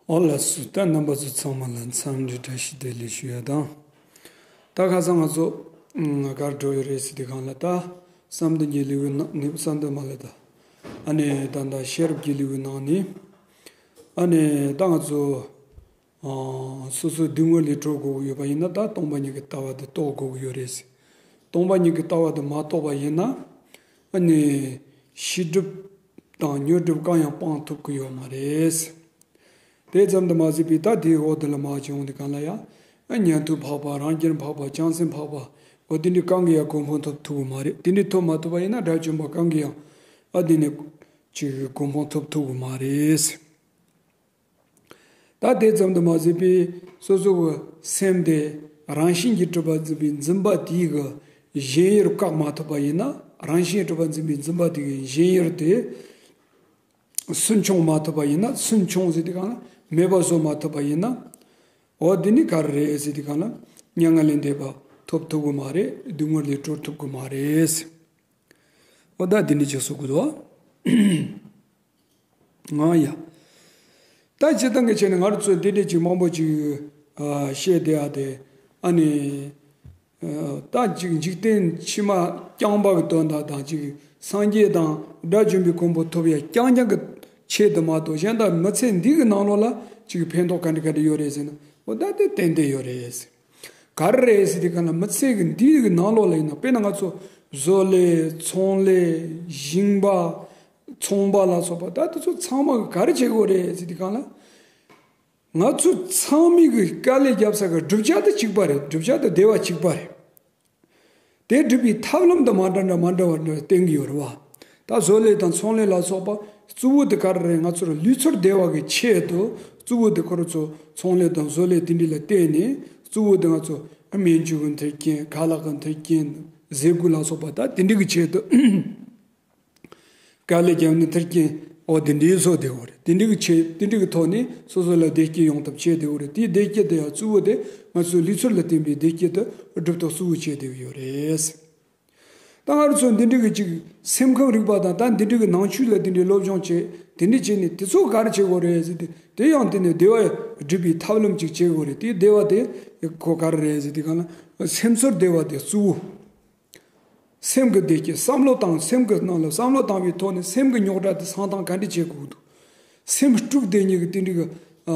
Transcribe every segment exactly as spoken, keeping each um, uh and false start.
ཨོ་ལགས་སོ། ད་རྣམ་པ་ཚོ་ཚང་མ་ལ་འཚམས་འདྲི་བཀྲ་ཤིས་བདེ་ལེགས་ཞུ་ཡ་དང་། ད་ཁ་སང་ང་ཚོ་ཨ་གར་འགྲོ་ཡོད་རེད་ཟེར་དུས་སྒང་ལ། ད་བསམ་གཏན་གྱི་ལེའུ་ནང་ནི་བསམ་གཏན་མ་ལ་ད་ཨ་ནི་ད་ད་ཤེས་རབ་ཀྱི་ལེའུ་ནང་ནི་ཨ་ནི་ད་ང་ཚོ་ཨ་སོ་སོའི་སྡུག་བསྔལ་ལས་གྲོལ་དགོས་ཀྱི་ཡོད་པ་ཡིན་ན། ད་སྟོང་པ་ཉིད་ཀྱི་ལྟ་བ་དེ་རྟོགས་དགོས་ཀྱི་ཡོད་རེད། སྟོང་པ་ཉིད་ཀྱི་ལྟ་བ་དེ་མ་རྟོགས་པ་ཡིན་ན་ཨ་ནི་ཤེས་སྒྲིབ་དང་དངོས་གྲུབ་གང་ཡང་སྤང་ཐུབ་ཀྱི་ཡོད་མ་རེད། དེ་ཙམ་དུ་མ་ཟད་པའི་ད་དེའི་འོག་དེ་ལ་མར་བྱུང་དུས་སྒང་ལ་ཡང་ཉན་ཐོས་འཕགས་པ། རང་རྒྱལ་འཕགས་པ། བྱང་སེམས་འཕགས་པ། འོ་དེ་འདྲའི་གང་གིས་ཡང་གོ་འཕང་ཐོབ་ཐུབ་ཀྱི་མ་རེད། དེ་འདྲའི་ཐོབ་མ་ཐུབ་པ་ཡིན་ན་དགྲ་བཅོམ་པ་གང་གིས་ཡང་ཨ་དེ་ནས་ཅིག་གོ་འཕང་ཐོབ་ཐུབ་ཀྱི་མ་རེད། ད་དེ་ཙམ་དུ་མ་ཟད་པའི་སོ་སོ་གི་སེམས་དེ་རང་བཞིན་གྱིས་གྲུབ་པ་འཛིན་པའི་འཛིན་པ་དེའི་གི་ཞེན་ཡུལ་བཀག་མ་ཐུབ་པ་ཡིན་ན། རང་བཞིན་གྱིས་གྲུབ་པ་འཛིན་པའི་འཛིན་པ་དེ་གི་ཞེན་ཡུལ་དེ་སུན་ཕྱུང་མ་ཐུབ་པ་ཡིན་ན། སུན་ཕྱུང་ཟེར་དུས་སྒང་ལ་མེད་པ་བཟོ་མ་ཐུབ་པ་ཡིན་ན། འོ་དེ་ནི་ག་རེ་རེད་ཟེར་དུས་སྒང་ལ་མྱ་ངན་ལས་འདས་པ་ཐོབ་ཐུབ་ཀྱི་མ་རེད། སྡུག་བསྔལ་ལས་གྲོལ་ཐུབ་ཀྱི་མ་རེད། འོ་ད་དེ་འདྲ་ཅིག་གསུང་གི་འདུག་ཨ། ང་ཡ། ད་སྤྱིར་བཏང་གི་ཆ་ནས་ང་རང་ཚོས་འདི་འདྲ་ཅིག་མང་པོ་ཅིག་ཨ་བཤད་བསྡད་ཡ་དེ། ཨ་ནི་ཨ་ད་ཅིག་འཇིག་རྟེན་ཕྱི་མ་རྐྱང་པ་གི་དོན་དག་དང་། ཅིག་སངས་རྒྱས་དང་དགྲ་བཅོམ་པའི་གོ་འཕང་ཐོབ་ཡ་རྐྱང་རྐྱང་གི་ཆེད་དུ་མ་གཏོགས། གཞན་དག་མི་ཚེ་འདི་གི་ནང་ལོགས་ལ་ཅིག་ཕན་ཐོགས་ག་འདྲ་ག་འདྲ་ཡོད་རེད་ཟེར་ན། འོ་ད་དེ་ཏན་ཏན་ཡོད་རེད། ག་རེ་རེད་ཟེར་དུས་སྒང་ལ་མི་ཚེ་གི་འདི་གི་ནང་ལོགས་ལ་ཡིན་ན། དཔེར་ན་ང་ཚོ་བཟོ་ལས། ཚོང་ལས། ཞིང་པ། ཚོང་པ་ལ་སོགས་པ། ད་དེ་ཚོ་ཚང་མ་གི་ག་རེ་བྱེད་དགོས་རེད་ཟེར་དུས་སྒང་ལ། ང་ཚོ་ཚང་མའི་གི་དཀའ་ལས་རྒྱབ་ས་གི་བསྒྲུབ་བྱ་དེ་གཅིག་པ་རེད། བསྒྲུབ་བྱ་དེ་བདེ་བ་གཅིག་པ་རེད། དེ་སྒྲུབ་པའི་ཐབས་ལམ་དེ་མ་འདྲ་འདྲ་མ་འདྲ་བ་འདྲ་བསྟན་གྱི་ཡོད་རེད་བ། ད་བཟོ་ལས་དང་ཚོང་ལས་ལ་སོགས་པ་གཙོ་བོ་དེ་ག་རེ་རེད། ང་ཚོར་ལུས་ཚོར་བདེ་བ་གི་ཆེད་དུ། གཙོ་བོ་དེ་ཁོ་རང་ཚོ་ཚོང་ལས་དང་བཟོ་ལས་དེ་འདྲ་ལ་བརྟེན་ནས། གཙོ་བོ་དེ་ང་ཚོ་སྨན་བཅོས་ཀྱི་མཐུན་རྐྱེན། ཁ་ལག་གི་མཐུན་རྐྱེན། ཟས་གོས་ལ་སོགས་པ་ད་དེ་འདྲ་གི་ཆེད་དུ། དཀའ་ལས་བརྒྱབ་ནས་མཐུན་རྐྱེན། འོ་དེ་འདྲའི་བཟོ་བསྡད་ཡོད་རེད། དེ་འདྲའི་གི་ཆེད། དེ་འདྲའི་གི་ཐོག་ནས་སོ་སོ་ལ་བདེ་སྐྱིད་ཡོང་ཐབས་བྱས་བསྡད་ཡོད་རེད། དེའི་བདེ་སྐྱིད་དེ་ཡང་གཙོ་བོ་དེ་ང་ཚོའི་ལུས་ཚོར་ལ་བརྟེན་པའི་བདེ་སྐྱིད་དེ་སྒྲུབ་ཐབས་གཙོ་བོ་བྱས་བསྡད་ཡོད་རེད། ད་ང་རང་ཚོ་འདི་འདྲའི་གི་ཅིག་སེམས་ཁམས་རིག་པ་དང་། ད་འདི་འདྲའི་གི་ནང་ཆོས་ལ་དེ་འདྲའི་སློབ་སྦྱོང་བྱས། དེ་འདྲ་བྱས་ནས་དེ་ཚོ་ག་རེ་བྱེད་དགོས་རེད་ཟེར་ཏེ། དེ་ཡང་དེ་ནས་བདེ་བ་སྒྲུབ་པའི་ཐབས་ལམ་ཅིག་བྱེད་དགོས་རེད། དེ་བདེ་བ་དེ་ཁོ་ག་རེ་རེད་ཟེར་དུས་སྒང་ལ། སེམས་ཚོར་བདེ་བ་དེ་གཙོ་བོ། སེམས་ཀྱི་བདེ་སྐྱིད། བསམ་བློ་བཏང་། སེམས་ཀྱི་ནང་ལ་བསམ་བློ་བཏང་བའི་ཐོག་ནས་སེམས་ཀྱི་རྙོག་དྲ་དེ་སངས་སྟངས་ག་འདྲ་བྱེད་དགོས་འདུག་སེམས་དཀྲུག་བསྡད་མཁན་གྱི་དེ་འདྲའི་གི་ཨ་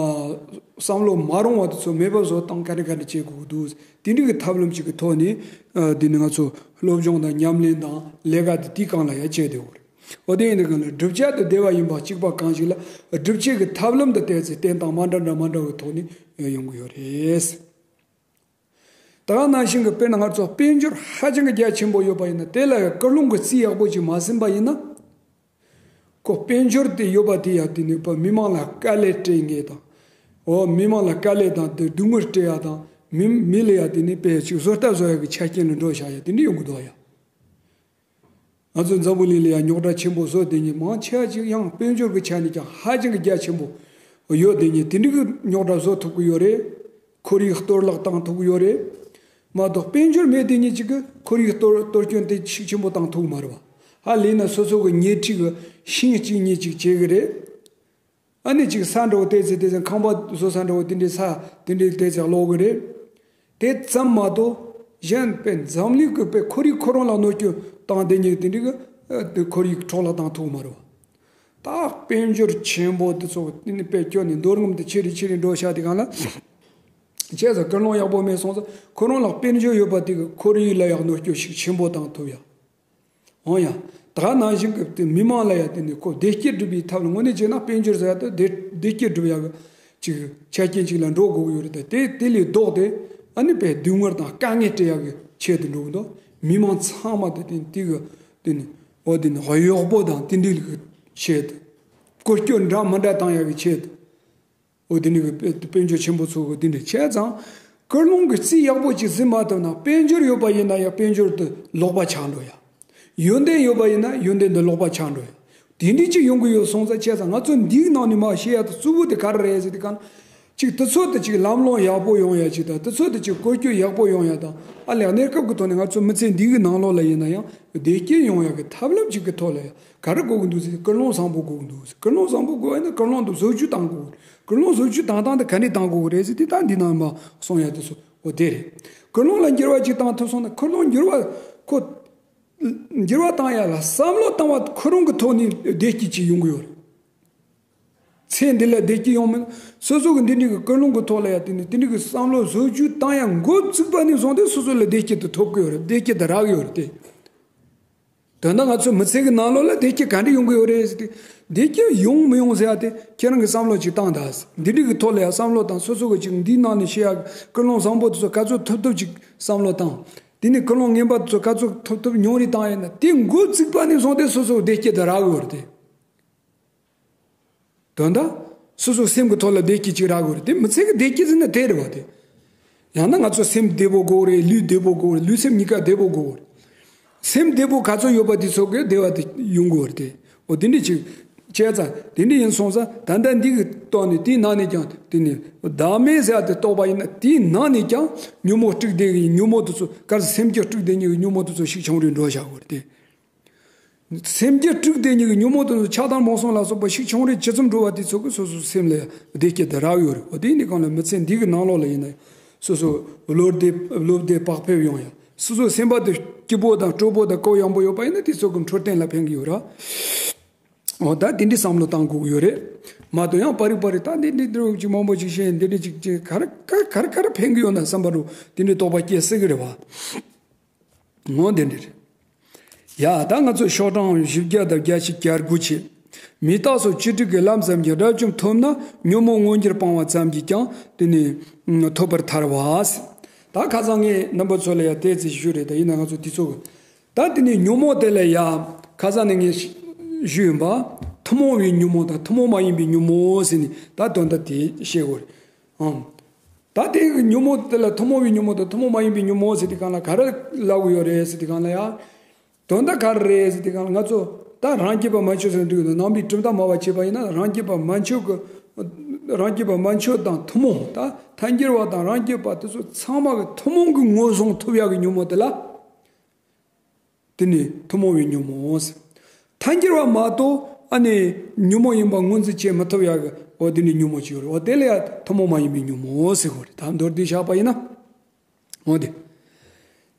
བསམ་བློ་མ་རུང་བ་དེ་ཚོ་མེད་པ་བཟོ་སྟངས་ག་འདྲ་ག་འདྲ་བྱེད་དགོས་འདུག་དེ་འདྲའི་གི་ཐབས་ལམ་ཅིག་གི་ཐོག་ནས། ཨ་དེ་ནི་ང་ཚོ་སློབ་སྦྱོང་དང་ཉམས་ལེན་དང་ལས་ཀ་དེ་དེའི་སྒང་ལ་ཡང་བྱས་བསྡད་ཡོད་རེད། འོ་དེ་ཡིན་དུས་སྒང་ལ་བསྒྲུབ་བྱ་དེ་བདེ་བ་ཡིན་པ་གཅིག་པ་གང་ཞིག་ལ། བསྒྲུབ་བྱེད་ཀྱི་ཐབས་ལམ་དེ་ཏོག་ཙམ་བསྟེན་སྟངས་མ་འདྲ་འདྲ་མ་འདྲ་བའི་ཐོག་ནས་ཡོང་གི་ཡོད་རེད། ད་ག་ནང་བཞིན་གྱི་དཔེར་ན་ང་ཚོ་དཔལ་འབྱོར་ཧ་ཅང་གི་རྒྱ་ཆེན་པོ་ཡོད་པ་ཡིན་ན། དེ་ལ་ཡང་སྐུལ་སློང་གི་རྩིས་ཡག་པོ་ཅིག་མ་ཟིན་པ་ཡིན་ན། ཁོ་དཔལ་འབྱོར་དེ་ཡོད་པ་དེ་ཡང་དེ་ནི་མི་མང་ལ་དཀའ་ལས་སྤྲད་མཁན་དང་། འོ་མི་མང་ལ་དཀའ་ལས་དང་དེ་སྡུག་བསྔལ་སྤྲད་ཡ་དང་། མི་མི་ལ་ཡང་དེ་ནི་དཔེ་ཅིག་བཟོ་ལྟ་བཟོ་ཡ་གི་ཆ་རྐྱེན་ལ་འགྲོ་བཞག་ཡ་དེ་འདྲ་ཡོང་གི་འདུག་ཡ། ང་ཚོ་འཛམ་བུ་གླིང་ལ་ཡང་རྙོག་དྲ་ཆེན་པོ་བཟོ་བསྡད་མཁན་མང་ཆེ་བ་ཅིག་ཡང་དཔལ་འབྱོར་གྱི་ཆ་ནས་ཀྱང་ཧ་ཅང་གི་རྒྱ་ཆེན་པོ་ཡོད་བསྡད་མཁན་དེ་འདྲའི་གི་རྙོག་དྲ་བཟོ་ཐུབ་ཀྱི་ཡོད་རེད། ཁོར་ཡུག་གཏོར་བརླག་བཏང་ཐུབ་ཀྱི་ཡོད་རེད། མ་གཏོགས་དཔལ་འབྱོར་མེད་བསྡད་མཁན་ཅིག་གིས་ཁོར་ཡུག་གཏོར་གཏོར་སྐྱོན་དེ་ཤུགས་ཆེན་པོ་བཏང་ཐུབ་ཀྱི་མ་རེད་བ། ཧ་ལས་ན་སོ་སོ་གི་ཉལ་ཁྲི་གི་ཤིང་གཅིག་གཉིས་ཅིག་བྱེད་གི་རེད། ཨ་ནི་ཅིག་ས་འདྲ་བོ་ཏོག་ཙམ་ཏོག་ཙམ་ཁང་པ་བཟོ་ས་འདྲ་བོ་དེ་འདྲའི་ས་དེ་འདྲའི་ཏོག་ཙམ་སློག་གི་རེད། དེ་ཙམ་མ་གཏོགས་གཞན་དཔེ་འཛམ་གླིང་གི་དཔེ་ཁོར་ཡུག་ཁོ་རང་ལ་གནོད་སྐྱོན་བཏང་བསྡད་མཁན་དེ་འདྲའི་གི་ཨ་དེ་ཁོར་ཡུག་འཕྲོ་བརླག་བཏང་ཐུབ་མ་རེད་བ། ད་དཔལ་འབྱོར་ཆེན་པོ་དེ་ཚོ་དེ་ནི་དཔེ་སྐྱོན་ནི་འདོད་རྔམ་དེ་ཆེ་རུ་ཆེ་རུ་འགྲོ་ཤག་དེ་གང་ལ། བྱས་ཙང་སྐུལ་སློང་ཡག་པོ་མེད་སོང་ཙང་ཁོ་རང་ལ་དཔལ་འབྱོར་ཡོད་པ་དེ་གི་ཁོར་ཡུག་ལ་ཡང་གནོད་སྐྱོན་ཤུགས་ཆེན་པོ་བཏང་ཐུབ་ཡ། འོ་ཡ། ད་ག་ནང་བཞིན་གྱི་དེ་མི་མང་ལ་ཡ་དེ་ནི་ཁོ་བདེ་སྐྱིད་སྒྲུབ་པའི་ཐབས་ལ་དངོས་གནས་བྱས་ན་དཔལ་འབྱོར་ཟེར་ཡ་དེ་བདེ་བདེ་སྐྱིད་སྒྲུབ་ཡ་གི་ཅིག་ཆ་རྐྱེན་ཅིག་ལ་འགྲོ་དགོས་ཀྱི་ཡོད་རེད། ད་དེ་དེ་ལས་ལྡོག་སྟེ་ཨ་ནི་དཔེ་སྡུག་བསྔལ་དང་དཀའ་ངལ་སྤྲད་ཡ་གི་ཆེད་དུ་འགྲོ་གི་འདུག་མི་མང་ཚང་མ་དེ་དེ་དེ་གི་དེ་ནི་འོ་དེ་ནི་གཡོག་པོ་དང་དེ་འདྲའི་གི་ཆེད་དུ། སྐོར་སྐྱོད་འདྲ་མི་འདྲ་བཏང་ཡ་གི་ཆེད་དུ། འོ་དེ་ནི་གི་དཔལ་དཔལ་འབྱོར་ཆེན་པོ་ཚོ་གི་དེ་འདྲ་བྱས་ཙང་། སྐུལ་སློང་གི་རྩིས་ཡག་པོ་ཅིག་ཟིན་མ་ཐུབ་ན་དཔལ་འབྱོར་ཡོད་པ་ཡིན་ན་ཡང་དཔལ་འབྱོར་དེ་ལོག་པ་ཆགས་འགྲོ་ཡ། ཡོན་ཏན་ཡོད་པ་ཡིན་ན་ཡོན་ཏན་དེ་ལོག་པ་ཆགས་འགྲོ་ཡ། དེ་འདྲ་ཅིག་ཡོང་གི་ཡོད་སོང་ཙང་། བྱས་ཙང་ང་ཚོ་འདིའི་ནང་ནས་མར་བཤད་ཡ་དེ་གཙོ་བོ་དེ་ག་རེ་རེད་ཟེར་དུས་གང་། ཅིག་དུས་ཚོད་དུ་ཅིག་ལམ་ལྷོང་ཡག་པོ་ཡོང་ཡ་ཅིག་དང་དུས་ཚོད་དུ་ཅིག་བཀོལ་སྤྱོད་ཡག་པོ་ཡོང་ཡ་དང་། ཨ་ལས་གནས་སྐབས་ཀྱི་ཐོག་ནས་ང་ཚོ་མི་ཚེ་འདི་གི་ནང་ལོགས་ལ་ཡིན་ན་ཡང་བདེ་སྐྱིད་ཡོང་ཡ་གི་ཐབས་ལམ་ཅིག་གི་ཐོག་ལ་ཡང་ག་རེ་དགོས་ཀྱི་འདུག་ཟེར། ཀུན་སློང་བཟང་པོ་དགོས་ཀྱི་འདུག་ཟེར། ཀུན་སློང་བཟང་པོ་དགོས་ཡ་ན་ཀུན་སློང་དེ་བཟོ་བཅོས་བཏང་དགོས་ཀྱི་རེད། ཀུན་སློང་བཟོ་བཅོས་བཏང་སྟངས་དེ་ག་འདྲས་བཏང་དགོས་ཀྱི་རེད་ཟེར་དེ་ད་འདི་ནང་མ་གསུང་ཡ་དེ་ཚོ་འོ་དེ་རེད། ཀུན་སློང་ལ་འགྱུར་བ་ཅིག་བཏང་ཐུབ་སོང་ན་ཀུན་སློང་འགྱུར་བ་ཁོ་འགྱུར་བ་བཏང་ཡ་ལ་བསམ་བློ་བཏང་བ་ཁོ་རང་གི་ཐོག་ནས་བདེ་སྐྱིད་ཅིག་ཡོང་གི་ཡོད་རེད། ཚེ་འདི་ལ་བདེ་སྐྱིད་ཡོང་མིན། སོ་སོ་གི་འདི་འདྲའི་གི་ཀུན་སློང་གི་ཐོག་ལ་ཡ་དེ་ནི་དེ་འདྲའི་གི་བསམ་བློ་བཟོ་བཅོས་བཏང་ཡ་འགོ་བཙུགས་པ་ནས་བཟུང་སྟེ་སོ་སོ་ལ་བདེ་སྐྱིད་དེ་ཐོབ་ཀྱི་ཡོད་རེད། བདེ་སྐྱིད་དེ་རག་གི་ཡོད་རེད་དེ། དོན་དག་ང་ཚོའི་མི་ཚེ་གི་ནང་ལོགས་ལ་བདེ་སྐྱིད་ག་འདྲ་ཡོང་གི་ཡོད་རེད་ཟེར་ཏེ། བདེ་སྐྱིད་ཡོང་མི་ཡོང་ཟེར་ཡ་དེ་ཁྱེད་རང་གི་བསམ་བློ་ཅིག་བཏང་དང་། འདི་འདྲའི་གི་ཐོག་ལ་ཡ་བསམ་བློ་བཏང་། སོ་སོ་གི་ཅིག་འདིའི་ནང་ནས་བཤད་ཡ་ཀུན་སློང་བཟང་པོ་དེ་ཚོ་ག་ཚོད་ཐུབ་ཐུབ་ཅིག་བསམ་བློ་བཏང་། དེ་ནས་ཀུན་སློང་ངན་པ་དེ་ཚོ་ག་ཚོད་ཐུབ་ཐུབ་ཉུང་རུ་བཏང་ཡ་ན་དེ་འགོ་བཙུགས་པ་ནས་བཟུང་སྟེ་སོ་སོ་བདེ་སྐྱིད་དེ་རག་གི་ཡོད་རེད་དེ། དོན་དག་སོ་སོའི་སེམས་ཀྱི་ཐོག་ལ་བདེ་སྐྱིད་ཅིག་རག་དགོས་རེད་དེ། མི་ཚེ་གི་བདེ་སྐྱིད་ཟེར་ན་དེ་རེད་བ་དེ། ཡང་ན་ང་ཚོ་སེམས་བདེ་པོ་དགོས་རེད། ལུས་བདེ་པོ་དགོས་རེད། ལུས་སེམས་གཉིས་ཀ་བདེ་པོ་དགོས་རེད། སེམས་བདེ་པོ་ག་ཚོད་ཡོད་པ་དེ་ཚོ་གི་བདེ་བ་དེ་ཡོང་དགོས་རེད་དེ། འོ་དེ་འདྲ་ཅིག་བྱས་ཙང་དེ་འདྲ་ཡིན་སོང་ཙང་ད་ལྟ་འདི་གི་ཐོག་ནས་དེའི་ནང་ནས་ཀྱང་དེ་ནས་བདག་མེད་ཟེར་ཡ་དེ་རྟོགས་པ་ཡིན་ན་དེའི་ནང་ནས་ཀྱང་ཉོན་མོངས་དཀྲུགས་བསྡད་གི་ཡིན། ཉོན་མོངས་དེ་ཚོ་ག་རེ་སེམས་ཀྱི་དཀྲུགས་བསྡད་མཁན་གྱི་ཉོན་མོངས་དེ་ཚོ་ཤུགས་ཆུང་རུ་འགྲོ་བཞག་དགོས་རེད་དེ། སེམས་ཀྱི་དཀྲུགས་བསྡད་མཁན་གྱི་ཉོན་མོངས་དེ་ཚོ་ཆགས་སྡང་རྨོངས་གསུམ་ལ་སོགས་པ་ཤུགས་ཆུང་རུ་ཇི་ཙམ་འགྲོ་བ་དེ་ཚོ་གིས་སོ་སོའི་སེམས་ལ་བདེ་སྐྱིད་དེ་རག་ཡོད་རེད། འོ་དེ་ནི་གང་ལ་མི་ཚེ་འདི་གི་ནང་ལོགས་ལ་ཡིན་ན་སོ་སོ་བློ་བདེ་བློ་བདེ་བག་ཕེབས་ཡོང་ཡ། སོ་སོའི་སེམས་པ་དེ་སྐྱིད་པོ་དང་སྤྲོ་པོ་དང་གུ་ཡངས་པོ་ཡོད་པ་ཡིན་ན་དེ་ཚོ་གི་འཕྲོད་བསྟེན་ལ་ཕན་གི་ཡོད་ར། འོ་ད་དེ་འདྲའི་བསམ་བློ་བཏང་དགོས་ཀྱི་ཡོད་རེད། མ་གཏོགས་ཡང་པར་རིག་པར་རིག་ད་འདི་འདི་འདྲ་ཅིག་མང་པོ་ཅིག་བཤད། འདི་འདྲ་ཅིག་ཅིག་ག་རེ་ག་རེ་ག་རེ་ཕན་གི་ཡོད་ན་བསམ་པ་རུ་དེ་འདྲའི་རྟོག་པ་སྐྱེ་སྲིད་གི་རེད་བ། ངོ་དེ་འདྲ་རེད། ཡ་ད་ང་ཚོ་ཤོག་གྲངས་བཞི་བརྒྱ་དང་བརྒྱད་ཅུ་གྱ་དགུ་བྱས། མི་རྟག་སོགས་བཅུ་དྲུག་གི་ལམ་ཙམ་གྱིས་དགྲ་བཅོམ་ཐོབ་ན་ཉོན་མོངས་མངོན་གྱུར་སྤང་བ་ཙམ་གྱིས་ཀྱང་དེ་ནི་ཐོབ་པར་ཐལ་བ། ད་ཁ་སང་ངས་རྣམ་པ་ཚོ་ལ་ཡ་དེ་ཙི་ཞུས་རེད། ད་ཡིན་ན་ང་ཚོ་དེ་ཚོ་གི་ད་དེ་ནི་ཉོན་མོངས་དེ་ལ་ཡ་ཁ་སང་ནས་ངས་ཞུས་ཡིན་པ། ཐུན་མོང་བའི་ཉོན་མོངས་དང་ཐུན་མོང་མ་ཡིན་པའི་ཉོན་མོངས་ཟེར་ནས་ད་དོན་དག་དེ་བཤད་དགོས་རེད། ཨང་། ད་དེ་གི་ཉོན་མོངས་དེ་ལ་ཐུན་མོང་བའི་ཉོན་མོངས་དང་ཐུན་མོང་མ་ཡིན་པའི་ཉོན་མོངས་ཟེར་དུས་སྒང་ལ་ག་རེ་ལབ་དགོས་ཡོད་རེད་ཟེར་དུས་སྒང་ལ་ཡ། དོན་དག་ག་རེ་རེད་ཟེར་དུས་སྒང་ལ་ང་ཚོ་ད་རང་རྒྱུད་པ་མན་ཆད་ཟེར་འདུག་གི་འདུག་ནང་པའི་གྲུབ་མཐའ་སྨྲ་བ་བྱས་པ་ཡིན་ན་རང་རྒྱུད་པ་མན་ཆད་ཀྱི་རང་རྒྱུད་པ་མན་ཆད་དང་ཐུན་མོང་ད་ཐལ་འགྱུར་བ་དང་རང་རྒྱུད་པ་དེ་ཚོ་ཚང་མ་གི་ཐུན་མོང་གི་ངོས་བཟུང་ཐུབ་ཡག་གི་ཉོན་མོངས་དེ་ལ། དེ་ནི་ཐུན་མོང་བའི་ཉོན་མོངས། ཐལ་འགྱུར་བ་མ་གཏོགས་ཨ་ནི་ཉོན་མོངས་ཡིན་པ་ངོས་འཛིན་བྱེད་མི་ཐུབ་ཡག་གི་འོ་དེ་ནི་ཉོན་མོངས་ཅིག་ཡོད་རེད། འོ་དེ་ལ་ཡང་ཐུན་མོང་མ་ཡིན་པའི་ཉོན་མོངས་ཟེར་དགོས་རེད། ད་མདོར་བསྡུས་བཞག་པ་ཡིན་ན། འོ་དེ།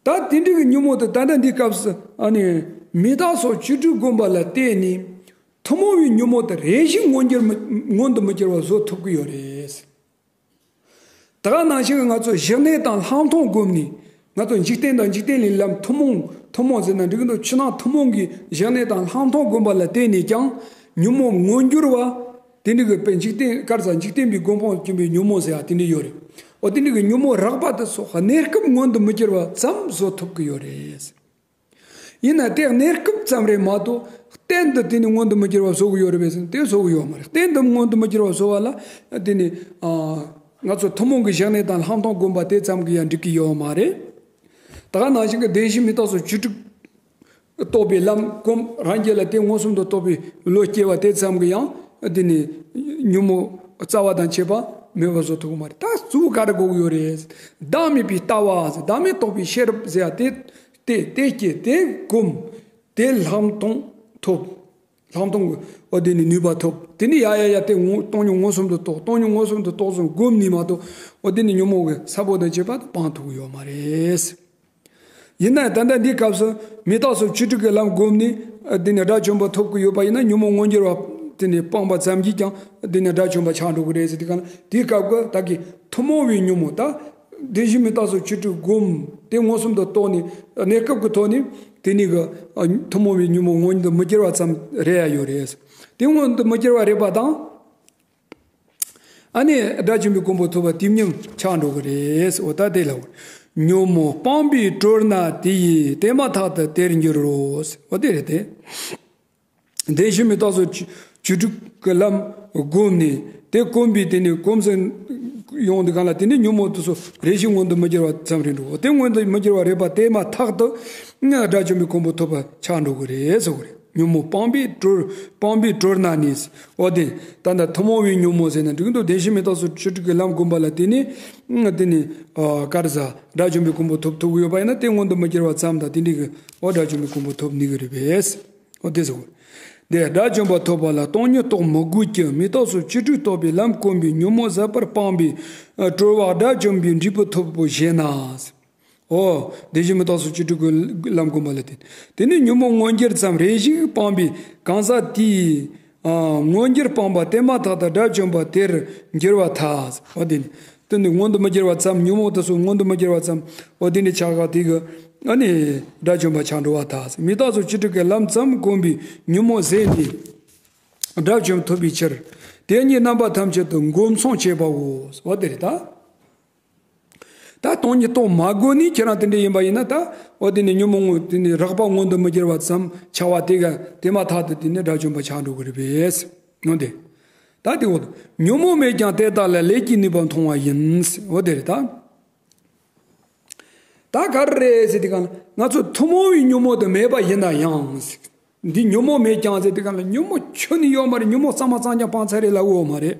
ད་དེ་འདྲའི་གི་ཉོན་མོངས་དེ་ད་ལྟ་འདིའི་སྐབས་སུ་ཨ་ནི་མི་རྟག་སོགས་བཅུ་དྲུག་བསྒོམས་པ་ལ་བརྟེན་ནས་ཐུན་མོང་བའི་ཉོན་མོངས་དེ་རེ་ཞིག་མངོན་འགྱུར་མི་མངོན་དུ་མི་འགྱུར་བ་བཟོ་ཐུབ་ཀྱི་ཡོད་རེད། ད་ག་ནང་བཞིན་ང་ཚོ་གཞི་གནས་དང་ལྷག་མཐོང་བསྒོམས་ནས་ང་ཚོ་འཇིག་རྟེན་དང་འཇིག་རྟེན་ལས་ལམ་ཐུན་མོང་ཐུན་མོང་ཟེར་ན་འགྲིག་གི་འདུག་ཕྱི་ནང་ཐུན་མོང་གི་གཞི་གནས་དང་ལྷག་མཐོང་བསྒོམས་པ་ལ་བརྟེན་ནས་ཀྱང་ཉོན་མོངས་མངོན་གྱུར་བ། དེ་འདྲ་གི་དཔེ་འཇིག་རྟེན་དཀར་ཟ་འཇིག་རྟེན་པའི་སྒོམ་སྤང་སྐྱོན་པའི་ཉོན་མོངས་ཟེར་ཡ་དེ་འདྲ་ཡོད་རེད། འོ་དེ་འདྲ་གི་ཉོན་མོངས་རགས་པ་དེ་ཚོ་གནས་སྐབས་མངོན་དུ་མི་འགྱུར་བ་ཙམ་བཟོ་ཐུབ་ཀྱི་ཡོད་རེད། ཡིན་ན་དེ་གནས་སྐབས་ཙམ་རེད་མ་གཏོགས་གཏན་དུ་དེ་ནི་མངོན་དུ་མི་འགྱུར་བ་བཟོ་གི་ཡོད་རེད་པས་ཟེར་ན་དེ་བཟོ་གི་ཡོད་མ་རེད། གཏན་དུ་མངོན་དུ་མི་འགྱུར་བ་བཟོ་བ་ལ་དེ་ནི་ང་ཚོ་ཐུན་མོང་གི་གཞི་གནས་དང་ལྷག་མཐོང་བསྒོམ་པ་དེ་ཙམ་གྱིས་ཡང་འགྲིག་གི་ཡོད་མ་རེད། ད་ག་ནང་བཞིན་གྱི་བདེན་བཞི་མི་རྟག་སོགས་བཅུ་དྲུག་རྟོགས་པའི་ལམ་སྒོམ་རང་རྒྱུད་ལ་དེ་མངོན་སུམ་དུ་རྟོགས་པའི་བློ་སྐྱེ་བ་དེ་ཙམ་གྱིས་ཡང་དེ་ནི་ཉོན་མོངས་རྩ་བ་དང་བཅས་པ་མེད་པར་བཟོ་ཐུབ་ཀྱི་མ་རེད། ད་གཙོ་བོ་ག་རེ་དགོས་ཀྱི་ཡོད་རེད། བདག་མེད་པའི་ལྟ་བ་ཟེར་བདག་མེད་རྟོགས་པའི་ཤེས་རབ་ཟེར་ཡ་དེ། དེ་དེ་སྐྱེ་དེ་སྒོམ། དེ་ལྷག་མཐོང་ཐོབ། ལྷག་མཐོང་གི་འོ་དེ་ནི་ནུས་པ་ཐོབ། དེ་ནི་ཡ་ཡ་ཡ་དེ་ངོ་སྟོང་ཉིད་མངོན་སུམ་དུ་རྟོགས། སྟོང་ཉིད་མངོན་སུམ་དུ་རྟོགས་ཙམ་སྒོམ་ནི་མ་གཏོགས་འོ་དེ་ནི་ཉོན་མོངས་ཀྱི་ས་བོན་དང་བཅས་པ་དེ་སྤང་ཐུབ་ཀྱི་ཡོད་མ་རེད། ཡིན་ན་ད་ལྟ་འདིའི་སྐབས་སུ་མི་རྟག་སོགས་བཅུ་དྲུག་གི་ལམ་བསྒོམས་ནས་དེ་ནི་དགྲ་བཅོམ་པ་ཐོབ་ཀྱི་ཡོད་པ་ཡིན་ན་ཉོན་མོངས་མངོན་གྱུར་བ་དེ་ནི་སྤངས་པ་ཙམ་གྱིས་ཀྱང་དེ་ནི་དགྲ་བཅོམ་པ་ཆགས་འགྲོ་གི་རེད་ཟེར་དུས་སྒང་ལ་དེའི་སྐབས་ཀྱི་ད་གི་ཐུན་མོང་བའི་ཉོན་མོངས་ད། བདེན་བཞི་མི་རྟག་སོགས་བཅུ་དྲུག་བསྒོམ། དེ་མངོན་སུམ་དུ་རྟོགས་ནས་གནས་སྐབས་ཀྱི་ཐོག་ནས་དེ་ནི་གི་ཐུན་མོང་བའི་ཉོན་མོངས་མངོན་དུ་མི་འགྱུར་བ་ཙམ་རེད་ཡ་ཡོད་རེད། དེ་མངོན་དུ་མི་འགྱུར་བ་རེད་པ་དང་། ཨ་ནི་དགྲ་བཅོམ་པའི་གོ་འཕང་ཐོབ་པ་དེ་ཉིད་ཆགས་འགྲོ་གི་རེད། འོ་ད་དེ་ལ་ཉོན་མོངས་སྤངས་པས་གྲོལ་ན་དེ་ཡིས་དེ་མ་ཐག་ཏུ་དེར་འགྱུར་རོ། འོ་དེ་རེད་དེ། བདེན་བཞི་མི་རྟག་སོགས་བཅུ་བཅུ་དྲུག་གི་ལམ་བསྒོམས་ནས་དེ་བསྒོམས་པས་དེ་ནས་གོམས་སུ་ཡོང་དུས་སྒང་ལ་དེ་ནས་ཉོན་མོངས་དེ་ཚོ་རེ་ཞིག་མངོན་དུ་མི་འགྱུར་བ་ཙམ་རེད་འགྲོ། དེ་མངོན་དུ་མི་འགྱུར་བ་རེད་པ་དེ་མ་ཐག་ཏུ་དགྲ་བཅོམ་པའི་གོ་འཕང་ཐོབ་པ་ཆགས་འགྲོ་གི་རེད་ཟེར་གི་རེད། ཉོན་མོངས་སྤངས་པས་གྲོལ། སྤངས་པས་གྲོལ་ན་ནི། འོ་དེ། ད་ལྟ་ཐུན་མོང་བའི་ཉོན་མོངས་ཟེར་ན་འགྲིག་འདུག་བདེན་བཞི་མི་རྟག་སོགས་བཅུ་དྲུག་གི་ལམ་བསྒོམ་པ་ལ་བརྟེན་ནས། དེ་ནི། ཨ། ག་རེ་ཟ། དགྲ་བཅོམ་པའི་གོ་འཕང་ཐོབ་ཐུབ་ཀྱི་ཡོད་པ་ཡིན་ན་དེ་མངོན་དུ་མི་གྱུར་བ་ཙམ་དང་དེ་འདྲའི་གི། འོ་དགྲ་བཅོམ་པའི་གོ་འཕང་ཐོབ་ནི་གི་རེད་པས། འོ་དེ་ཟེར་བ། དེ་དགྲ་བཅོམ་པ་ཐོབ་པ་ལ་སྟོང་ཉིད་རྟོགས་མི་དགོས་ཀྱི། མི་རྟག་སོགས་བཅུ་དྲུག་རྟོགས་པའི་ལམ་བསྒོམས་པས་ཉོན་མོངས་ཟད་པར་སྤངས་པས། ཨ། གྲོལ་བ་དགྲ་བཅོམ་པའི་འབྲས་བུ་ཐོབ་པོ་ཞེ་ན། འོ། བདེན་བཞི་མི་རྟག་སོགས་བཅུ་དྲུག་གི་ལམ་བསྒོམ་པ་ལ་བརྟེན། དེ་ནི་ཉོན་མོངས་མངོན་གྱུར་ཙམ་རེ་ཞིག་སྤངས་པས་གང་ཟག་དེས། ཨ། མངོན་གྱུར་སྤངས་པ་དེ་མ་ཐག་ཏུ་དགྲ་བཅོམ་པ་དེར་འགྱུར་བར་ཐལ། འོ་དེ་ནི། དེ་ནི་མངོན་དུ་མི་གྱུར་བ་ཙམ། ཉོན་མོངས་དེ་ཚོ་མངོན་དུ་མི་གྱུར་བ་ཙམ། འོ་དེ་ནི་ཆགས་པ་དེ་གིས། ཨ་ནི། དགྲ་བཅོམ་པ་ཆགས་འགྲོ་བར་ཐལ། མི་རྟག་སོགས་བཅུ་དྲུག་གི་ལམ་ཙམ་བསྒོམས་པས་ཉོན་མོངས་ཟད་ནས་དགྲ་བཅོམ་ཐོབ་པའི་ཕྱིར། དེ་ཉིད་རྣམ་པ་ཐམས་ཅད་དུ་སྒོམ་ཚང་བྱེད་པའོ། འོ་དེ་རེད་ད། ད་སྟོང་ཉིད་རྟོགས་མ་དགོས་ནི་ཁྱེད་རང་དེ་འདྲ་ཡིན་པ་ཡིན་ན་ད། འོ་དེ་ནི་ཉོན་མོངས་དངོས་དེ་ནི་རགས་པ་མངོན་དུ་མི་གྱུར་བ་ཙམ་ཆགས་པ་དེ་ག་དེ་མ་ཐག་ཏུ་དེ་ནི་དགྲ་བཅོམ་པ་ཆགས་འགྲོ་གི་རེད་པས། འོ་དེ། ད་དེ་འོ། ཉོན་མོངས་མེད་ཀྱང་དེ་དག་ལ་ལས་ཀྱི་ནུས་པ་མཐོང་བ་ཡིན། འོ་དེ་རེད་ད། ད་ག་རེ་རེད་ཟེར་དུས་སྒང་ལ་ང་ཚོ་ཐུན་མོང་བའི་ཉོན་མོངས་དེ་མེད་པ་ཡིན་ན་ཡང་། འདི་ཉོན་མོངས་མེད་ཀྱང་ཟེར་དུས་སྒང་ལ་ཉོན་མོངས་ཁྱོན་ནས་ཡོད་མ་རེད། ཉོན་མོངས་གཙང་མ་གཙང་རྐྱང་སྤང་ཚར་རེད་ལབ་ཡོད་མ་རེད།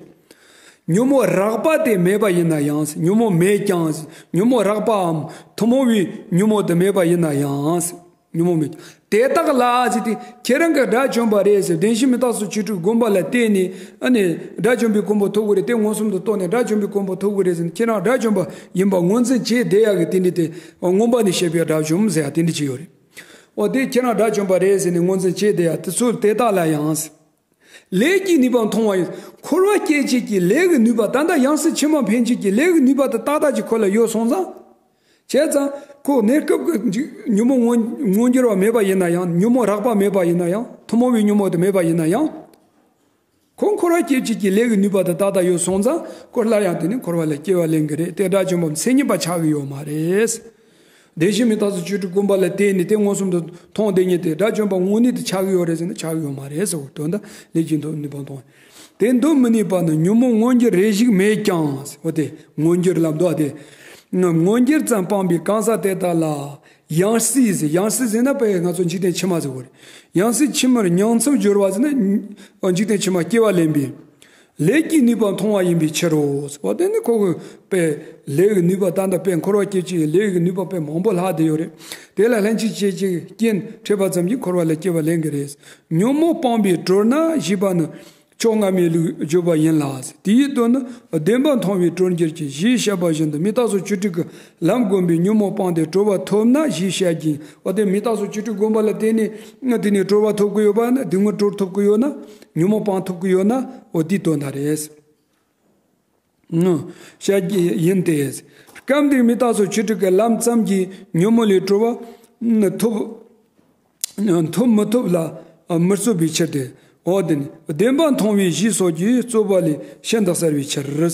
ཉོན་མོངས་རགས་པ་དེ་མེད་པ་ཡིན་ན་ཡང་། ཉོན་མོངས་མེད་ཀྱང་། ཉོན་མོངས་རགས་པའམ་ཐུན་མོང་བའི་ཉོན་མོངས་དེ་མེད་པ་ཡིན་ན་ཡང་། ཉོན་མོངས་མེད་ཀྱང་དེ་དག་ལ་ཟེར་དུས་ཁྱེད་རང་གིས་དགྲ་བཅོམ་པ་རེད་ཟེར། བདེན་བཞི་མི་རྟག་སོགས་བཅུ་དྲུག་བསྒོམ་པ་ལ་བརྟེན་ནས་ཨ་ནི་དགྲ་བཅོམ་པའི་གོ་འཕང་ཐོབ་དགོས་རེད། དེ་མངོན་སུམ་དུ་རྟོགས་ནས་དགྲ་བཅོམ་པའི་གོ་འཕང་ཐོབ་དགོས་རེད་ཟེར་ནས་ཁྱེད་རང་དགྲ་བཅོམ་པ་ཡིན་པ་ངོས་འཛིན་བྱས་བསྡད་ཡག་གི་དེ་འདྲ་དེ་མངོན་པ་ནས་བཤད་པའི་དགྲ་བཅོམ་ཟེར་ཡ་དེ་འདྲ་ཅིག་ཡོད་རེད། འོ་དེ་ཁྱེད་རང་དགྲ་བཅོམ་པ་རེད་ཟེར་ནས་ངོས་འཛིན་བྱས་བསྡད་ཡ་དེ་ཚོ་དེ་དག་ལ་ཡང་། ལས་ཀྱི་ནུས་པ་མཐོང་བ་ཡིན། འཁོར་བ་སྐྱེ་བྱེད་ཀྱི་ལས་ཀྱི་ནུས་པ་ད་ལྟ་ཡང་སྲིད་ཕྱི་མ་འཕེན་བྱེད་ཀྱི་ལས་ཀྱི་ནུས་པ་དེ་ཏག་ཏག་ཅིག་ཁོ་ལ་ཡོད་སོང་ཙང་། བྱས་ཙང་ཁོ་གནས་སྐབས་ཀྱི་ཉོན་མོངས་མངོན་མངོན་གྱུར་བ་མེད་པ་ཡིན་ན་ཡང་། ཉོན་མོངས་རགས་པ་མེད་པ་ཡིན་ན་ཡང་། ཐུན་མོང་བའི་ཉོན་མོངས་དེ་མེད་པ་ཡིན་ན་ཡང་། ཁོ་འཁོར་བ་སྐྱེ་བྱེད་ཀྱི་ལས་ཀྱི་ནུས་པ་དེ་ཏག་ཏག་ཡོད་སོང་ཙང་ཁོ་སླར་ཡང་དེ་ནི་འཁོར་བ་ལས་སྐྱེ་བ་ལེན་གྱི་རེད། དེ་དགྲ་བཅོམ་པ་མཚན་ཉིད་པ་ཆགས་ཀྱི་ཡོད་མ་རེད། བདེན་བཞི་མི་རྟག་སོགས་བཅུ་དྲུག་བསྒོམ་པ་ལ་བརྟེན་ནས་དེ་མངོན་སུམ་དུ་མཐོང་བསྡད་མཁན་དེ་དགྲ་བཅོམ་པ་དངོས་གནས་དེ་ཆགས་ཀྱི་ཡོད་རེད་ཟེར་ན་ཆགས་ཀྱི་ཡོད་མ་རེད་ཟེར་བ་དོན་དག་ལས་ཀྱི་ནུས་པ་མཐོང་བ། དེ་འདོད་མི་ནུས་པ་ནི་ཉོན་མོངས་མངོན་གྱུར་རེ་ཞིག་མེད་ཀྱང་། འོ་དེ་མངོན་གྱུར་ལབ་འདུག་ཨ། དེ་མངོན་གྱུར་ཙམ་སྤངས་པའི་གང་ཟག་དེ་དག་ལ། ཡང་སྲིད་ཟེར། ཡང་སྲིད་ཟེར་ན་དཔེ་ང་ཚོ་འཇིག་རྟེན་ཕྱི་མ་ཟེར་བ་རེད། ཡང་སྲིད་ཕྱི་མར་ཉིང་མཚམས་སྦྱོར་བ་ཟེར་ན་འཇིག་རྟེན་ཕྱི་མ་སྐྱེ་བ་ལེན་པའི་ལས་ཀྱི་ནུས་པ་མཐོང་བ་ཡིན་པའི་ཕྱིར་རོ། འོ་དེ་ནི་ཁོ་གི་དཔེ་ལས་ཀྱི་ནུས་པ་ད་ལྟ་དཔེ་འཁོར་བ་སྐྱེ་བྱེད་ལས་ཀྱི་ནུས་པ་དཔེ་མང་པོ་ལྷག་བསྡད་ཡོད་རེད། དེ་ལ་ལྷན་ཅིག་སྐྱེས་ཀྱི་རྐྱེན་འཕྲད་པ་ཙམ་གྱིས་འཁོར་བ་ལས་སྐྱེ་བ་ལེན་གྱི་རེད། ཉོན་མོངས་སྤངས་པས་གྲོལ་ན་ཞེས་པ་ནི། ཕྱོགས་སྔ་མའི་ལུགས་བརྗོད་པ་ཡིན་ལ། དེའི་དོན་ནི་བདེན་པ་མཐོང་བས་གྲོལ་འགྱུར་གྱི་ཞེས་བཤད་པ་བཞིན་དུ་མི་རྟག་སོགས་བཅུ་དྲུག་གི་ལམ་བསྒོམས་པས་ཉོན་མོངས་སྤངས་ཏེ་གྲོལ་བ་ཐོབ་ན་ཞེས་བཤད་ཀྱི། འོ་དེ་མི་རྟག་སོགས་བཅུ་དྲུག་བསྒོམས་པ་ལ་བརྟེན་ནས་དེ་ནས་གྲོལ་བ་ཐོབ་ཀྱི་ཡོད་པ་ན། དེ་སྔོན་གྲོལ་ཐོབ་ཀྱི་ཡོད་ན། ཉོན་མོངས་སྤང་ཐུབ་ཀྱི་ཡོད་ན། འོ་དེའི་དོན་དག་རེད། བཤད་ཀྱི་ཡིན་ཏེ། སྐབས་འདིར་མི་རྟག་སོགས་བཅུ་དྲུག་གི་ལམ་ཙམ་གྱིས་ཉོན་མོངས་ལས་གྲོལ་བ་ཐོབ། ཐོབ་མི་ཐོབ་ལ་མི་རྩོད་པའི་ཕྱིར་ཏེ། འོ་དེ་ནི་བདེན་པ་མཐོང་བས་ཞེས་སོགས་ཀྱིས་རྩོད་པ་ལས་ཤིན་ཏུ་གསལ་བའི་ཕྱིར།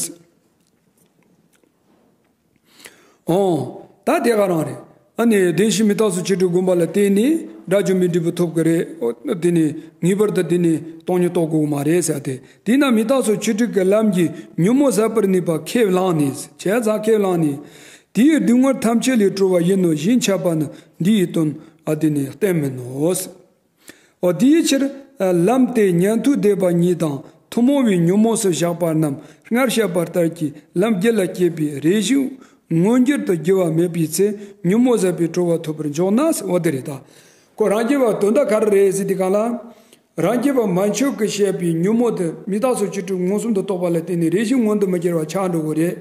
འོ། ད་དེ་ག་རང་རེད། ཨ་ནི་བདེན་བཞི་མི་རྟག་སོགས་བཅུ་དྲུག་བསྒོམ་པ་ལ་བརྟེན་ནས་དགྲ་བཅོམ་པའི་འབྲས་བུ་ཐོབ་ཀྱི་རེད། འོ་དེ་ནི་ངེས་པར་དུ་དེ་ནི་སྟོང་ཉིད་རྟོགས་དགོས་མ་རེད་ཟེར་ཏེ། དེས་ན་མི་རྟག་སོགས་བཅུ་དྲུག་གི་ལམ་གྱིས་ཉོན་མོངས་ཟད་པར་ནུས་པ་ཁས་བླངས་ནས། བྱས་ཙང་ཁས་བླངས་ནས། དེའི་སྡུག་བསྔལ་ཐམས་ཅད་ལས་གྲོལ་བ་ཡིན་ནོ་ཞེས་འཆད་པ་ནི་འདི་ཡི་དོན་ཨ་དེ་ནི་གཏན་མིན་ནོ། འོ་དེའི་ཕྱིར་ལམ་དེ་ཉན་ཐོས་སྡེ་པ་ཉིད་དང་ཐུན་མོང་བའི་ཉོན་མོངས་སུ་བཞག་པ་རྣམས་སྔར་བཤད་པ་ལྟར་གྱི་ལམ་རྒྱུད་ལ་སྐྱེས་པའི་རེ་ཞིག་མངོན་གྱུར་དུ་རྒྱུ་བ་མེད་པའི་ཚེ་ཉོན་མོངས་ཟད་པའི་གྲོལ་བ་ཐོབ་པར་འཇོག་ན། འོ་དེ་རེད་ད། ཁོ་རང་རྒྱུད་པ་དོན་དག་ག་རེ་རེད་ཟེར་དུས་སྒང་ལ། རང་རྒྱུད་པ་མན་ཆོད་ཀྱིས་བཤད་པའི་ཉོན་མོངས་དེ་མི་རྟག་སོགས་བཅུ་དྲུག་མངོན་སུམ་དུ་རྟོགས་པ་ལ་བརྟེན་ནས་རེ་ཞིག་མངོན་དུ་མི་གྱུར་བ་ཆགས་འགྲོ་གི་རེད།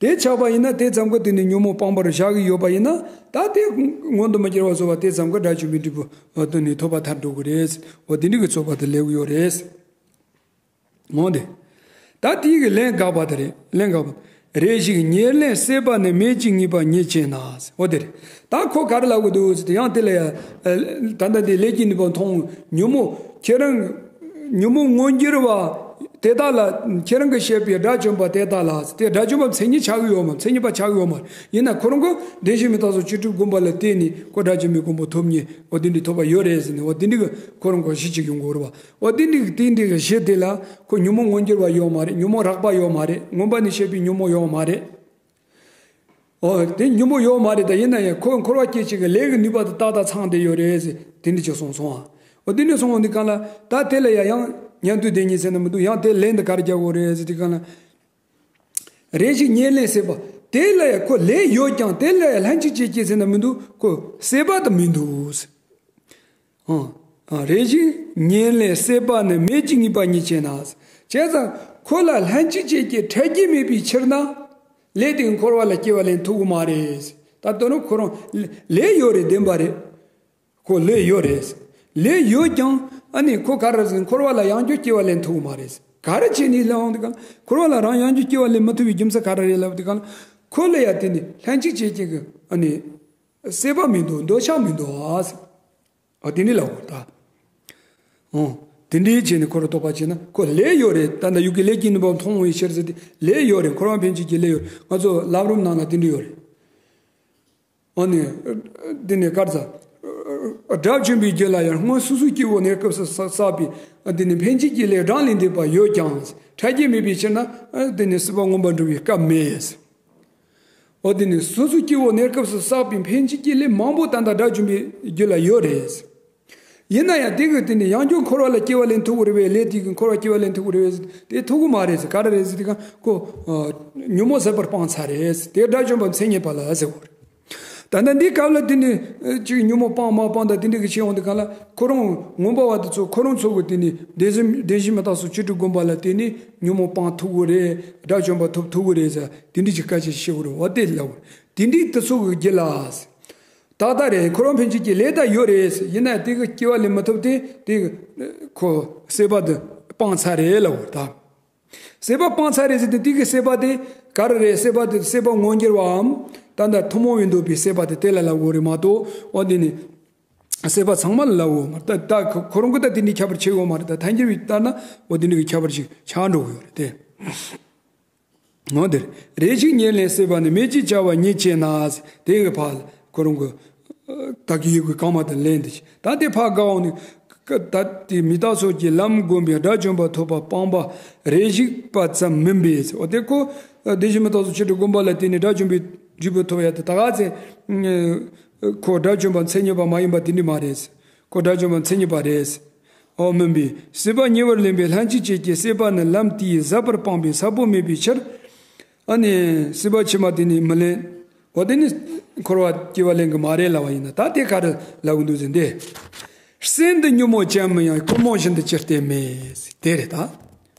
དེ་ཆགས་པ་ཡིན་ན་དེ་ཙམ་གྱིས་དེ་ནི་ཉོན་མོངས་སྤངས་པར་བཞག་གི་ཡོད་པ་ཡིན་ན། ད་དེ་མངོན་དུ་མི་གྱུར་བ་བཟོ་བ་དེ་ཙམ་གྱིས་དགྲ་བཅོམ་པའི་འབྲས་བུ་དེ་ནི་ཐོབ་པ་ཐལ་འགྲོ་གི་རེད། འོ་དེ་འདྲ་གི་རྩོད་པ་དེ་སླེབས་ཀྱི་ཡོད་རེད། འོ་དེ། ད་དེ་གི་ལན་དགག་པ་དེ་རེད། ལན་དགག་པ། རེ་ཞིག་ཉེར་ལེན་སྲེད་པ་ནི་མེད་ཅིང་ངེས་པ་ཉིད་ཅན་ན། འོ་དེ་རེད། ད་ཁོ་ག་རེ་ལབ་གི་འདུག་ཟེར་དུས་ཡང་དེ་ལ་ཡ། ད་ལྟ་འདི་ལས་ཀྱི་ནུས་པ་མཐོང་ཉོན་མོངས་ཁྱེད་རང་། ཉོན་མོངས་མངོན་གྱུར་བ་དེ་དག་ལ། ཁྱེད་རང་གིས་བཤད་པའི་དགྲ་བཅོམ་པ་དེ་དག་ལ། དེ་དགྲ་བཅོམ་པ་མཚན་ཉིད་ཆགས་ཀྱི་ཡོད་མ། མཚན་ཉིད་པ་ཆགས་ཀྱི་ཡོད་མ་རེད། ཡིན་ན་ཁོ་རང་གིས་བདེན་བཞི་མི་རྟག་སོགས་བཅུ་དྲུག་བསྒོམ་པ་ལ་བརྟེན་ནས་ཁོ་དགྲ་བཅོམ་པའི་གོ་འཕང་ཐོབ་ནས། འོ་དེ་འདྲའི་ཐོབ་པ་ཡོད་རེད་ཟེར་ནས། འོ་དེ་འདྲའི་གི་ཁོ་རང་གིས་གཞི་གཅིག་ཡོང་དགོས་རེད་བ། འོ་དེ་འདྲའི་གི་དེ་འདྲའི་གི་གཞི་དེ་ལ་ཁོ་ཉོན་མོངས་མངོན་གྱུར་བ་ཡོད་མ་རེད། ཉོན་མོངས་རགས་པ་ཡོད་མ་རེད། མངོན་པ་ནས་བཤད་པའི་ཉོན་མོངས་ཡོད་མ་རེད། འོ་དེ་ཉོན་མོངས་ཡོད་མ་རེད། ད་ཡིན་ན་ཡང་ཁོ་འཁོར་བ་སྐྱེ་བྱེད་ཀྱི་ལས་ཀྱི་ནུས་པ་དེ་ཏག་ཏག་ཚང་བསྡད་ཡོད་རེད་ཟེར་དེ་འདྲ་ཅིག་གསུངས་སོང་ཨ། འོ་དེ་ནས་སོང་འོང་དེ་གང་ལ་ད་དེ་ལ་ཡ་ཡང་ཉན་ཐོས་དེ་ཉིད་ཟེར་ན་མི་འདུག་ཡང་དེ་ལན་དུ་ག་རེ་རྒྱག་དགོས་རེད་ཟེར་དེ་གང་ལ། རེ་ཞིག་ཉེར་ལེན་སྲེད་པ། དེ་ལ་ཡ་ཁོ་ལས་ཡོད་ཀྱང་དེ་ལ་ཡ་ལྷན་ཅིག་སྐྱེས་སྐྱེས་ཟེར་ན་མི་འདུག་ཁོ་སྲེད་པ་དུ་མི་འདུག་ཨང་། ཨང་། རེ་ཞིག་ཉེར་ལེན་སྲེད་པ་ནི་མེད་ཅིང་གཉིས་པ་ཉིད་ཅན་ན། བྱས་ཙང་ཁོ་ལ་ལྷན་ཅིག་སྐྱེས་སྐྱེས་འཕྲལ་རྒྱས་མེད་པའི་ཕྱིར་ན། ལས་དེ་འཁོར་བ་ལ་སྐྱེ་བ་ལེན་ཐུབ་ཀྱི་མ་རེད། ད་དོན་ནི་ཁོ་རང་ལས་ཡོད་རེད་བདེན་པ་རེད། ཁོ་ལས་ཡོད་རེད། ལས་ཡོད་ཀྱང་ཨ་ནི་ཁོ་ག་རེ་ཟེར་འཁོར་བ་ལ་ཡང་བསྐྱར་སྐྱེ་བ་ལེན་ཐུབ་ཀྱི་མ་རེད། ག་རེ་བྱས་ནས་ལབ་འོང་དུས་གང་འཁོར་བ་ལ་རང་ཡང་བསྐྱར་སྐྱེ་བ་ལེན་མི་ཐུབ་པའི་རྒྱུ་མཚན་ག་རེ་རེད་ལབ་དུས་གང་ཁོ་ལ་ཡ་དེ་ནི་ལྷན་ཅིག་སྐྱེས་སྐྱེས་ཀྱི་ཨ་ནི་སྲེད་པ་མི་འདུག་འདོད་ཆགས་མི་འདུག་ཨ། ཨ་དེ་ནི་ལབ་འོང་ད། ཨོ། དེ་འདྲའི་བྱས་ནས་ཁོ་རང་རྟོགས་པ་བྱས་ན་ཁོ་ལས་ཡོད་རེད། ད་ལྟ་ཡུལ་གྱི་ལས་ཀྱི་ནུས་པ་མཐོང་བའི་ཕྱིར་ཟེར་ཏེ་ལས་ཡོད་རེད། འཁོར་བ་འཕེན་བྱེད་ཀྱི་ལས་ཡོད་རེད། ང་ཚོ་ལམ་རིམ་ནང་ལ་དེ་འདྲ་ཡོད་རེད། ཨ་ནི། དེ་ནས་སྐར་ཚ། དགྲ་བཅོམ་པའི་རྒྱུད་ལ་ཡང་སྔོན་སོ་སོའི་སྐྱེ་བོ་གནས་སྐབས་སུ་བསགས་པའི་དེ་ནི་འཕེན་བྱེད་ཀྱི་ལས་གྲངས་ལས་འདས་པ་ཡོད་ཀྱང་འཕྲལ་རྒྱས་མེད་པའི་ཕྱིར་ན་དེ་ནི་སྲིད་པ་མངོན་པར་འགྲུབ་པའི་སྐབས་མེད། འོ་དེ་ནི་སོ་སོའི་སྐྱེ་བོ་གནས་སྐབས་སུ་བསགས་པའི་འཕེན་བྱེད་ཀྱི་ལས་མང་པོ་ད་ལྟ་དགྲ་བཅོམ་པའི་རྒྱུད་ལ་ཡོད་རེད། ཡིན་ན་ཡང་དེ་གི་དེ་ནི་ཡང་བསྐྱར་འཁོར་བ་ལ་སྐྱེ་བ་ལེན་ཐུབ་ཀྱི་རེད་པས། ལས་དེ་གི་འཁོར་བ་སྐྱེ་བ་ལེན་ཐུབ་ཀྱི་རེད་པས། དེ་ཐུབ་ཀྱི་མ་རེད་ཟེར། ག་རེ་རེད་ཟེར་དུས་གང་ཁོ། ཉོན་མོངས་ཟད་པར་སྤངས་ཚར་རེད། དེ་དགྲ་བཅོམ་པ་མཚན་ཉིད་པ་ལ་ཟེར་བ་རེད། ད་ལྟ་འདི་སྐབས་ལ་དེ་ནི་ཅིག་ཉོན་མོངས་སྤངས་མ་སྤངས་དང་དེ་འདྲ་གི་ཕྱིར་འོང་དུས་གང་ལ་ཁོ་རང་ངོམས་པ་བ་དེ་ཚོ་ཁོ་རང་ཚོ་གི་དེ་ནི་བདེན་བཞི་བདེན་བཞི་མི་རྟག་སོགས་བཅུ་དྲུག་བསྒོམས་པ་ལ་དེ་ནི་ཉོན་མོངས་སྤངས་ཐུབ་ཀྱི་རེད། དགྲ་བཅོམ་པ་ཐོབ་ཐུབ་ཀྱི་རེད་ཟེར་དེ་འདྲ་ཅིག་སྐད་ཆ་བཤད་ཀྱི་རེད་བ། དེ་ལབ་པ་རེད། དེ་འདྲའི་དེ་ཚོ་གི་རྒྱུད་ལ། ཏག་ཏག་རེད། འཁོར་བ་འཕེན་བྱེད་ཀྱི་ལས་ད་ཡོད་རེད། ཡིན་ན་དེ་གི་སྐྱེ་བ་ལེན་མི་ཐུབ་སྟེ་དེ་གི་ཁོ་སྲེད་པ་དེ་སྤངས་ཚར་རེད་ལབ་པ་རེད་ད། སྲེད་པ་སྤངས་ཚར་རེད་ཟེར་ཏེ་དེ་གི་སྲེད་པ་དེ་ག་རེ་རེད། སྲེད་པ་དེ་སྲེད་པ་མངོན་གྱུར་བའམ་ད་ལྟ་ཐུན་མོང་བའི་འདོད་པའི་སྲེད་པ་དེ་དེ་ལ་ལབ་དགོས་རེད་མ་གཏོགས་འོ་འདི་ནི་སྲེད་པ་ཚང་མ་ལ་ལབ་དགོས་མ་རེད། ད་ད་ཁོ་རང་གི་ད་དེ་འདྲའི་ཁྱད་པར་ཆེ་དགོས་མ་རེད། ད་ཐལ་འགྱུར་བའི་ལྟར་ན་འོ་དེ་འདྲ་གི་ཁྱད་པར་ཞིག་ཆགས་འགྲོ་གི་ཡོད་རེད་དེ། འོ་དེར་རེ་ཞིག་ཉེར་ལེན་སྲེད་པ་ནི་མེད་ཅེས་བྱ་བ་ཉིད་ཅན་ན། དེ་གི་ཕར་ཁོ་རང་གི་ད་གི་ཡི་གུ་གང་མ་དང་ལེན་དེ་ད་དེ་ཕར་དགའ་འོང་ནི་ད་དེ་མི་རྟག་སོགས་ཀྱི་ལམ་བསྒོམས་པའི་དགྲ་བཅོམ་པ་ཐོབ་པ་སྤངས་པ་རེ་ཞིག་པ་ཙམ་མིན་པས། འོ་དེ་ཁོ་བདེན་བཞི་མི་རྟག་སོགས་བཅུ་དྲུག་བསྒོམས་པ་ལ་བརྟེན་ནས་དགྲ་བཅོམ་པའི་འབྲས་བུ་ཐོབ་ཡ་དེ་ད་ག་ཚེ་ཁོ་དགྲ་བཅོམ་པ་མཚན་ཉིད་པ་མ་ཡིན་པ་དེ་འདྲ་མ་རེད། ཁོ་དགྲ་བཅོམ་པ་མཚན་ཉིད་པ་རེད། འོ་མིན་པས། སྲེད་པ་ཉེ་བར་ལེན་པའི་ལྷན་ཅིག་སྐྱེས་ཀྱི་སྲེད་པ་ནི་ལམ་དེས་ཟད་པར་སྤངས་པའི་ས་བོན་མེད་པའི་ཕྱིར། ཨ་ནི་སྲེད་པ་ཕྱི་མ་དེ་ནི་མི་ལེན། འོ་དེ་ནི་འཁོར་བ་སྐྱེ་བ་ལེན་གི་མ་རེད་ལབ་པ་ཡིན་ན་ད་དེ་ག་རེ་ལབ་གི་འདུག་ཟེར་ཏེ། སྲེད་འདི་ཉོན་མོངས་ཅན་མིན་ཡང་ཀུན་རྨོངས་བཞིན་དུ་ཅི་སྟེ་མེད། དེ་རེད་ད།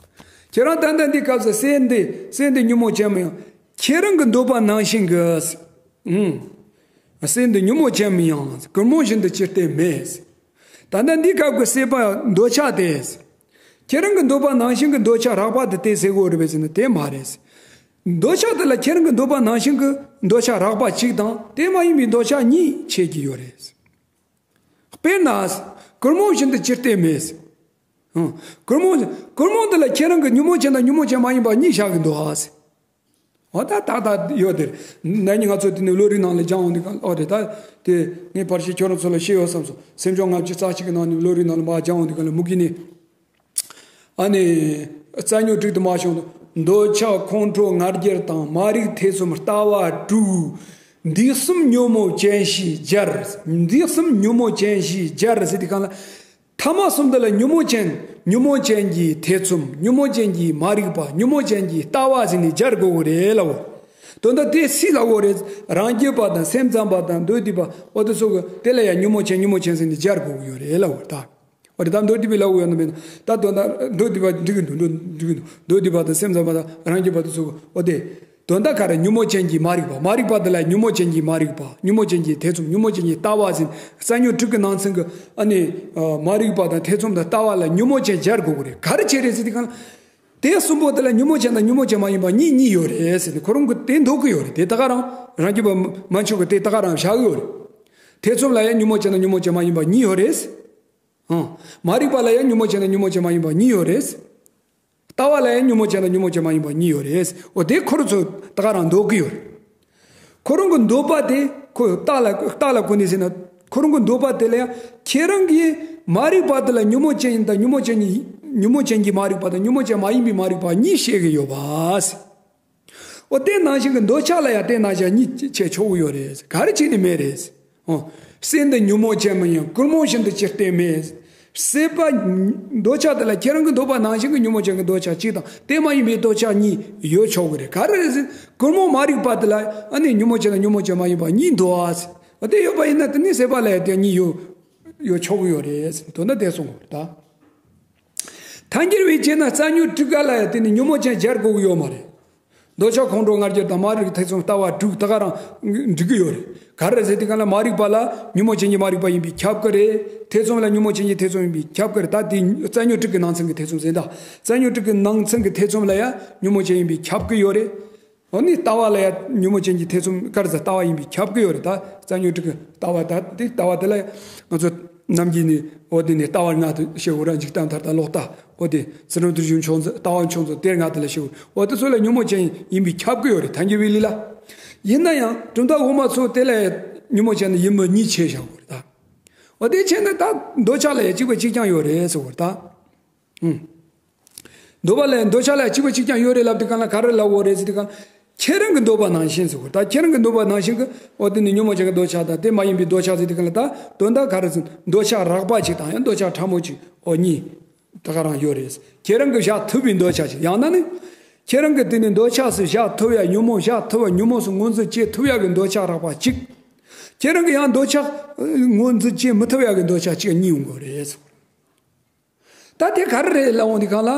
ཁྱེད་རང་ད་ལྟ་འདི་སྐབས་སུ་སྲེད་འདི་སྲེད་འདི་ཉོན་མོངས་ཅན་མིན་ཡང་ཁྱེད་རང་གི་འདོད་པ་ནང་བཞིན་གི། ཨུམ། སྲེད་འདི་ཉོན་མོངས་ཅན་མིན་ཡང་ཀུན་རྨོངས་བཞིན་དུ་ཅི་སྟེ་མེད། ད་ལྟ་འདི་སྐབས་ཀྱི་སྲེད་པ་འདོད་ཆགས་དེ། ཁྱེད་རང་གི་འདོད་པ་ནང་བཞིན་གྱི་འདོད་ཆགས་རགས་པ་དེ་དེ་ཟེར་དགོས་རེད་པས་ཟེར་ན་དེ་མ་རེད། འདོད་ཆགས་དེ་ལ་ཁྱེད་རང་གི་འདོད་པ་ནང་བཞིན་གྱི་འདོད་ཆགས་རགས་པ་གཅིག་དང་དེ་མ་ཡིན་པའི་འདོད་ཆགས་གཉིས་འཆད་ཀྱི་ཡོད་རེད། དཔེར་ན། ཀུན་རྨོངས་བཞིན་དུ་ཅི་སྟེ་མེད། ཧུམ། ཀུན་རྨོངས། ཀུན་རྨོངས་དེ་ལ་ཁྱེད་རང་གི་ཉོན་མོངས་ཅན་དང་ཉོན་མོངས་ཅན་མ་ཡིན་པ་གཉིས་བཞག་གི་འདུག་ཨ། འོ་ད་ད་ད་ཡོད་དེར། ན་ནིང་ང་ཚོ་དེ་ནས་བློ་རིག་ནང་ལ་སྦྱང་འོང་དུས་གང་ཨོ་རེད་ད། དེ་ངས་ཕར་ཞིག་ཁྱོད་རང་ཚོ་ལ་བཤད་ཡོད་བསམ་སོང་། སེམས་བྱུང་ལྔ་བཅུ་རྩ་གཅིག་གི་ནང་ནས་བློ་རིག་ནང་ལ་མར་སྦྱང་འོང་དུས་གང་ལ་མུ་གེ་ནི། ཨ་ནི། རྩ་ཉོན་དྲུག་ཏུ་མ་བྱུང་། འདོད་ཆགས་ཁོང་ཁྲོ་ང་རྒྱལ་དང་མ་རིག་ཐེ་ཚོམ་ལྟ་བ་དྲུག་འདི་གསུམ་ཉོན་མོངས་ཅན་ཞེས་སྦྱར། འདི་གསུམ་ཉོན་མོངས་ཅན་ཞེས་སྦྱར་ཟེར་དུས་གང་ལ། ཐ་མ་གསུམ་དེ་ལ་ཉོན་མོངས་ཅན། ཉོན་མོངས་ཅན་གྱི་ཐེ་ཚོམ། ཉོན་མོངས་ཅན་གྱི་མ་རིག་པ། ཉོན་མོངས་ཅན་གྱི་ལྟ་བ་ཟེར་ནས་སྦྱར་དགོས་ཀྱི་རེད་ལབ། དོན་དག་དེ་སུས་ལབ་དགོས་རེད། རང་རྒྱུད་པ་དང་སེམས་ཙམ་པ་དང་མདོ་སྡེ་པ་འོ་དེ་ཚོ་གི་དེ་ལ་ཡང་ཉོན་མོངས་ཅན་ཉོན་མོངས་ཅན་ཟེར་ནས་སྦྱར་དགོས་ཀྱི་ཡོད་རེད་ལབ་ད། འོ་དེ་ད་མདོ་སྡེ་པས་ལབ་དགོས་ཡོད་ན་མེད་ན་ད་དོན་དག་མདོ་སྡེ་པ་འགྲིག་གི་འདུག་འགྲིག་གི་འདུག་མདོ་སྡེ་པ་དང་སེམས་ཙམ་པ་དང་རང་རྒྱུད་པ་དེ་ཚོ་གི་འོ་དེ། དོན་དག་ག་རེ། ཉོན་མོངས་ཅན་གྱི་མ་རིག་པ། མ་རིག་པ་དེ་ལ་ཉོན་མོངས་ཅན་གྱི་མ་རིག་པ། ཉོན་མོངས་ཅན་གྱི་ཐེ་ཚོམ། ཉོན་མོངས་ཅན་གྱི་ལྟ་བ་ཟེར། རྩ་ཉོན་དྲུག་གི་ནང་ཚན་གྱི་ཨ་ནི། མ་རིག་པ་དང་ཐེ་ཚོམ་དང་ལྟ་བ་ལ་ཉོན་མོངས་ཅན་སྦྱར་དགོས་ཀྱི་རེད། ག་རེ་བྱས་རེད་ཟེར་དུས་གང་ལ། དེ་གསུམ་པོ་དེ་ལ་ཉོན་མོངས་ཅན་དང་ཉོན་མོངས་ཅན་མ་ཡིན་པ་གཉིས་གཉིས་ཡོད་རེད་ཟེར་ནས་ཁོ་རང་གིས་དེ་འདོད་ཀྱི་ཡོད་རེད། དེ་ད་ག་རང་རང་རྒྱུད་པ་མན་ཆད་ཀྱིས་དེ་ད་ག་རང་བཞག་གི་ཡོད་རེད། ཐེ་ཚོམ་ལ་ཡང་ཉོན་མོངས་ཅན་དང་ཉོན་མོངས་ཅན་མ་ཡིན་པ་གཉིས་ཡོད་རེད། ཨང་། མ་རིག་པ་ལ་ཡང་ཉོན་མོངས་ཅན་དང་ཉོན་མོངས་ཅན་མ་ཡིན་པ་གཉིས་ཡོད་རེད། ལྟ་བ་ལ་ཡང་ཉོན་མོངས་ཅན་དང་ཉོན་མོངས་ཅན་མ་ཡིན་པ་གཉིས་ཡོད་རེད། འོ་དེ་ཁོ་རང་ཚོ་ད་ག་རང་འདོད་ཀྱི་ཡོད་རེད། ཁོ་རང་གི་འདོད་པ་དེ་ཁོ་རྟགས་ལ་རྟགས་ལ་གོ་ནས་ཟེར་ན་ཁོ་རང་གི་འདོད་པ་དེ་ལ་ཡང་ཁྱེད་རང་གིས་མ་རིག་པ་དེ་ལ་ཉོན་མོངས་ཅན་དང་ཉོན་མོངས་ཅན་གྱི་ཉོན་མོངས་ཅན་གྱི་མ་རིག་པ་དང་ཉོན་མོངས་ཅན་མ་ཡིན་པའི་མ་རིག་པ་གཉིས་བཤད་ཀྱི་ཡོད་པ། འོ་དེ་ནང་བཞིན་གྱི་འདོད་ཆགས་ལ་ཡང་དེ་ནང་བཞིན་གཉིས་བྱས་ཆོག་གི་ཡོད་རེད། ག་རེ་བྱས་ནས་མེད་རེད། འོ། སྲེད་འདི་ཉོན་མོངས་ཅན་མིན་ཡང་ཀུན་རྨོངས་བཞིན་དུ་ཅི་སྟེ་མེད། སྲེད་པ། འདོད་ཆགས་དེ་ལ་ཁྱེད་རང་གི་འདོད་པ་ནང་བཞིན་གྱི་ཉོན་མོངས་ཅན་གྱི་འདོད་ཆགས་གཅིག་དང་དེ་མ་ཡིན་པའི་འདོད་ཆགས་གཉིས་ཡོད་ཆོག་གི་རེད། ག་རེ་རེད་ཟེར། ཀུན་རྨོངས་མ་རིག་པ་དེ་ལ་ཨ་ནི་ཉོན་མོངས་ཅན་དང་ཉོན་མོངས་ཅན་མ་ཡིན་པ་གཉིས་འདུག་ཨ་ཟེར། དེ་ཡོད་པ་ཡིན་ན་དེ་ནི་སྲེད་པ་ལ་ཡང་དེ་གཉིས་ཡོད་ཡོད་ཆོག་གི་ཡོད་རེད་ཟེར། དོན་དག་དེ་གསུངས་པ་རེད་ད། ཐལ་འགྱུར་བའི་ཆོས་ནི་རྩ་ཉོན་དྲུག་ག་ལ་ཡང་དེ་ནི་ཉོན་མོངས་ཅན་སྦྱར་དགོས་ཀྱི་ཡོད་མ་རེད། འདོད་ཆགས་ཁོང་ཁྲོ་ང་རྒྱལ་དང་མ་རིག་ཐེ་ཚོམ་ལྟ་བ་དྲུག་ད་ག་རང་འགྲིག་གི་ཡོད་རེད། ག་རེ་ཟེར་དུས་ག་ལ་མ་རིག་པ་ལ་ཉོན་མོངས་ཅན་གྱི་མ་རིག་པ་ཡིན་པས་ཁྱབ་ཀྱི་རེད། ཐེ་ཚོམ་ལ་ཉོན་མོངས་ཅན་གྱི་ཐེ་ཚོམ་ཡིན་པས་ཁྱབ་ཀྱི་རེད། ད་དེ་རྩ་ཉོན་དྲུག་གི་ནང་ཚན་གྱི་ཐེ་ཚོམ་ཟེར་ད། རྩ་ཉོན་དྲུག་གི་ནང་ཚན་གྱི་ཐེ་ཚོམ་ལ་ཡང་ཉོན་མོངས་ཅན་ཡིན་པས་ཁྱབ་ཀྱི་ཡོད་རེད། འོ་ནི་ལྟ་བ་ལ་ཡང་ཉོན་མོངས་ཅན་གྱི་ཐེ་ཚོམ་ག་རེ་ཟེར་ལྟ་བ་ཡིན་པས་ཁྱབ་ཀྱི་ཡོད་རེད། ད་རྩ་ཉོན་དྲུག་གི་ལྟ་བ་ད་དེ་ལྟ་བ་དེ་ལ་ང་ཚོ་ནམ་རྒྱུན་ནས་འོ་དེ་ནས་ལྟ་བ་ལྔ་དུ་ཤེས་དགོས་ར། འཇིག་རྟེན་མཐར་ཐུག་ལོག་ལྟ། འོ་དེ་ཚུལ་ཁྲིམས་བརྟུལ་ཞུགས་མཆོག་འཛིན་ལྟ་བ་མཆོག་འཛིན་དེ་ལྔ་དེ་ལ་ཤེས་དགོས། འོ་དེ་ཚོ་ལ་ཉོན་མོངས་ཅན་ཡིན་པས་ཁྱབ་ཀྱི་ཡོད་རེད། ཐལ་འགྱུར་བའི་ལུགས་ལ། ཡིན་ན་ཡང་གྲུབ་མཐའ་དབུ་མ་ཚོ་དེ་ལ་ཉོན་མོངས་ཅན་ནི་ཡིན་མིན་གཉིས་ཕྱེ་བཞག་དགོས་རེད་ད། འོ་དེ་ཕྱེ་ན་ད་འདོད་ཆགས་ལ་ཡང་གཅིག་པ་གཅིག་རྐྱང་ཡོད་རེད་ཟེར་དགོས་རེད་ད། ཨུམ། འདོད་པ་ལ་འདོད་ཆགས་ལ་གཅིག་པ་གཅིག་རྐྱང་ཡོད་རེད་ལབ་དུས་གང་ལ་ག་རེ་ལབ་དགོས་རེད་ཟེར་དུས་གང་ལ། ཁྱེད་རང་གི་འདོད་པ་ནང་བཞིན་ཟེར་དགོས། ད་ཁྱེད་རང་གི་འདོད་པ་ནང་བཞིན་གྱི་འོ་དེ་ནི་ཉོན་མོངས་ཅན་གྱི་འདོད་ཆགས་དང་དེ་མ་ཡིན་པའི་འདོད་ཆགས་ཟེར་དུས་གང་ལ། ད་དོན་དག་ག་རེ་ཟེར། འདོད་ཆགས་རགས་པ་གཅིག་དང་ཡང་འདོད་ཆགས་ཕྲ་མོ་གཅིག་འོ་གཉིས་ད་ག་རང་ཡོད་རེད། ཁྱེད་རང་གི་བཞག་ཐུབ་པའི་འདོད་ཆགས་གཅིག་ཡང་ན་ནི། ཁྱེད་རང་གི་དེ་ནི་འདོད་ཆགས་སུ་བཞག་ཐུབ་ཡ། ཉོན་མོངས་བཞག་ཐུབ་པ། ཉོན་མོངས་སུ་ངོས་འཛིན་བྱེད་ཐུབ་ཡ་གི་འདོད་ཆགས་རགས་པ་གཅིག་ཁྱེད་རང་གི་ཡང་འདོད་ཆགས་ངོས་འཛིན་བྱེད་མི་ཐུབ་ཡ་གི་འདོད་ཆགས་གཅིག་གཉིས་ཡོང་དགོས་རེད། ད་དེ་ག་རེ་རེད་ལབ་འོང་དུས་གང་ལ།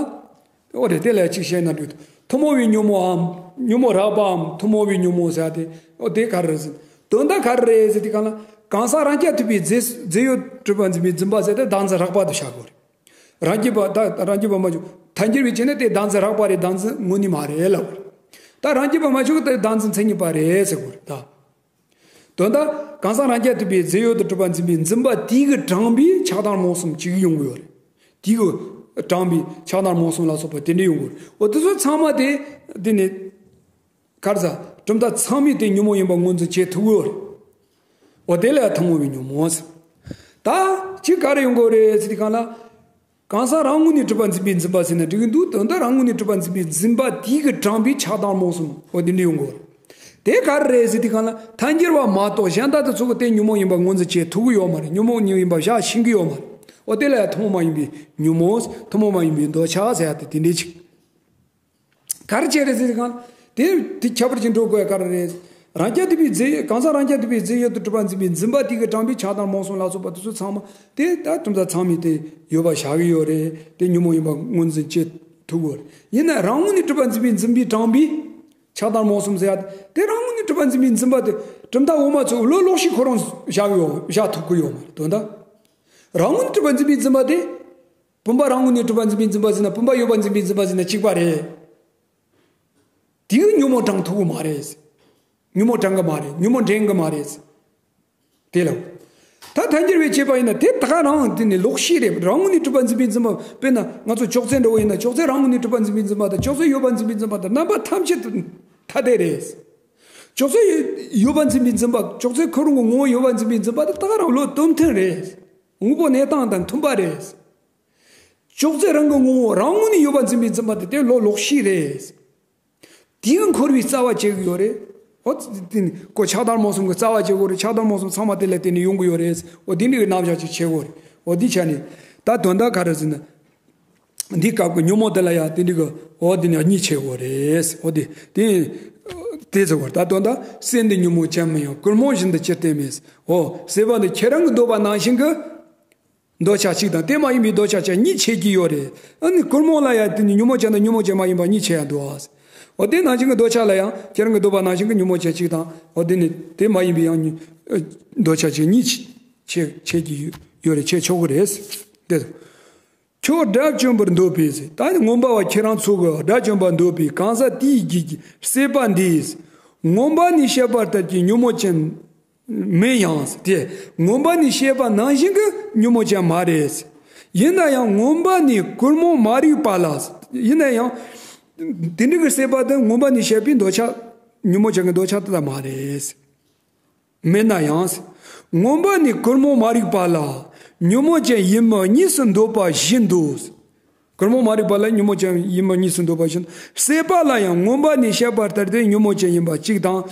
འོ་རེད། དེ་ལ་གཅིག་བཤད་ན་འགྲིག་ཐུན་མོང་བའི་ཉོན་མོངས་འམ། ཉོན་མོངས་རགས་པའམ། ཐུན་མོང་བའི་ཉོན་མོངས་ཟེར་ཏེ། འོ་དེ་ག་རེ་རེད་ཟེར། དོན་དག་ག་རེ་རེད་ཟེར་དུས་གང་ལ། གང་ཟག་རང་རྐྱ་ཐུབ་པའི་རྫས་རྫས་ཡོད་གྲུབ་པ་འཛིན་པའི་འཛིན་པ་ཟེར་ཏེ་བདག་འཛིན་རགས་པ་དུ་བཞག་དགོས་རེད། རང་རྐྱ་པ་ད་རང་རྐྱ་པ་མ་བྱུང་། ཐལ་འགྱུར་བའི་ཆོས་ནི་དེ་བདག་འཛིན་རགས་པ་རེད། བདག་འཛིན་དངོས་གནས་མ་རེད་ལབ་དགོས་རེད། ད་རང་རྐྱ་པ་མ་བྱུང་དེ་བདག་འཛིན་མཚན་ཉིད་པ་རེད་ཟེར་དགོས་རེད་ད། དོན་དག་གང་ཟག་རང་རྐྱ་ཐུབ་པའི་རྫས་ཡོད་དུ་གྲུབ་པ་འཛིན་པའི་འཛིན་པ་དེའི་གི་དྲངས་པའི་ཆགས་སྡང་རྨོངས་གསུམ་གཅིག་ཡོང་གི་ཡོད་རེད། དེའི་གི་དྲངས་པའི་ཆགས་སྡང་རྨོངས་གསུམ་ལ་སོགས་པ་དེ་འདྲ་ཡོང་གི་ཡོད་རེད། འོ་དེ་ཚོ་ཚང་མ་དེ་དེ་ནི་ག་རེ་ཟ། གྲུབ་མཐའ་ཚང་མས་དེ་ཉོན་མོངས་ཡིན་པ་ངོས་འཛིན་བྱེད་ཐུབ་ཀྱི་ཡོད་རེད། འོ་དེ་ལ་ཐུན་མོང་བའི་ཉོན་མོངས་ཟེར། ད་གཅིག་ག་རེ་ཡོང་གི་ཡོད་རེད་ཟེར་དུས་གང་ལ། གང་ཟག་རང་ངོས་ནས་གྲུབ་པ་འཛིན་པའི་འཛིན་པ་ཟེར་ན་འགྲིག་གི་འདུག་དོན་དག་རང་ངོས་ནས་གྲུབ་པ་འཛིན་པའི་འཛིན་པ་དེའི་གི་དྲངས་པའི་ཆགས་སྡང་རྨོངས་གསུམ་འོ་དེ་འདྲ་ཡོང་གི་ཡོད་རེད། དེ་ག་རེ་རེད་ཟེར་དུས་གང་ལ། ཐལ་འགྱུར་བ་མ་གཏོགས་གཞན་དག་དེ་ཚོ་གི་དེ་ཉོན་མོངས་ཡིན་པ་ངོས་འཛིན་བྱེད་ཐུབ་ཀྱི་ཡོད་མ་རེད། ཉོན་མོངས་ཡིན་པ་བཞག་ཤེས་ཀྱི་ཡོད་མ་རེད། འོ་དེ་ལ་ཡང་ཐུན་མོང་མ་ཡིན་པའི་ཉོན་མོངས། ཐུན་མོང་མ་ཡིན་པའི་འདོད་ཆགས་ཟེར་ཡ་དེ་དེ་འདྲའི་ཅིག་ག་རེ་བྱས་རེད་ཟེར་གང་། དེ་དེ་ཁྱད་པར་ཅན་འགྲོ་དགོས་ཡ་ག་རེ་རེད། རང་རྐྱ་ཐུབ་པའི་རྫས། གང་ཟག་རང་རྐྱ་ཐུབ་པའི་རྫས་ཡོད་དུ་གྲུབ་པ་འཛིན་པའི་འཛིན་པ་དེ་གི་དྲངས་པའི་ཆགས་སྡང་རྨོངས་གསུམ་ལ་སོགས་པ་དེ་ཚོ་ཚང་མ་དེ་ད་གྲུབ་མཐའ་ཚང་མས་དེ་ཡོད་པ་བཞག་གི་ཡོད་རེད། དེ་ཉོན་མོངས་ཡིན་པ་ངོས་འཛིན་བྱེད་ཐུབ་ཀྱི་ཡོད་རེད། ཡིན་ན་རང་ངོས་ནས་གྲུབ་པ་འཛིན་པའི་འཛིན་པའི་དྲངས་པའི་ཆགས་སྡང་རྨོངས་གསུམ་ཟེར་ཡ་དེ་རང་ངོས་ནས་གྲུབ་པ་འཛིན་པའི་འཛིན་པ་དེ་གྲུབ་མཐའ་དབུ་མ་ཚོ་ལོ་ལོག་ཤེས་ཁོ་རང་བཞག་ཡོད་བཞག་ཐུབ་ཀྱི་ཡོད་མ་རེད། དོན་དག་རང་ངོས་ནས་གྲུབ་པ་འཛིན་པའི་འཛིན་པ་དེ། བུམ་པ་རང་ངོས་ནས་གྲུབ་པ་འཛིན་པའི་འཛིན་པ་ཟེར་ན་བུམ་པ་ཡོད་པ་འཛིན་པའི་འཛིན་པ་ཟེར་ན་གཅིག་པ་རེད། དེའི་ཉོན་མོངས་དྲང་ཐུབ་ཀྱི་མ་རེད། ཉོན་མོངས་དྲང་གི་མ་རེད། ཉོན་མོངས་འདྲེན་གི་མ་རེད། དེ་ལ། ད་ཐལ་འགྱུར་བའི་ཁྱད་པར་ཡིན་ན་དེ་ད་ག་རང་དེ་ནི་ལོག་ཤེས་རེད། རང་ངོས་ནས་གྲུབ་པ་འཛིན་པའི་འཛིན་པ་དཔེར་ན་ང་ཚོ་ཅོག་ཙེ་འདྲ་བོ་ཡིན་ན་ཅོག་ཙེ་རང་ངོས་ནས་གྲུབ་པ་འཛིན་པའི་འཛིན་པ་དང་ཅོག་ཙེ་ཡོད་པ་འཛིན་པའི་འཛིན་པ་དང་རྣམ་པ་ཐམས་ཅད་དུ་ཐ་དད་རེད། ཅོག་ཙེ་ཡོད་པ་འཛིན་པའི་འཛིན་པ་ཅོག་ཙེ་ཁོ་རང་གི་ངོ་བོ་ཡོད་པ་འཛིན་པའི་འཛིན་པ་དེ་ད་ག་རང་བློ་དོན་མཐུན་རེད། དངོས་པོ་གནས་སྟངས་དང་མཐུན་པ་རེད། ཅོག་ཙེ་རང་གི་ངོ་བོ་རང་ངོས་ནས་ཡོད་པ་འཛིན་པའི་འཛིན་པ་དེ་དེ་ལོ་ལོག་ཤེས་རེད། དེའི་འཁོར་བའི་རྩ་བ་བྱེད་ཀྱི་ཡོད་རེད། འོ་དེ་ནི་ཁོ་ཆགས་སྡང་རྨོངས་གསུམ་གྱི་རྩ་བ་བྱེད་དགོས་རེད། ཆགས་སྡང་རྨོངས་གསུམ་ཚང་མ་དེ་ལ་བརྟེན་ནས་ཡོང་གི་ཡོད་རེད། འོ་དེ་འདྲའི་རྣམ་གཞག་ཅིག་བྱེད་དགོས་རེད། འོ་དེ་ཆ་ནས་ད་དོན་དག་ག་རེ་ཟེར་ན། འདིའི་སྐབས་ཀྱི་ཉོན་མོངས་དེ་ལ་ཡང་དེ་འདྲའི་གི་འོ་དེ་ནི་གཉིས་བྱེད་དགོས་རེད། འོ་དེ་དེ་དེ་ཟེར་བར་ད་དོན་དག་སྲེད་འདི་ཉོན་མོངས་ཅན་མིན་ཡང་། ཀུན་རྨོངས་བཞིན་དུ་ཅི་སྟེ་མེད། འོ་སྲེད་པ་འདི་ཁྱེད་རང་གི་འདོད་པ་ནང་བཞིན་གྱི། འདོད་ཆགས་གཅིག་དང་དེ་མ་ཡིན་པའི་འདོད་ཆགས་ཅན་གཉིས་བྱེད་ཀྱི་ཡོད་རེད། ཨ་ནི་ཀུན་རྨོངས་ལ་ཡང་དེ་ནི་ཉོན་མོངས་ཅན་དང་ཉོན་མོངས་ཅན་མ་ཡིན་པ་གཉིས་བྱེད་ཡ་འདུག་ཨ། འོ་དེ་ནང་བཞིན་གྱི་འདོད་ཆགས་ལ་ཡང་ཁྱེད་རང་གི་འདོད་པ་ནང་བཞིན་གྱི་ཉོན་མོངས་ཅན་གཅིག་དང་འོ་དེ་ནི་དེ་མ་ཡིན་པའི་ཡང་ཉོན་འདོད་ཆགས་ཅན་གཉིས་བྱེད་བྱེད་ཀྱི་ཡོད་རེད། བྱེད་ཆོག་གི་རེད། དེ་ཁྱོད་དགྲ་བཅོམ་པར་འདོད་པས་ཟེར། ད་ནི་མངོན་པ་བ་ཁྱེད་རང་ཚོ་གི་དགྲ་བཅོམ་པར་འདོད་པའི་གང་ཟག་དེའི་རྒྱུད་ཀྱི་སྲེད་པ་འདིས་མངོན་པ་ནས་བཤད་པ་ལྟར་གྱི་ཉོན་མོངས་ཅན། མིན་ཡང་། དེ་མངོན་པ་ནས་བཤད་པ་ནང་བཞིན་གྱི་ཉོན་མོངས་ཅན་མ་རེད། ཡིན་ན་ཡང་མངོན་པ་ནས་ཀུན་རྨོངས་མ་རིག་པ་ལ། ཡིན་ན་ཡང་། དེ་འདྲ་གི་སྲེད་པ་དེ་མངོན་པ་ནས་བཤད་པའི་འདོད་ཆགས། ཉོན་མོངས་ཅན་གྱི་འདོད་ཆགས་དེ་ལ་མ་རེད། མིན་ན་ཡང་། མངོན་པ་ནས་ཀུན་རྨོངས་མ་རིག་པ་ལ། ཉོན་མོངས་ཅན་ཡིན་མིན་གཉིས་སུ་འདོད་པ་བཞིན་དུ། ཀུན་རྨོངས་མ་རིག་པ་ལ་ཉོན་མོངས་ཅན་ཡིན་མིན་གཉིས་སུ་འདོད་པ་བཞིན། སྲེད་པ་ལ་ཡང་མངོན་པ་ནས་བཤད་པ་ལྟར་ཏེ་ཉོན་མོངས་ཅན་ཡིན་པ་གཅིག་དང་།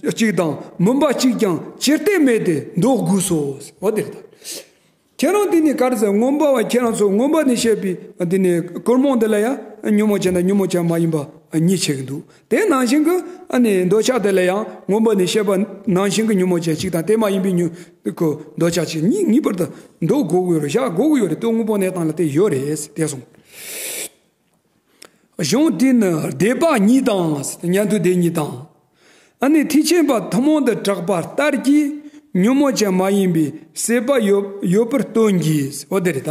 གཅིག་དང་མིན་པ་གཅིག་ཀྱང་ཅི་སྟེ་མེད་དེ་འདོད་དགོས་སོ། འོ་དེ་རེད། ཁྱེད་རང་དེ་ནི་ག་རེ་ཟེར། མངོན་པ་བ་ཁྱེད་རང་ཚོ་མངོན་པ་ནས་བཤད་པའི་དེ་ནི་ཀུན་རྨོངས་དེ་ལ་ཡང་ཉོན་མོངས་ཅན་དང་ཉོན་མོངས་ཅན་མ་ཡིན་པ་གཉིས་ཕྱེ་གི་འདུག་དེ་ནང་བཞིན་གྱི་ཨ་ནི་འདོད་ཆགས་དེ་ལ་ཡང་མངོན་པ་ནས་བཤད་པ་ནང་བཞིན་གྱི་ཉོན་མོངས་ཅན་གཅིག་དང་དེ་མ་ཡིན་པའི་ཉོན་ཁོ་འདོད་ཆགས་གཅིག་གཉིས་ངེས་པར་དུ་འདོད་དགོས་ཀྱི་ཡོད་རེད། བཞག་དགོས་ཀྱི་ཡོད་རེད། དོན་དངོས་པོ་གནས་སྟངས་ལ་དེ་ཡོད་རེད་དེ་གསུངས། གཞུང་དེ་ནི་སྡེ་པ་གཉིས་དང་། ཉན་ཐོས་སྡེ་གཉིས་དང་། ཨ་ནི་ཐེག་ཆེན་པ་ཐུན་མོང་དུ་གྲགས་པ་ལྟར་གྱི་ཉོན་མོངས་ཅན་མ་ཡིན་པའི་སྲེད་པ་ཡོད་ཡོད་པར་སྟོན་གྱི། འོ་དེ་རེད་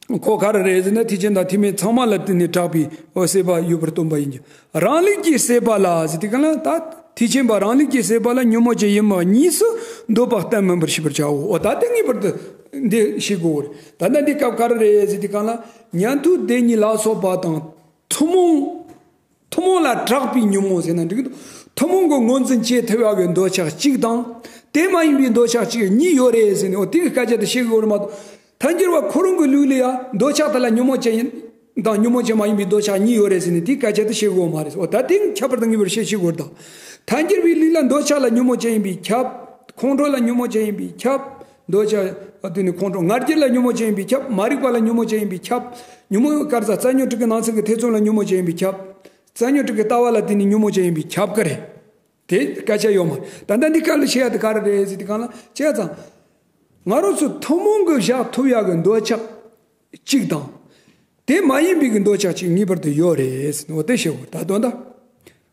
ད། ཁོ་ག་རེ་རེད་ཟེར་ན། ཐེག་ཆེན་དང་ཐེག་དམན་ཚང་མ་ལ་བརྟེན་ནས་གྲགས་པའི་འོ་སྲེད་པ་ཡོད་པར་སྟོན་པ་ཡིན་གྱི། རང་ལུགས་ཀྱི་སྲེད་པ་ལ་ཟེར་དུས་གང་ལ་ད། ཐེག་ཆེན་པ་རང་ལུགས་ཀྱི་སྲེད་པ་ལ་ཉོན་མོངས་ཅན་ཡིན་མིན་གཉིས་སུ་འདོད་པ་གཏན་མིན་པར་ཤེས་པར་བྱའོ། འོ་ད་དེ་ངེས་པར་དུ་འདི་ཤེས་དགོས་རེད། ད་ལྟ་འདི་སྐབས་ག་རེ་རེད་ཟེར་དུས་གང་ལ། ཉན་ཐོས་སྡེ་གཉིས་ལ་སོགས་པ་དང་ཐུན་མོང་ཐུན་མོང་ལ་གྲགས་པའི་ཉོན་མོངས་ཟེར་ན་འགྲིག་གི་འདུག་ཐུན་མོང་གི་ངོས་འཛིན་བྱེད་ཐུབ་ཡག་གི་འདོད་ཆགས་གཅིག་དང་། དེ་མ་ཡིན་པའི་འདོད་ཆགས་གཅིག་གཉིས་ཡོད་རེད་ཟེར་ནས། འོ་དེ་གི་སྐད་ཆ་དེ་བཤད་དགོས་རེད་མ་གཏོགས། ཐལ་འགྱུར་བ་ཁོ་རང་གི་ལུགས་ལ་ཡང་འདོད་ཆགས་དེ་ལ་ཉོན་མོངས་ཅན་ཡིན་དང་ཉོན་མོངས་ཅན་མ་ཡིན་པའི་འདོད་ཆགས་གཉིས་ཡོད་རེད་ཟེར་ནས་དེའི་སྐད་ཆ་དེ་བཤད་དགོས་མ་རེད། འོ་ད་དེ་ཁྱད་པར་དང་ངེས་པར་བཤད་ཤེས་དགོས་རེད་ད། ཐལ་འགྱུར་བའི་ལུགས་ལ་འདོད་ཆགས་ལ་ཉོན་མོངས་ཅན་ཡིན་པས་ཁྱབ། ཁོང་ཁྲོ་ལ་ཉོན་མོངས་ཅན་ཡིན་པས་ཁྱབ། འདོད་ཆགས་དེ་ནི་ཁོང་ཁྲོ་ང་རྒྱལ་ལ་ཉོན་མོངས་ཅན་ཡིན་པས་ཁྱབ། མ་རིག་པ་ལ་ཉོན་མོངས་ཅན་ཡིན་པས་ཁྱབ། ཉོན་མོངས་སྐལ་བཟང་རྩ་ཉོན་དྲུག་གི་ནང་ཚན་གྱི་ཐེ་ཚོམ་ལ་ཉོན་མོངས་ཅན་ཡིན་པས་ཁྱབ། རྩ་ཉོན་དྲུག་གི་ལྟ་བ་ལ་བརྟེན་ནས་ཉོན་མོངས་ཅན་ཡིན་པས་ཁྱབ་ཀྱི་རེད། དེ་སྐད་ཆ་ཡོད་མ་རེད། ད་ལྟ་འདི་སྐབས་ལ་བཤད་ཡ་དེ་ག་རེ་རེད་ཟེར་དུས་གང་ལ་བྱས་ཙང་། ང་རང་ཚོ་ཐུན་མོང་གི་བཞག་ཐུབ་ཡག་གི་འདོད་ཆགས་གཅིག་དང་། དེ་མ་ཡིན་པའི་གི་འདོད་ཆགས་གཅིག་ངེས་པར་དུ་ཡོད་རེད། འོ་དེ་བཤད་དགོས་ད་དོན་དག་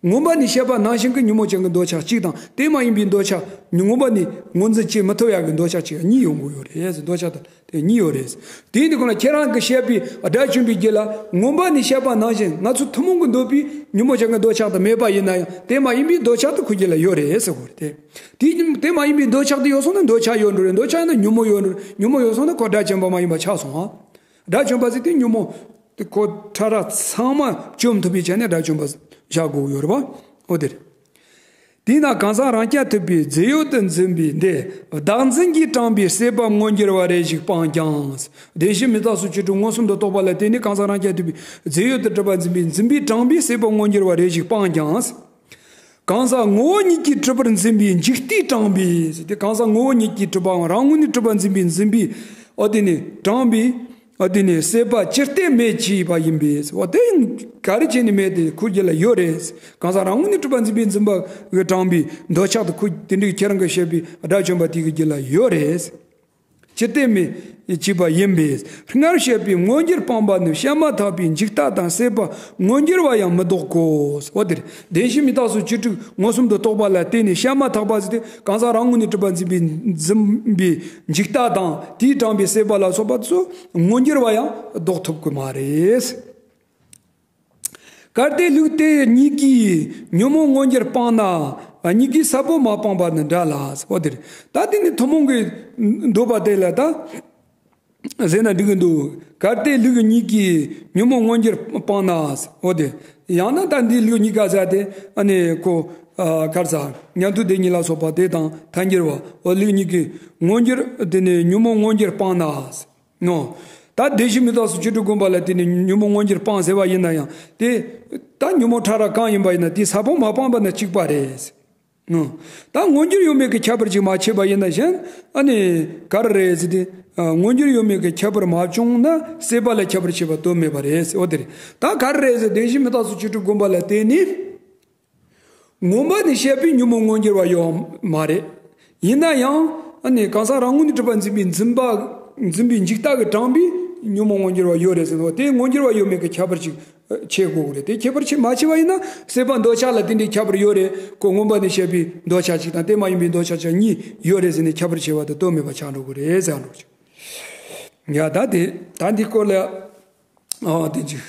མངོན་པ་ནས་བཤད་པ་ནང་བཞིན་གྱི་ཉོན་མོངས་ཅན་གྱི་འདོད་ཆགས་གཅིག་དང་། དེ་མ་ཡིན་པའི་འདོད་ཆགས་མངོན་པ་ནས་ངོས་འཛིན་བྱེད་མི་ཐུབ་ཡག་གི་འདོད་ཆགས་གཅིག་གཉིས་ཡོང་གི་ཡོད་རེད། འདོད་ཆགས་དང་དེ་གཉིས་ཡོད་རེད། དེ་ཡིན་དུས་གང་ལ་ཁྱེད་རང་གིས་བཤད་པའི་དགྲ་བཅོམ་པའི་རྒྱུད་ལ་མངོན་པ་ནས་བཤད་པ་ནང་བཞིན་ང་ཚོ་ཐུན་མོང་གི་འདོད་པའི་ཉོན་མོངས་ཅན་གྱི་འདོད་ཆགས་དེ་མེད་པ་ཡིན་ན་ཡང་། དེ་མ་ཡིན་པའི་འདོད་ཆགས་དེ་ཁོའི་རྒྱུད་ལ་ཡོད་རེད་ཟེར་དགོས་རེད་དེ། དེ་དེ་མ་ཡིན་པའི་འདོད་ཆགས་དེ་ཡོད་སོང་ན་འདོད་ཆགས་ཡོད་འགྲོ་རེད། འདོད་ཆགས་ཡོད་ན་ཉོན་མོངས་ཡོད་འགྲོ་རེད། ཉོན་མོངས་ཡོད་སོང་ན་ཁོ་དགྲ་བཅོམ་པ་མ་ཡིན་པ་ཆགས་སོང་ཨ། དགྲ་བཅོམ་པ་ཟེར་དེ་ཉོན་མོངས་དེ་ཁོ་ཕྲ་རགས་ཚང་མ་བཅོམ་ཐུབ་པའི་ཆ་ནས་དགྲ་བཅོམ་པ་བཞག་དགོས་ཡོད་རེད་པ། འོ་དེ་རེད། དེས་ན་གང་ཟག་རང་རྐྱ་ཐུབ་པའི་རྫས་ཡོད་དུ་འཛིན་པའི་འདི། བདག་འཛིན་གྱིས་དྲངས་པའི་སྲེད་པ་མངོན་གྱུར་བ་རེ་ཞིག་སྤངས་ཀྱང་། བདེན་བཞི་མི་རྟག་སོགས་བཅུ་དྲུག་མངོན་སུམ་དུ་རྟོགས་པ་ལ་བརྟེན་ནས་གང་ཟག་རང་རྐྱ་ཐུབ་པའི་རྫས་ཡོད་དུ་གྲུབ་པར་འཛིན་པའི་འཛིན་པས་དྲངས་པའི་སྲེད་པ་མངོན་གྱུར་བ་རེ་ཞིག་སྤངས་ཀྱང་། གང་ཟག་ངོ་བོ་ཉིད་ཀྱིས་གྲུབ་པར་འཛིན་པའི་འཇིག་ལྟས་དྲངས་པའི་ཟེར་ཏེ། གང་ཟག་ངོ་བོ་ཉིད་ཀྱིས་གྲུབ་པའམ་རང་ངོས་ནས་གྲུབ་པར་འཛིན་པའི་འཛིན་པས་འོ་དེ་ནི་དྲངས་པའི་འོ་དེ་ནི་སྲེད་པ་ཅི་སྟེ་མེད་བྱས་པ་ཡིན་པས། འོ་དེ་ག་རེ་བྱས་ནས་མེད་དེ་ཁོའི་རྒྱུད་ལ་ཡོད་རེད། གང་ཟག་རང་ངོས་ནས་གྲུབ་པར་འཛིན་པའི་འཛིན་པ་གིས་དྲངས་པའི་འདོད་ཆགས་དེ་ཁོ་དེ་འདྲའི་ཁྱེད་རང་གིས་བཤད་པའི་དགྲ་བཅོམ་པ་དེ་གི་རྒྱུད་ལ་ཡོད་རེད། ཅི་སྟེ་མེད་བྱས་པ་ཡིན་པས། སྔར་བཤད་པའི་མངོན་གྱུར་སྤངས་པ་ནི་བཤད་མ་ཐག་པའི་འཇིག་ལྟ་དང་སྲེད་པ་མངོན་གྱུར་བ་ཡང་མི་ལྡོག་གོ། འོ་དེར་བདེན་བཞི་མི་རྟག་སོགས་བཅུ་དྲུག་མངོན་སུམ་དུ་རྟོགས་པ་ལ་བརྟེན་ནས་བཤད་མ་ཐག་པ་ཟེར་ཏེ། གང་ཟག་རང་ངོས་ནས་གྲུབ་པར་འཛིན་པའི་འཛིན་པའི་འཇིག་ལྟ་དང་དེས་དྲངས་པའི་སྲེད་པ་ལ་སོགས་པ་ཚོ་མངོན་གྱུར་བ་ཡང་ལྡོག་ཐུབ་ཀྱི་མ་རེད། གལ་ཏེ་ལུགས་དེ་གཉིས་ཀྱིས་ཉོན་མོངས་མངོན་གྱུར་སྤངས་ན། གཉིས་ཀྱིས་ས་བོན་མ་སྤངས་པ་ནི་འདྲ་ལ། འོ་དེར་ད་དེ་ནི་ཐུན་མོང་གི་འདོད་པ་དེ་ལ་ད་ཟེར་ན་འགྲིག་གི་འདུག་གལ་ཏེ་ལུགས་གཉིས་ཀྱིས་ཉོན་མོངས་མངོན་གྱུར་སྤངས་ན། འོ་དེ་ཡང་ན་ད་འདི་ལུགས་གཉིས་ཀ་ཟེར་ཏེ་ཨ་ནི་ཁོ་ག་རེ་ཟ། ཉན་ཐོས་སྡེ་གཉིས་ལ་སོགས་པ་དེ་དང་ཐལ་འགྱུར་བ། འོ་ལུགས་གཉིས་ཀྱིས་མངོན་གྱུར་དེ་ནི་ཉོན་མོངས་མངོན་གྱུར་སྤངས་ན། ནོ། ད་བདེན་བཞི་མི་རྟག་སོགས་བཅུ་དྲུག་བསྒོམ་པ་ལ་བརྟེན་ནས་ཉོན་མོངས་མངོན་གྱུར་སྤངས་ཟེར་བ་ཡིན་ན་ཡང་། དེ་ད་ཉོན་མོངས་ཕྲ་རགས་གང་ཡིན་པ་ཡིན་ན་དེའི་ས་བོན་མ་སྤངས་པ་ན་གཅིག་པ་རེད། ནོ། ད་མངོན་གྱུར་ཡོད་མེད་ཀྱི་ཁྱད་པར་ཅིག་མ་ཕྱེ་བ་ཡིན་ན་གཞན་ཨ་ནི་ག་རེ་རེད་ཟེར་ཏེ། མངོན་གྱུར་ཡོད་མེད་ཀྱི་ཁྱད་པར་མ་བྱུང་ན་སྲེད་པ་ལ་ཁྱད་པར་ཕྱེ་བ་དོན་མེད་པ་རེད་ཟེར། འོ་དེ་རེད། ད་ག་རེ་རེད་ཟེར། བདེན་བཞི་མི་རྟག་སོགས་བཅུ་དྲུག་བསྒོམ་པ་ལ་བརྟེན་ནས། མངོན་པ་ནས་བཤད་པའི་ཉོན་མོངས་མངོན་གྱུར་བ་ཡོད་མ་རེད། ཡིན་ན་ཡང་ཨ་ནི་གང་ཟག་རང་ངོས་ནས་གྲུབ་པ་འཛིན་པའི་འཛིན་པ་འཛིན་པའི་འཇིག་ལྟ་གིས་དྲངས་པའི་ཉོན་མོངས་མངོན་གྱུར་བ་ཡོད་རེད་ཟེར་བ་དེ་མངོན་གྱུར་བ་ཡོད་མེད་ཀྱི་ཁྱད་པར་ཅིག་ཕྱེ་དགོས་ཀྱི་རེད། དེ་ཁྱད་པར་ཕྱེ་མ་ཕྱེ་བ་ཡིན་ན་སྲེད་པ་འདོད་ཆགས་ལ་དེ་འདྲའི་ཁྱད་པར་ཡོད་རེད། ཁོ་མངོན་པ་ནས་བཤད་པའི་འདོད་ཆགས་གཅིག་དང་དེ་མ་ཡིན་པའི་འདོད་ཆགས་གཅིག་གཉིས་ཡོད་རེད་ཟེར་ནས་ཁྱད་པར་ཕྱེ་བ་དེ་དོན་མེད་པ་ཆགས་འགྲོ་གི་རེད་ཟེར་འགྲོ་གི། ཡ་ད་དེ་ད་འདི་སྐོར་ལ་ཨ་དེ་ཅིག་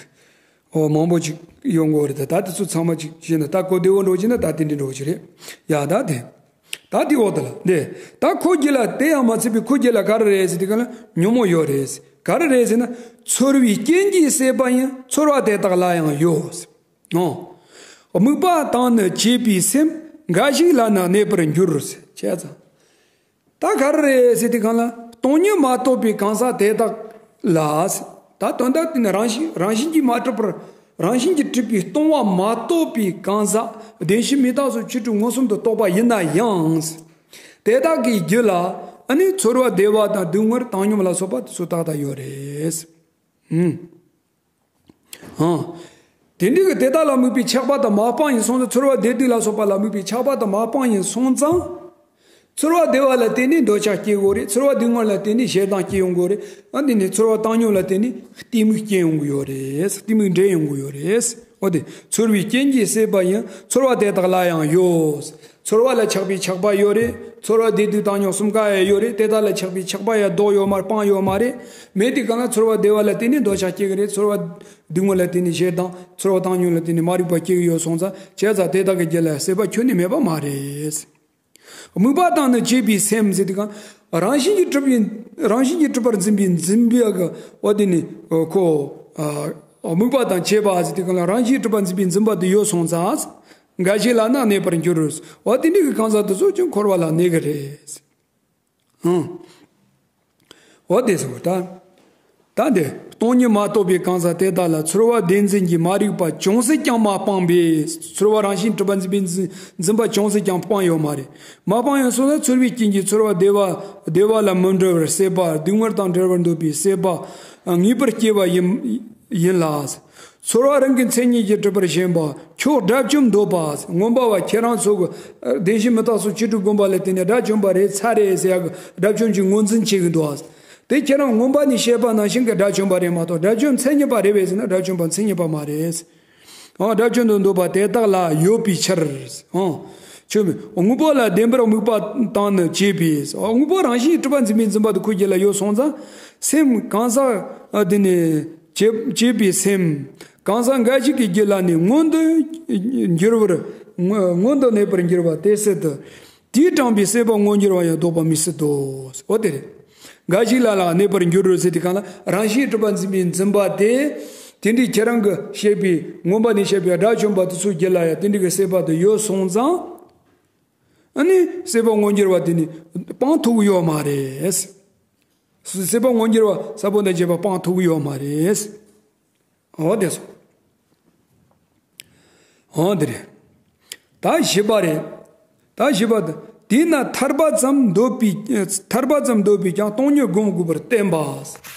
ཨོ་མང་པོ་ཅིག་ཡོང་གི་རེད། ད་ད་དེ་ཚོ་ཚང་མ་ཅིག་བྱས་ན་ད་གོ་བདེ་བོ་འགྲོ་གི་ན་ད་དེ་འདྲ་འགྲོ་གི་རེད། ཡ་ད་དེ་ད་དེ་འོག་ད་ལ་འདི་ད་ཁོ་རྒྱུད་ལ་དེ་ཡང་མ་ཚད་པའི་ཁོ་རྒྱུད་ལ་ག་རེ་རེད་ཟེར་དུས་ག་ལ་ཉོན་མོངས་ཡོད་རེད། ག་རེ་རེད་ཟེར་ན་ཚོར་བའི་རྐྱེན་གྱིས་སྲེད་པ་ཡང་ཚོར་བ་དེ་དག་ལ་ཡང་ཡོད། ཨོ། དམིགས་པ་དང་ནི་བཅས་པའི་སེམས་འགའ་ཞིག་ལ་ནི་གནས་པར་འགྱུར་ཟེར་བྱས་ཙང་། ད་ག་རེ་རེད་ཟེར་དུས་གང་ལ་སྟོང་ཉིད་མ་རྟོགས་པའི་གང་ཟག་དེ་དག་ལ། ད་དོན་དག་དེ་ནི་རང་བཞིན་རང་བཞིན་གྱིས་མ་གྲུབ་པར་རང་བཞིན་གྱིས་གྲུབ་པའི་སྟོང་པ་མ་རྟོགས་པའི་གང་ཟག་བདེན་བཞི་མི་རྟག་སོགས་བཅུ་དྲུག་མངོན་སུམ་དུ་རྟོགས་པ་ཡིན་ན་ཡང་། དེ་དག་གི་རྒྱུད་ལ་ ཨ་ནི་ཚོར་བ་བདེ་བ་དང་སྡུག་བསྔལ་བཏང་སྙོམས་ལ་སོགས་པ་དེ་ཚོ་ཏག་ཏག་ཡོད་རེད། ཨང་། དེ་འདྲའི་གི་དེ་དག་ལ་དམིགས་པའི་ཆགས་པ་དང་མ་སྤངས་ཡིན་སོང་ཙང་། ཚོར་བ་བདེ་སྡུག་ལ་སོགས་པ་ལ་དམིགས་པའི་ཆགས་པ་དང་མ་སྤངས་ཡིན་སོང་ཙང་། ཚོར་བ་བདེ་བ་ལ་བརྟེན་ནས་འདོད་ཆགས་སྐྱེ་དགོས་རེད། ཚོར་བ་སྡུག་བསྔལ་ལ་བརྟེན་ནས་ཞེ་སྡང་སྐྱེ་ཡོང་དགོས་རེད། ཨ་འདི་ནས་ཚོར་བ་བཏང་སྙོམས་ལ་བརྟེན་ནས་གཏི་མུག་སྐྱེ་ཡོང་གི་ཡོད་རེད། གཏི་མུག་འདྲེས་ཡོང་གི་ཡོད་རེད། འོ་དེ་ཚོར་བའི་རྐྱེན་གྱིས་སྲེད་པ་ཡིན། ཚོར་བ་དེ་དག་ལ་ཡང་ཡོད། ཚོར་བ་ལ་ཆགས་པའི་ཆགས་པ་ཡོད་རེད། ཚོར་བ་བདེ་སྡུག་བཏང་སྙོམས་གསུམ་ཀ་ཡང་ཡོད་རེད། དེ་དག་ལ་ཆགས་པའི་ཆགས་པ་ཡང་ལྡོག་ཡོད་མ་རེད། སྤངས་ཡོད་མ་རེད། མེད་དུས་གང་ལ་ཚོར་བ་བདེ་བ་ལ་བརྟེན་ནས་འདོད་ཆགས་སྐྱེ་གི་རེད། ཚོར་བ་སྡུག་བསྔལ་ལ་བརྟེན་ནས་ཞེ་སྡང་། ཚོར་བ་བཏང་སྙོམས་ལ་བརྟེན་ནས་མ་རིག་པ་སྐྱེ་གི་ཡོད་སོང་ཙང་། བྱས་ཙང་དེ་དག་གི་རྒྱུད་ལ་སྲེད་པ་ཁྱོན་ནས་མེད་པ་མ་རེད། དམིགས་པ་དང་ནི་བཅས་པའི་སེམས་ཟེར་དུས་གང་། རང་བཞིན་གྱིས་གྲུབ་པའི། རང་བཞིན་གྱིས་གྲུབ་པར་འཛིན་པའི་འཛིན་པའི་གི་འོ་དེ་ནི་ཁོ། ཨ། དམིགས་པ་དང་བཅས་པ་ཟེར་དུས་གང་ལ་རང་བཞིན་གྱིས་གྲུབ་པར་འཛིན་པའི་འཛིན་པ་དེ་ཡོད་སོང་ཙང་། འགའ་ཞིག་ལ་ན་གནས་པར་འགྱུར། འོ་དེ་འདྲའི་གི་གང་ཟག་དེ་ཚོ་ཀྱང་འཁོར་བ་ལ་གནས་གི་རེད། ཨང་། འོ་དེ་ཟེར་བ་ད། ད་འདི་སྟོང་ཉིད་མ་རྟོགས་པའི་གང་ཟག་དེ་དག་ལ་ཚོར་བ་བདེན་འཛིན་གྱི་མ་རིག་པ་ཅུང་ཟད་ཀྱང་མ་སྤངས་པས། ཚོར་བ་རང་བཞིན་གྲུབ་པ་འཛིན་པའི་འཛིན་འཛིན་པ་ཅུང་ཟད་ཀྱང་སྤངས་ཡོད་མ་རེད། མ་སྤངས་ཡོད་སོང་ན་ཚོར་བའི་རྐྱེན་གྱིས་ཚོར་བ་བདེ་བ་བདེ་བ་ལ་མི་འབྲལ་བར་སྲེད་པ། སྡུག་བསྔལ་དང་བྲལ་བར་འདོད་པའི་སྲེད་པ་ངེས་པར་སྐྱེ་བ་ཡིན་ཡིན་ལ། ཚོར་བ་རང་གི་མཚན་ཉིད་ཀྱིས་གྲུབ་པར་ཞེན་པ། ཁྱོད་དགྲ་བཅོམ་འདོད་པ། མངོན་པ་བ་ཁྱེད་རང་ཚོ་གི་བདེན་བཞི་མི་རྟག་སོགས་བཅུ་དྲུག་བསྒོམ་པ་ལ་བརྟེན་ནས་དགྲ་བཅོམ་པ་རེད་ཚར་རེད་ཟེར་ཡག་གི་དགྲ་བཅོམ་གྱི་ངོས་འཛིན་བྱེད་ཀྱི་འདུག་དེ་ཁྱེད་རང་མངོན་པ་ནས་བཤད་པ་ནང་བཞིན་གྱི་དགྲ་བཅོམ་པ་རེད་མ་གཏོགས། དགྲ་བཅོམ་མཚན་ཉིད་པ་རེད་པས་ཟེར་ན་དགྲ་བཅོམ་པ་མཚན་ཉིད་པ་མ་རེད། འོ་དགྲ་བཅོམ་དུ་འདོད་པ་དེ་དག་ལ་ཡོད་པའི་ཕྱིར། འོ། ཆོས་མིན་དངོས་པོ་ལ་བདེན་པར་དམིགས་པ་དང་ནི་བཅས་པས། དངོས་པོ་རང་བཞིན་གྲུབ་པ་འཛིན་པའི་འཛིན་པ་དེ་ཁོའི་རྒྱུད་ལ་ཡོད་སོང་ཙང་། སེམས་གང་ཟག་དེ་ནི་བཅས་བཅས་པའི་སེམས་གང་ཟག་འགའ་ཞིག་གི་རྒྱུད་ལ་ནི་མངོན་དུ་འགྱུར་བར། མངོན་དུ་གནས་པར་འགྱུར་བ་དེ་སྲིད་དུ། དེས་དྲངས་པའི་སྲེད་པ་མངོན་འགྱུར་བ་ཡང་ལྡོག་པ་མི་སྲིད་དོ། འོ་དེ་རེད། འགའ་ཞིག་ལ་ལ་གནས་པར་འགྱུར་རོ་ཟེར་དུས་གང་ལ་རང་བཞིན་གྲུབ་པ་འཛིན་པའི་འཛིན་པ་དེ། དེ་འདྲའི་ཁྱེད་རང་གི་བཤད་པའི་མངོན་པ་ནས་བཤད་པའི་དགྲ་བཅོམ་པ་དེ་ཚོའི་རྒྱུད་ལ་ཡང་དེ་འདྲའི་གི་སྲེད་པ་དེ་ཡོད་སོང་ཙང་། ཨ་ནི་སྲེད་པ་མངོན་འགྱུར་བ་དེ་ནི་སྤང་ཐུབ་ཀྱི་ཡོད་མ་རེད། སྲེད་པ་མངོན་འགྱུར་བ་ས་བོན་དང་བཅས་པ་སྤང་ཐུབ་ཀྱི་ཡོད་མ་རེད། འོ་དེ་སོ། འོ་དེ་རེད། ད་བཞི་པ་རེད། ད་བཞི་པ་དེ། དེས་ན་ཐར་པ་ཙམ་འདོད་པའི། ཐར་པ་ཙམ་འདོད་པས་ཀྱང་སྟོང་ཉིད་བསྒོམ་དགོས་པར་བསྟན་པ།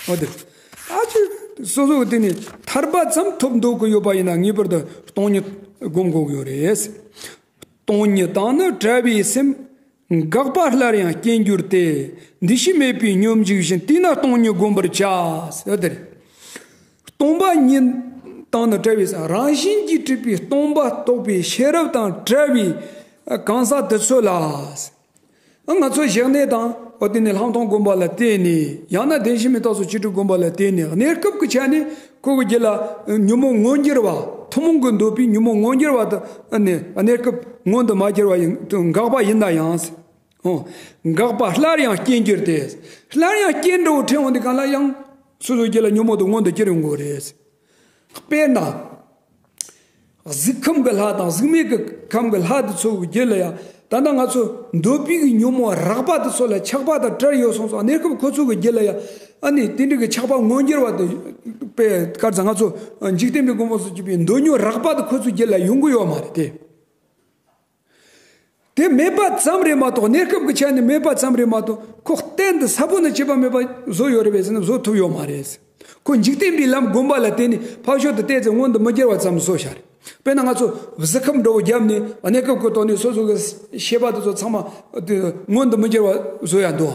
འོ་དེ་རེད། ད་ཅི་སོ་སོ་དེ་ནི་ཐར་པ་ཙམ་ཐོབ་འདོད་ཀྱི་ཡོད་པ་ཡིན་ན་ངེས་པར་དུ་སྟོང་ཉིད་བསྒོམ་དགོས་ཀྱི་ཡོད་རེད། སྟོང་ཉིད་དང་ནི་བྲལ་བའི་སེམས། འགག་པ་སླར་ཡང་སྐྱེ་འགྱུར་ཏེ། འདུ་ཤེས་མེད་པའི་སྙོམས་འཇུག་བཞིན། དེས་ན་སྟོང་ཉིད་བསྒོམ་པར་བྱ། ཟེར་དེ་རེད། སྟོང་པ་ཉིད་དང་ནི་བྲལ་བའི་སེམས། རང་བཞིན་གྱིས་གྲུབ་པའི་སྟོང་པ་རྟོགས་པའི་ཤེས་རབ་དང་བྲལ་བའི་གང་ཟག་དེ་ཚོ་ལ། ང་ཚོ་ཞི་གནས་དང་འོ་དེ་ནས་ལྷག་མཐོང་བསྒོམ་པ་ལ་བརྟེན་ནས། ཡང་ན་བདེན་བཞི་མི་རྟག་སོགས་བཅུ་དྲུག་བསྒོམ་པ་ལ་བརྟེན་ནས། གནས་སྐབས་ཀྱི་ཆ་ནས་ཁོ་གི་རྒྱུད་ལ་ཉོན་མོངས་མངོན་གྱུར་བ། ཐུན་མོང་གི་འདོད་པའི་ཉོན་མོངས་མངོན་གྱུར་བ་དང་ནི་གནས་སྐབས་མངོན་དུ་མ་གྱུར་བ་ཡིན་འགག་པ་ཡིན་ན་ཡང་། འོ། འགག་པ་སླར་ཡང་སྐྱེ་འགྱུར་ཏེ། སླར་ཡང་སྐྱེ་འགྲོ་ཕྲེང་བ་འདི་གང་ལ་ཡང་སོ་སོའི་རྒྱུད་ལ་ཉོན་མོངས་དེ་མངོན་དུ་གྱུར་ཡོང་གི་རེད། དཔེར་ན། གཟུགས་ཁམས་ཀྱི་ལྷ་དང་གཟུགས་མེད་ཀྱི་ཁམས་ཀྱི་ལྷ་དེ་ཚོ་གི་རྒྱུད་ལ་ཡང་ད་ལྟ་ང་ཚོ་འདོད་པའི་གི་ཉོན་མོངས་རགས་པ་དེ་ཚོ་ལ་ཆགས་པ་དང་བྲལ་ཡོད་སོང་ཙང་གནས་སྐབས་ཁོ་ཚོ་གི་རྒྱུད་ལ་ཡང་ཨ་ནི་དེ་འདྲ་གི་ཆགས་པ་མངོན་གྱུར་བ་དེ་དཔེ་སྐར་ཚ་ང་ཚོ་འཇིག་རྟེན་པའི་སྒོ་མོ་སོགས་ཀྱི་པའི་འདོད་ཉོན་རགས་པ་དེ་ཁོ་ཚོའི་རྒྱུད་ལ་ཡོང་གི་ཡོད་མ་རེད་དེ། དེ་མེད་པ་ཙམ་རེད་མ་གཏོགས། གནས་སྐབས་ཀྱི་ཆ་ནས་མེད་པ་ཙམ་རེད་མ་གཏོགས། ཁོ་གཏན་དུ་ས་བོན་ནས་སྐྱེས་པ་མེད་པ་བཟོ་ཡོད་རེད་པས་ཟེར་ན་བཟོ་ཐུབ་ཡོད་མ་རེད། ཁོ་འཇིག་རྟེན་པའི་ལམ་བསྒོམ་པ་ལ་བརྟེན་ནས་ཕར་ཕྱོགས་དུ་བལྟས་ཚེ་མངོན་དུ་མི་འགྱུར་བ་ཙམ་བཟོ་བཞག་རེད། དཔེར་ན་ང་ཚོ་གཟུགས་ཁམས་འདྲ་བོ་བརྒྱབ་ནས་གནས་སྐབས་ཀྱི་ཐོག་ནས་སོ་སོ་གི་ཤེས་པ་དེ་ཚོ་ཚང་མ་དེ་མངོན་དུ་མི་འགྱུར་བ་བཟོ་ཡ་འདུག་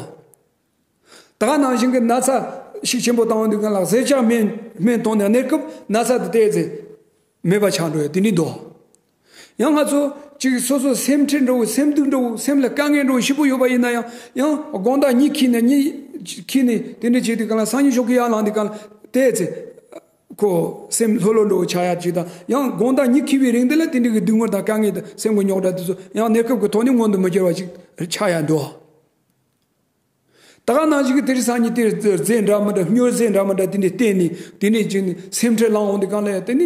ད་ག་ནང་བཞིན་གྱི་ན་ཚ་ཤུགས་ཆེན་པོ་བཏང་བའི་དུས་སྒང་ལ་ཟས་བཅག་སྨན་སྨན་བཏང་ནས་གནས་སྐབས་ན་ཚ་དེ་བལྟས་ཚེ་མེད་པ་ཆགས་འགྲོ་ཡ་དེ་འདྲ་འདུག་ཡང་ང་ཚོ་གཅིག་སོ་སོ་སེམས་ཁྲལ་འདྲ་བོ་སེམས་སྡུག་འདྲ་བོ་སེམས་ལ་དཀའ་ངལ་འདྲ་བོ་ཞེ་པོ་ཡོད་པ་ཡིན་ན་ཡང་ཡང་དགོང་དག་གཉིད་ཁུག་ནས་གཉིད་ཁུག་ནས་དེ་འདྲ་བྱེད་དུས་སྒང་ལ་སང་ཉིན་ཞོགས་ཀས་ཡར་ལངས་དུས་སྒང་ལ་བལྟས་ཚེ་ཁོ་སེམས་ལྷོད་ལྷོད་འདྲ་བོ་ཆགས་ཡ་ཅིག་དང་། ཡང་དགོང་དག་གཉིད་ཁུག་པའི་རིང་དེ་ལ་དེ་འདྲ་གི་སྡུག་བསྔལ་དང་དཀའ་ངལ་དང་སེམས་ཀྱི་རྙོག་དྲ་དེ་ཚོ་ཡང་གནས་སྐབས་ཀྱི་ཐོག་ནས་མངོན་དུ་མི་འགྱུར་བ་ཞིག་ཆགས་ཡ་འདུག་ད་ག་ནང་བཞིན་གྱི་དེ་རིང་སང་ཉིན་དེར་རྫས་འདྲ་མི་འདྲ་སྨྱོ་རྫས་འདྲ་མི་འདྲ་དེ་འདྲས་བསྟེན་ནས་དེ་འདྲས་བྱས་ནས་སེམས་ཁྲལ་ལངས་འོང་དུས་སྒང་ལ་ཡང་དེ་ནི་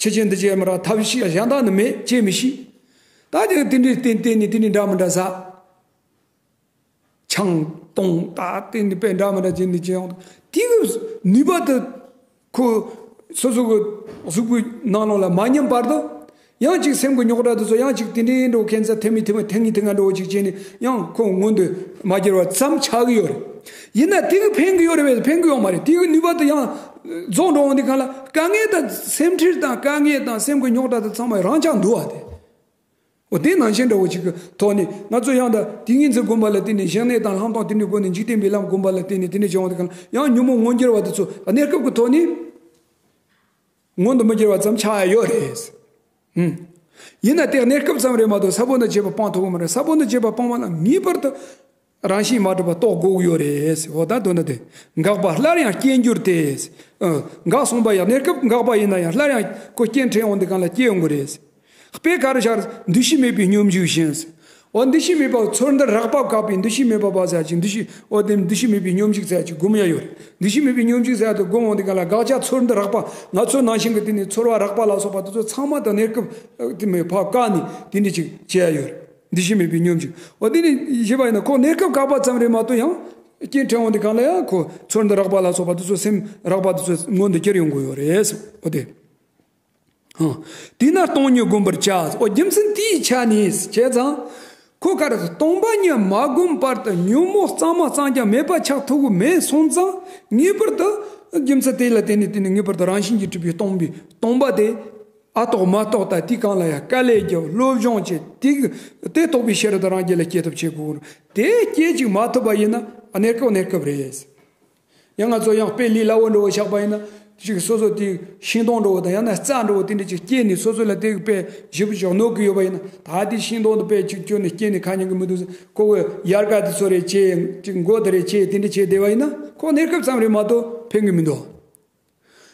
ཕྱི་རྐྱེན་འདི་བྱས་མ་རག་ཐབས་ཤེས་གཞན་དག་ནི་མེད་ཅེས་མི་ཤེས། ད་དེ་དེ་འདྲས་བསྟེན་བསྟེན་ནས་དེ་འདྲས་འདྲ་མི་འདྲ་ཟ། ཆང་བཏུང་ད་བསྟེན་ནས་དཔེ་འདྲ་མི་འདྲ་བྱས་ནས་བྱས་འོང་དུས་དེ་གི་ནུས་པ་དེ་ཁོ་སོ་སོ་གི་གཟུགས་པོའི་ནང་ལོགས་ལ་མ་ཉམས་བར་དུ། ཡང་ཅིག་སེམས་ཀྱི་རྙོག་དྲ་དེ་ཚོ་ཡང་ཅིག་དེ་འདྲའི་འགྲོ་ཁན་ཚ་ཐེ་མི་ཐེ་མི་ཐེ་ངི་ཐེ་ང་འགྲོ་ཅིག་བྱས་ནས་ཡང་ཁོ་མངོན་དུ་མ་གྱུར་བ་ཙམ་ཆགས་ཀྱི་ཡོད་རེད། ཡིན་ན་དེ་གི་ཕན་གི་ཡོད་རེད་བས་ཕན་གི་ཡོད་མ་རེད། དེ་གི་ནུས་པ་དེ་ཡང་རྫོགས་འགྲོ་འོང་དེ་གང་ལ་དཀའ་ངལ་དང་སེམས་ཁྲལ་དང་དཀའ་ངལ་དང་སེམས་ཀྱི་རྙོག་དྲ་དེ་ཚང་མ་རང་ཆགས་འདུག་བ་དེ། འོ་དེ་ནང་བཞིན་འདྲ་བོ་ཅིག་གི་ཐོག་ནས་ང་ཚོ་ཡང་ད་དེ་ཉིན་ཚེ་སྒོམ་པ་ལ་བརྟེན་ནས་བཞག་གནས་དང་ལྷག་མཐོང་དེ་འདྲའི་སྒོ་ནས་འཇིག་རྟེན་པའི་ལམ་སྒོམ་པ་ལ་བརྟེན་ནས་དེ་འདྲའི་བྱུང་བ་དེ་གང་ལ་ཡང་ཉོན་མོངས་མངོན་གྱུར་བ་དེ་ཚོ་གནས་སྐབས་ཀྱི་ཐོག་ནས། མངོན་དུ་མི་འགྱུར་བ་ཙམ་ཆགས་ཡ་ཡོད་རེད། ཨུམ། ཡིན་ན་དེ་གནས་སྐབས་ཙམ་རེད་མ་གཏོགས་ས་བོན་དང་བཅས་པ་སྤང་ཐུབ་ཀྱི་མ་རེད། ས་བོན་དང་བཅས་པ་སྤང་བ་ལ་ངེས་པར་དུ་རང་བཞིན་མ་གྲུབ་པ་རྟོགས་དགོས་ཀྱི་ཡོད་རེད། འོ་ད་དོན་དུ་དེ་འགག་པ་སླར་ཡང་སྐྱེ་འགྱུར་ཏེ། ཨ། འགག་སོང་པ་ཡང་གནས་སྐབས་འགག་པ་ཡིན་ན་ཡང་སླར་ཡང་ཁོ་སྐྱེ་འཕྲལ་འོང་དེ་གང་ལ་སྐྱེ་ཡོང་གི་རེད། དཔེ་ག་རེ་བཞག་འདུ་ཤེས་མེད་པའི་སྙོམས་འཇུག་བཞིན། འོ་འདུ་ཤེས་མེད་པ་ཚུར་འདི་རགས་པ་བཀག་པའི་འདུ་ཤེས་མེད་པ་བ་ཟེར་ཅིག་འདུ་ཤེས་འོ་དེ་འདུ་ཤེས་མེད་པའི་སྙོམས་འཇུག་ཟེར་ཅིག་སྒོམ་ཡ་ཡོད་རེད། འདུ་ཤེས་མེད་པའི་སྙོམས་འཇུག་ཟེར་དུ་སྒོམ་འོང་དེ་ག་ལ་དགག་བྱ་ཚུར་འདི་རགས་པ་ང་ཚོའི་ནང་བཞིན་གྱི་དེ་ནི་ཚོར་བ་རགས་པ་ལ་སོགས་པ་དེ་ཚོ་ཚང་མ་དང་གནས་སྐབས་དེ་མེད་ཕ་བཀག་ནས་དེ་འདྲ་ཅིག་བྱེད་ཡ་ཡོད་རེད། འདུ་ཤེས་མེད་པའི་སྙོམས་འཇུག་འོ་དེ་ནི་ཞེས་པ་ཡིན་ན་ཁོ་གནས་སྐབས་བཀག་པ་ཙམ་རེད་མ་གཏོགས་ཡང་སྐྱེ་འཕྲལ་འོང་དེ་ག་ལ་ཡང་ཁོ་ཚུར་འདི་རགས་པ་ལ་སོགས་པ་དེ་ཚོ་སེམས་རགས་པ་དེ་ཚོ་མངོན་དུ་གྱུར་ཡོང་གི་ཡོད་རེད། འོ་དེ། ཧང་། དེས་ན་སྟོང་ཉིད་བསྒོམ་པར་བྱ། འོ་རྒྱུ་མཚན་དེའི་ཆ་ནས་བྱས་ཙང་། ཁོ་ག་རེ་སྟོང་པ་ཉིད་མ་བསྒོམས་བར་དུ་ཉོན་མོངས་གཙང་མ་གཙང་རྐྱང་མེད་པ་ཆགས་ཐུབ་ཀྱི་མེད་སོང་ཙང་ངེས་པར་དུ་རྒྱུ་མཚན་དེ་ལ་བརྟེན་ནས་བརྟེན་ནས་ངེས་པར་དུ་རང་བཞིན་གྱིས་གྲུབ་པའི་སྟོང་པའི་སྟོང་པ་དེ་ཨ་རྟོགས་མ་རྟོགས་དང་དེའི་སྒང་ལ་ཡང་དཀའ་ལས་རྒྱབ་སློབ་སྦྱོང་བྱེད་དེ་དེ་རྟོགས་པའི་ཤེས་རབ་དང་རང་རྒྱུད་ལ་སྐྱེ་ཐབས་བྱེད་དགོས། དེ་སྐྱེ་ཅིག་མ་ཐུབ་པ་ཡིན་ན་གནས་སྐབས་གནས་སྐབས་རེད། ཡང་ང་ཚོ་ཡང་དཔེ་ལས་སླ་བོ་འདྲ་བོ་བཞག་པ་ཡིན་ན་ཅིག་སོ་སོ་དེ་ཤིང་སྡོང་འདྲ་བོ་དང་ཡང་ན་རྩྭ་འདྲ་བོ་དེ་འདྲ་ཅིག་སྐྱེས་ནས་སོ་སོ་ལ་དེ་གི་དཔེ་ཞིབ་ཅིག་གནོད་གི་ཡོད་པ་ཡིན་ན་ད་དེ་ཤིང་སྡོང་དེ་དཔེ་ཅིག་སྐྱོན་ནས་སྐྱེས་ནས་ཁ་ཉན་གི་མི་འདུག་ཟེར་ཁོ་གི་ཡལ་ག་དེ་ཚོ་རེ་བྱས་ཅིག་མགོ་དེ་རེ་བྱས་དེ་འདྲ་བྱས་བསྡད་པ་ཡིན་ན་ཁོ་གནས་སྐབས་ཙམ་རེད་མ་གཏོགས་ཕན་གི་མི་འདུག་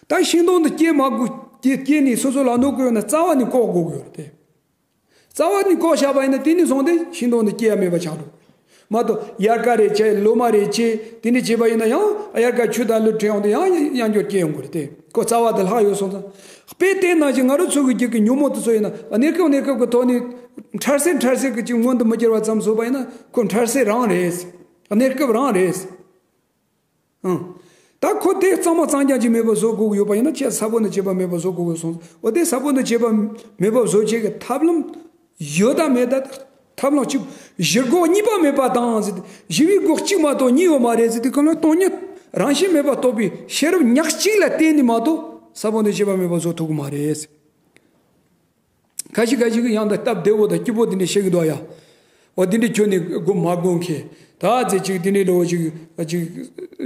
ད་ཤིང་སྡོང་དེ་སྐྱེས་མ་དགོས་སྐྱེས་སྐྱེས་ནས་སོ་སོ་ལ་གནོད་གི་ཡོད་ན་རྩ་བ་ནས་བཀོག་དགོས་གི་ཡོད་རེད་དེ། རྩ་བ་ནས་བཀོག་བཞག་པ་ཡིན་ན་དེ་ནས་བཟུང་སྟེ་ཤིང་སྡོང་དེ་སྐྱེ་ཡ་མེད་པ་ཆགས་འགྲོ། མ་གཏོགས་དབྱར་ཁ་རེ་བྱས་ལོ་མ་རེ་བྱས་དེ་འདྲ་བྱས་པ་ཡིན་ན་ཡང་དབྱར་ཁ་ཆུ་དང་ལུད་ཁྲིད་ཡོང་དུས་ཡང་ཡང་འགྱུར་སྐྱེ་ཡོང་གི་རེད་དེ་ཁོ་རྩ་བ་དེ་ལྷག་ཡོད་སོང་ཙང་། དཔེ་དེ་ནང་བཞིན་ང་རང་ཚོ་གི་རྒྱུད་ཀྱི་ཉོན་མོངས་དེ་ཚོ་ཡིན་ན་གནས་སྐབས་གནས་སྐབས་ཀྱི་ཐོག་ནས་འཕྲལ་སེལ་འཕྲལ་སེལ་གྱི་ཅིག་མངོན་དུ་མི་འགྱུར་བ་ཙམ་བཟོས་པ་ཡིན་ན་ཁོ་འཕྲལ་སེལ་རང་རེད། གནས་སྐབས་རང་རེད། ཨང་། ད་ཁོ་དེ་གཙང་མ་གཙང་རྐྱང་ཅིག་མེད་པ་བཟོ་དགོས་ཀྱི་ཡོད་པ་ཡིན་ན་ཁྱེད་ས་བོན་དང་བཅས་པ་མེད་པ་བཟོ་དགོས་ཀྱི་སོང་། འོ་དེ་ས་བོན་དང་བཅས་པ་མེད་པ་བཟོ་བྱེད་ཀྱི་ཐབས་ལམ་ཡོད་དང་མེད་དང་ཐབས་ལམ་གཅིག་བཞི་སྒོ་གཉིས་པ་མེད་པ་དང་ཟེར་ཏེ་བཞི་པའི་སྒོ་གཅིག་མ་གཏོགས་གཉིས་ཡོད་མ་རེད་ཟེར་ཏེ་ཁོ་ལ་སྟོང་ཉིད་རང་བཞིན་མེད་པ་རྟོགས་པའི་ཤེས་རབ་ཉག་གཅིག་ལ་བརྟེན་ནས་མ་གཏོགས་ས་བོན་དང་བཅས་པ་མེད་པ་བཟོ་ཐུབ་ཀྱི་མ་རེད། ཁ་ཤས་ཁ་ཤས་ཀྱིས་ཡང་ད་སྟབས་བདེ་བོ་དང་སྐྱིད་པོ་དེ་འདྲ་བཤད་ཀྱི་འདུག་ཡ། འོ་དེ་འདྲ་ཁྱོད་ནི་སྒོམ་མ་སྒོམ་མཁན། ད་ཚེ་གཅིག་དེ་འདྲའི་འདྲ་བོ་ཅིག་ཅིག་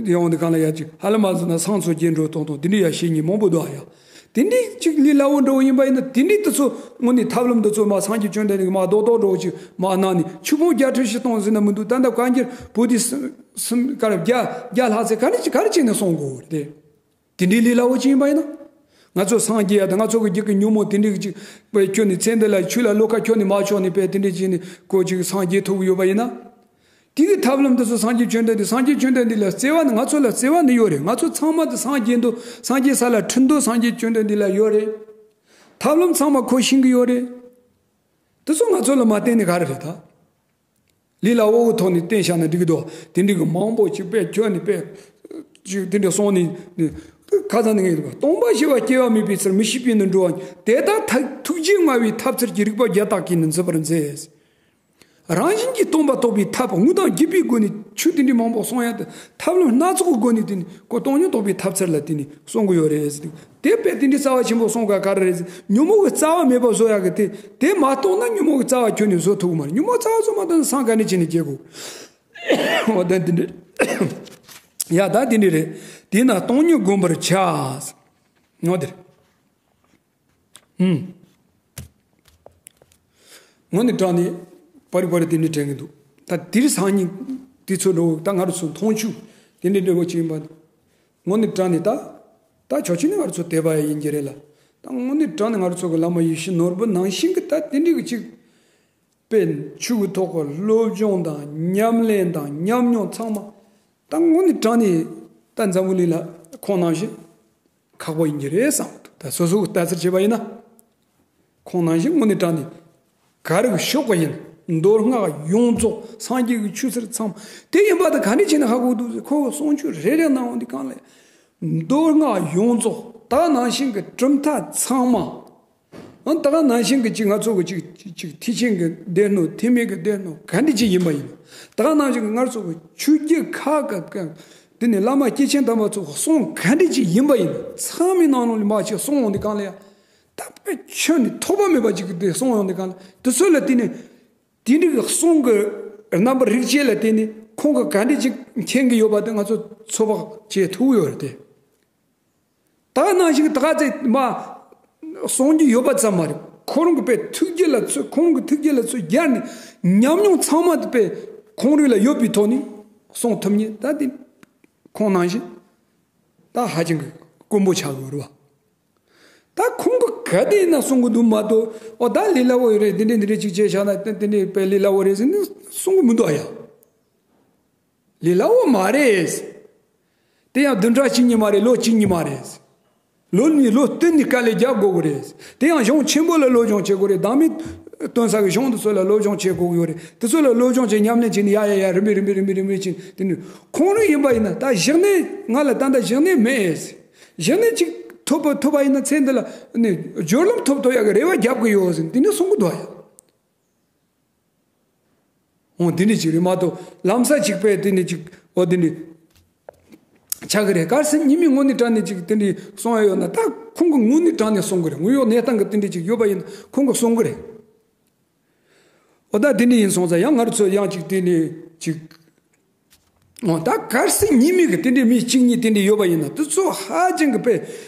ཡོང་དུས་གང་ལ་ཡ་ཅིག་ཧ་ལམ་མ་བཟོ་ན་སང་ཚོ་རྒྱན་འགྲོ་གཏོང་གཏོང་དེ་འདྲའི་ཡ་བཤད་མཁན་མང་པོ་འདུག་ཡ། དེ་འདྲའི་ཅིག་ལས་སླ་བོ་འདྲ་བོ་ཡིན་པ་ཡིན་ན་དེ་འདྲའི་དེ་ཚོ་དངོས་གནས་ཐབས་ལམ་འདི་ཚོ་མ་སངས་རྒྱས་བཅོམ་ལྡན་འདས་ཀྱིས་མ་རྡོག་རྡོག་འདྲ་བོ་ཅིག་མ་གནང་ནས་ཆོས་ཕུང་བརྒྱད་ཁྲི་བཞི་སྟོང་ཟེར་ན་མི་འདུག་ད་ལྟ་བཀའ་འགྱུར་པོ་ཏི་སུམ་སུམ་ག་རེ་བརྒྱ་བརྒྱ་ལྷག་ཚེ་ག་རེ་ཅིག་ག་རེ་བྱས་ནས་གསུང་དགོས་རེད་དེ། དེ་འདྲའི་ལས་སླ་བོ་ཅིག་ཡིན་པ་ཡིན་ན། ང་ཚོ་སངས་རྒྱས་ཡ་དང་ང་ཚོ་གི་རྒྱུད་ཀྱི་ཉོན་མོངས་དེ་འདྲའི་ཅིག་དཔེ་ཁྱོན་ནས་ཚེ་འདི་ལ་ཆོས་ལ་བློ་ཁ་ཁྱོན་ནས་མ་ཕྱོགས་ནས་དཔེ་དེ་འདྲའི་ཅིག་ནས་ཁོ་ཅིག་སངས་རྒྱས་ཐུབ་ཀྱི་ཡོད་པ་ཡིན་ན། དེ་གི་ཐབས་ལམ་དེ་ཚོ་སངས་རྒྱས་བཅོམ་ལྡན་འདས་སངས་རྒྱས་བཅོམ་ལྡན་འདས་ལ་བརྩེ་བ་ནི་ང་ཚོ་ལ་བརྩེ་བ་ནི་ཡོད་རེད། ང་ཚོ་ཚང་མ་དེ་སངས་རྒྱས་འདུག་སངས་རྒྱས་ས་ལ་ཁྲིད་འདུག་སངས་རྒྱས་བཅོམ་ལྡན་འདས་ལ་ཡོད་རེད། ཐབས་ལམ་ཚང་མ་ཁོ་ཤེས་ཀྱི་ཡོད་རེད། དེ་ཚོ་ང་ཚོ་ལ་མ་བརྟེན་ནས་ག་རེ་རེད་ད། ལས་སླ་བོའི་ཐོག་ནས་བསྟན་བཞག་ན་འགྲིག་གི་འདུག་དེ་འདྲའི་གི་མང་པོ་ཅིག་དཔེ་ཁྱོན་ནས་དཔེ་ཅིག་དེ་འདྲ་སོང་ནས་ཁ་སང་ནས་ངས་སྟོང་པ་ཞི་བ་སྐྱེ་བ་མེད་པའི་ཚུལ་མི་ཤེས་པས་ནི་འགྲོ་བ་དེ་ལྟར་ཐུགས་རྗེ་མངའ་བའི་ཐབས་ཚུལ་གྱི་རིགས་པ་བརྒྱ་དག་གིས་ནི་མཛེས་པར་མཛད། རང་བཞིན་གྱིས་སྟོང་པ་རྟོགས་པའི་ཐབས་དངོས་དང་བརྒྱུད་པའི་སྒོ་ནས་ཆོས་དེ་འདྲའི་མང་པོ་གསུང་ཡ་དེ་ཐབས་ལམ་སྣ་ཚོགས་ཀྱི་སྒོ་ནས་དེ་ནི་ཁོ་སྟོང་ཉིད་རྟོགས་པའི་ཐབས་ཚུལ་ལ་དེ་ནི་གསུང་གི་ཡོད་རེད་ཟེར། དེ་དཔེ་དེ་འདྲའི་རྩ་བ་ཆེན་པོ་གསུངས་ག་ག་རེ་རེད་ཟེར། ཉོན་མོངས་ཀྱི་རྩ་བ་མེད་པ་བཟོ་ཡག་གི་དེ་དེ་མ་གཏོགས་ན་ཉོན་མོངས་ཀྱི་རྩ་བ་ཁྱོན་ནས་བཟོ་ཐུབ་ཀྱི་མ་རེད། ཉོན་མོངས་རྩ་བ་བཟོ་མ་ཐུབ་ན་སངས་ག་ནས་བྱས་ནས་སྐྱེ་དགོས། འོ་ད་འདི་འདྲ། ཡ་ད་འདི་འདྲ་རེད། དེས་ན་སྟོང་ཉིད་བསྒོམ་པར་བྱ། ངོ་དེར། ཨུམ། ངོ་ནས་དྲངས་ནས་པར་པར་དེ་འདྲ་དྲན་གྱི་འདུག་ད་དེར་སང་ཉིན་དེ་ཚོ་འགྲོ་ད་ང་རང་ཚོ་མཐོང་ཆོས་དེ་འདྲ་འདྲ་བོ་ཅིག་ཡིན་པ། ངོ་ནས་དྲངས་ནས་ད། ད་ཆོག་ཆོག་ནས་ང་རང་ཚོ་དད་པ་ཡ་ཡིན་གྱི་རེད་ལ། ད་ངོ་ནས་དྲངས་ནས་ང་རང་ཚོ་གི་བླ་མ་ཡེ་ཤེས་ནོར་བུ་ནང་བཞིན་གྱི་ད་དེ་འདྲའི་གི་ཅིག་དཔེ་ཆོས་ཀྱི་ཐོག་གི་སློབ་སྦྱོང་དང་ཉམས་ལེན་དང་ཉམས་མྱོང་ཚང་མ་ད་དངོས་གནས་དྲང་ནས་ད་འཛམ་བུ་གླིང་ལ་ཁོང་ནང་བཞིན་ཁག་པོ་ཡིན་གྱི་རེད་བསམ་གི་འདུག་ད་སོ་སོ་གི་ལྟ་ཚུལ་བྱས་པ་ཡིན་ན། ཁོང་ནང་བཞིན་དངོས་གནས་དྲང་ནས་ག་རེ་གི་ཕྱོགས་གི་ཡིན་མདོ་སྔགས་ཡོངས་རྫོགས་སངས་རྒྱས་ཀྱི་ཆོས་ཚུལ་ཚང་མ་དེ་ཡིན་པ་དང་ག་འདྲ་བྱས་ནས་ཧ་གོ་འདུག་ཟེར་ཁོ་གི་གསུང་ཆོས་རེ་རེ་གནང་བ་འདི་གང་ལས་མདོ་སྔགས་ཡོངས་རྫོགས་ད་ནང་བཞིན་གྱི་གྲུབ་མཐའ་ཚང་མ། ཨང་། ད་ག་ནང་བཞིན་གྱི་ཅིག་ང་ཚོ་གི་ཅིག་ཅིག་ཅིག་ཐེག་ཆེན་གྱི་སྡེ་སྣོད་ཐེག་དམན་གྱི་སྡེ་སྣོད་ག་འདྲ་ཅིག་ཡིན་པ་ཡིན་ན། ད་ག་ནང་བཞིན་གྱི་ང་ཚོ་གི་ཆོས་བརྒྱུད་ཁག་གི་དེ་ནས་བླ་མ་སྐྱེས་ཆེན་དམ་པ་ཚོ་གསུང་ག་འདྲ་ཅིག་ཡིན་པ་ཡིན་ན། ཚང་མའི་ནང་ལོགས་ལ་མ་ཅིག་གསུང་ཡོང་དུས་སྒང་ལ་ཡ། ད་དཔེ་ཁྱོན་ནས་ཐོགས་པ་མེད་པ་ཅིག་གི་དེ་གསུང་ཡོང་དུས་སྒང་ལ། དེ་ཚོ་ལ་དེ་ནས་དེ་འདྲའི་གི་གསུང་གི་རྣམ་པ་རིགས་བཅས་ལ་བརྟེན་ནས་ཁོང་གིས་ག་འདྲ་ཅིག་མཁྱེན་གྱི་ཡོད་པ་དེ་ང་ཚོ་ཚོད་དཔག་བྱེད་ཐུབ་ཡོད་རེད་དེ། ད་ག་ནང་བཞིན་ད་ག་ཚད་མ་གསུང་རྒྱུ་ཡོད་པ་ཙམ་མ་རེད། ཁོ་རང་གི་དཔེ་ཐུགས་རྒྱུད་ལ་ཚུད། ཁོ་རང་གི་ཐུགས་རྒྱུད་ལ་ཚུད་སྦྱར་ནས་ཉམས་མྱོང་ཚང་མ་དེ་དཔེ་ཁོང་རང་ལ་ཡོད་པའི་ཐོག་ནས་གསུང་ཐུབ་མཁན་ད་དེ་ཁོང་ནང་བཞིན་ད་ཧ་ཅང་གི་དཀོན་པོ་ཆགས་ཡོད་རེད་བ། ད་ཁོང་གི་ག་དེ་ཡིན་ན་གསུང་གི་འདུག་མ་གཏོགས། ཨོ་ད་ལས་སླ་བོ་ཡོད་རེད། འདི་འདྲས་འདི་འདྲས་ཅིག་བྱས་བཞག་ན་དེ་འདྲས་དཔེ་ལས་སླ་བོ་རེད་ཟེར་ནས་གསུང་གི་མི་འདུག་ཨ་ཡ། ལས་སླ་བོ་མ་རེད། དེ་ཡང་བདུན་ཕྲག་གཅིག་གཉིས་མ་རེད། ལོ་གཅིག་གཉིས་མ་རེད། ལོ་གཉིས་ལོ་བསྟུད་ནས་དཀའ་ལས་རྒྱག་དགོས་གི་རེད། དེ་ཡང་གཞུང་ཆེན་པོ་ལ་སློབ་སྦྱོང་བྱེད་དགོས་རེད། བདག་མེད་སྟོན་ས་གི་གཞུང་དེ་ཚོ་ལ་སློབ་སྦྱོང་བྱེད་དགོས་གི་ཡོད་རེད། དེ་ཚོ་ལ་སློབ་སྦྱོང་བྱེད། ཉམས་ལེན་བྱེད་ནས་ཡ་ཡ་ཡ་རིམ་པས་རིམ་པས་རིམ་པས་རིམ་པས་ཕྱིན། དེ་ནས་ཁོང་རང་ཡིན་པ་ཡིན་ན་ད་གཞི་གནས་ང་ལ་ད་ལྟ་གཞི་གནས་མེད། གཞི་གནས་ཅིག་ཐོབ་པ་ཐོབ་པ་ཡིན་ན་ཚེ་འདི་ལ་ནི་སྦྱོར་ལམ་ཐོབ་ཐུབ་ཡག་གི་རེ་བ་རྒྱབ་གི་ཡོད་ཟེར་དེ་ནས་གསུང་གི་འདུག་ཡ། འོ་དེ་འདྲ་ཅིག་རེད་མ་གཏོགས་ལམ་སང་ཅིག་དཔེ་དེ་འདྲ་ཅིག་འོ་དེ་འདྲ་ཆགས་ཀྱི་རེད། གལ་སྲིད་ཉི་མའི་ངོ་ནས་དྲངས་ནས་ཅིག་དེ་འདྲ་གསུང་ཡ་ཡོད་ན་ད་ཁོང་གི་ངོ་ནས་དྲངས་ནས་གསུང་གི་རེད། དངོས་ཡོད་གནས་སྟངས་ཀྱི་དེ་འདྲ་ཅིག་ཡོད་པ་ཡིན་ན་ཁོང་གིས་གསུང་གི་རེད། འོ་ད་དེ་འདྲ་ཡིན་སོང་ཙང་ཡང་ང་རང་ཚོ་ཡང་ཅིག་དེ་འདྲ་ཅིག་འོ་ད་གལ་སྲིད་ཉི་མའི་གི་དེ་འདྲའི་མི་གཅིག་གཉིས་དེ་འདྲ་ཡོད་པ་ཡིན་ན་དེ་ཚོ་ཧ་ཅང་གི་དཔེ་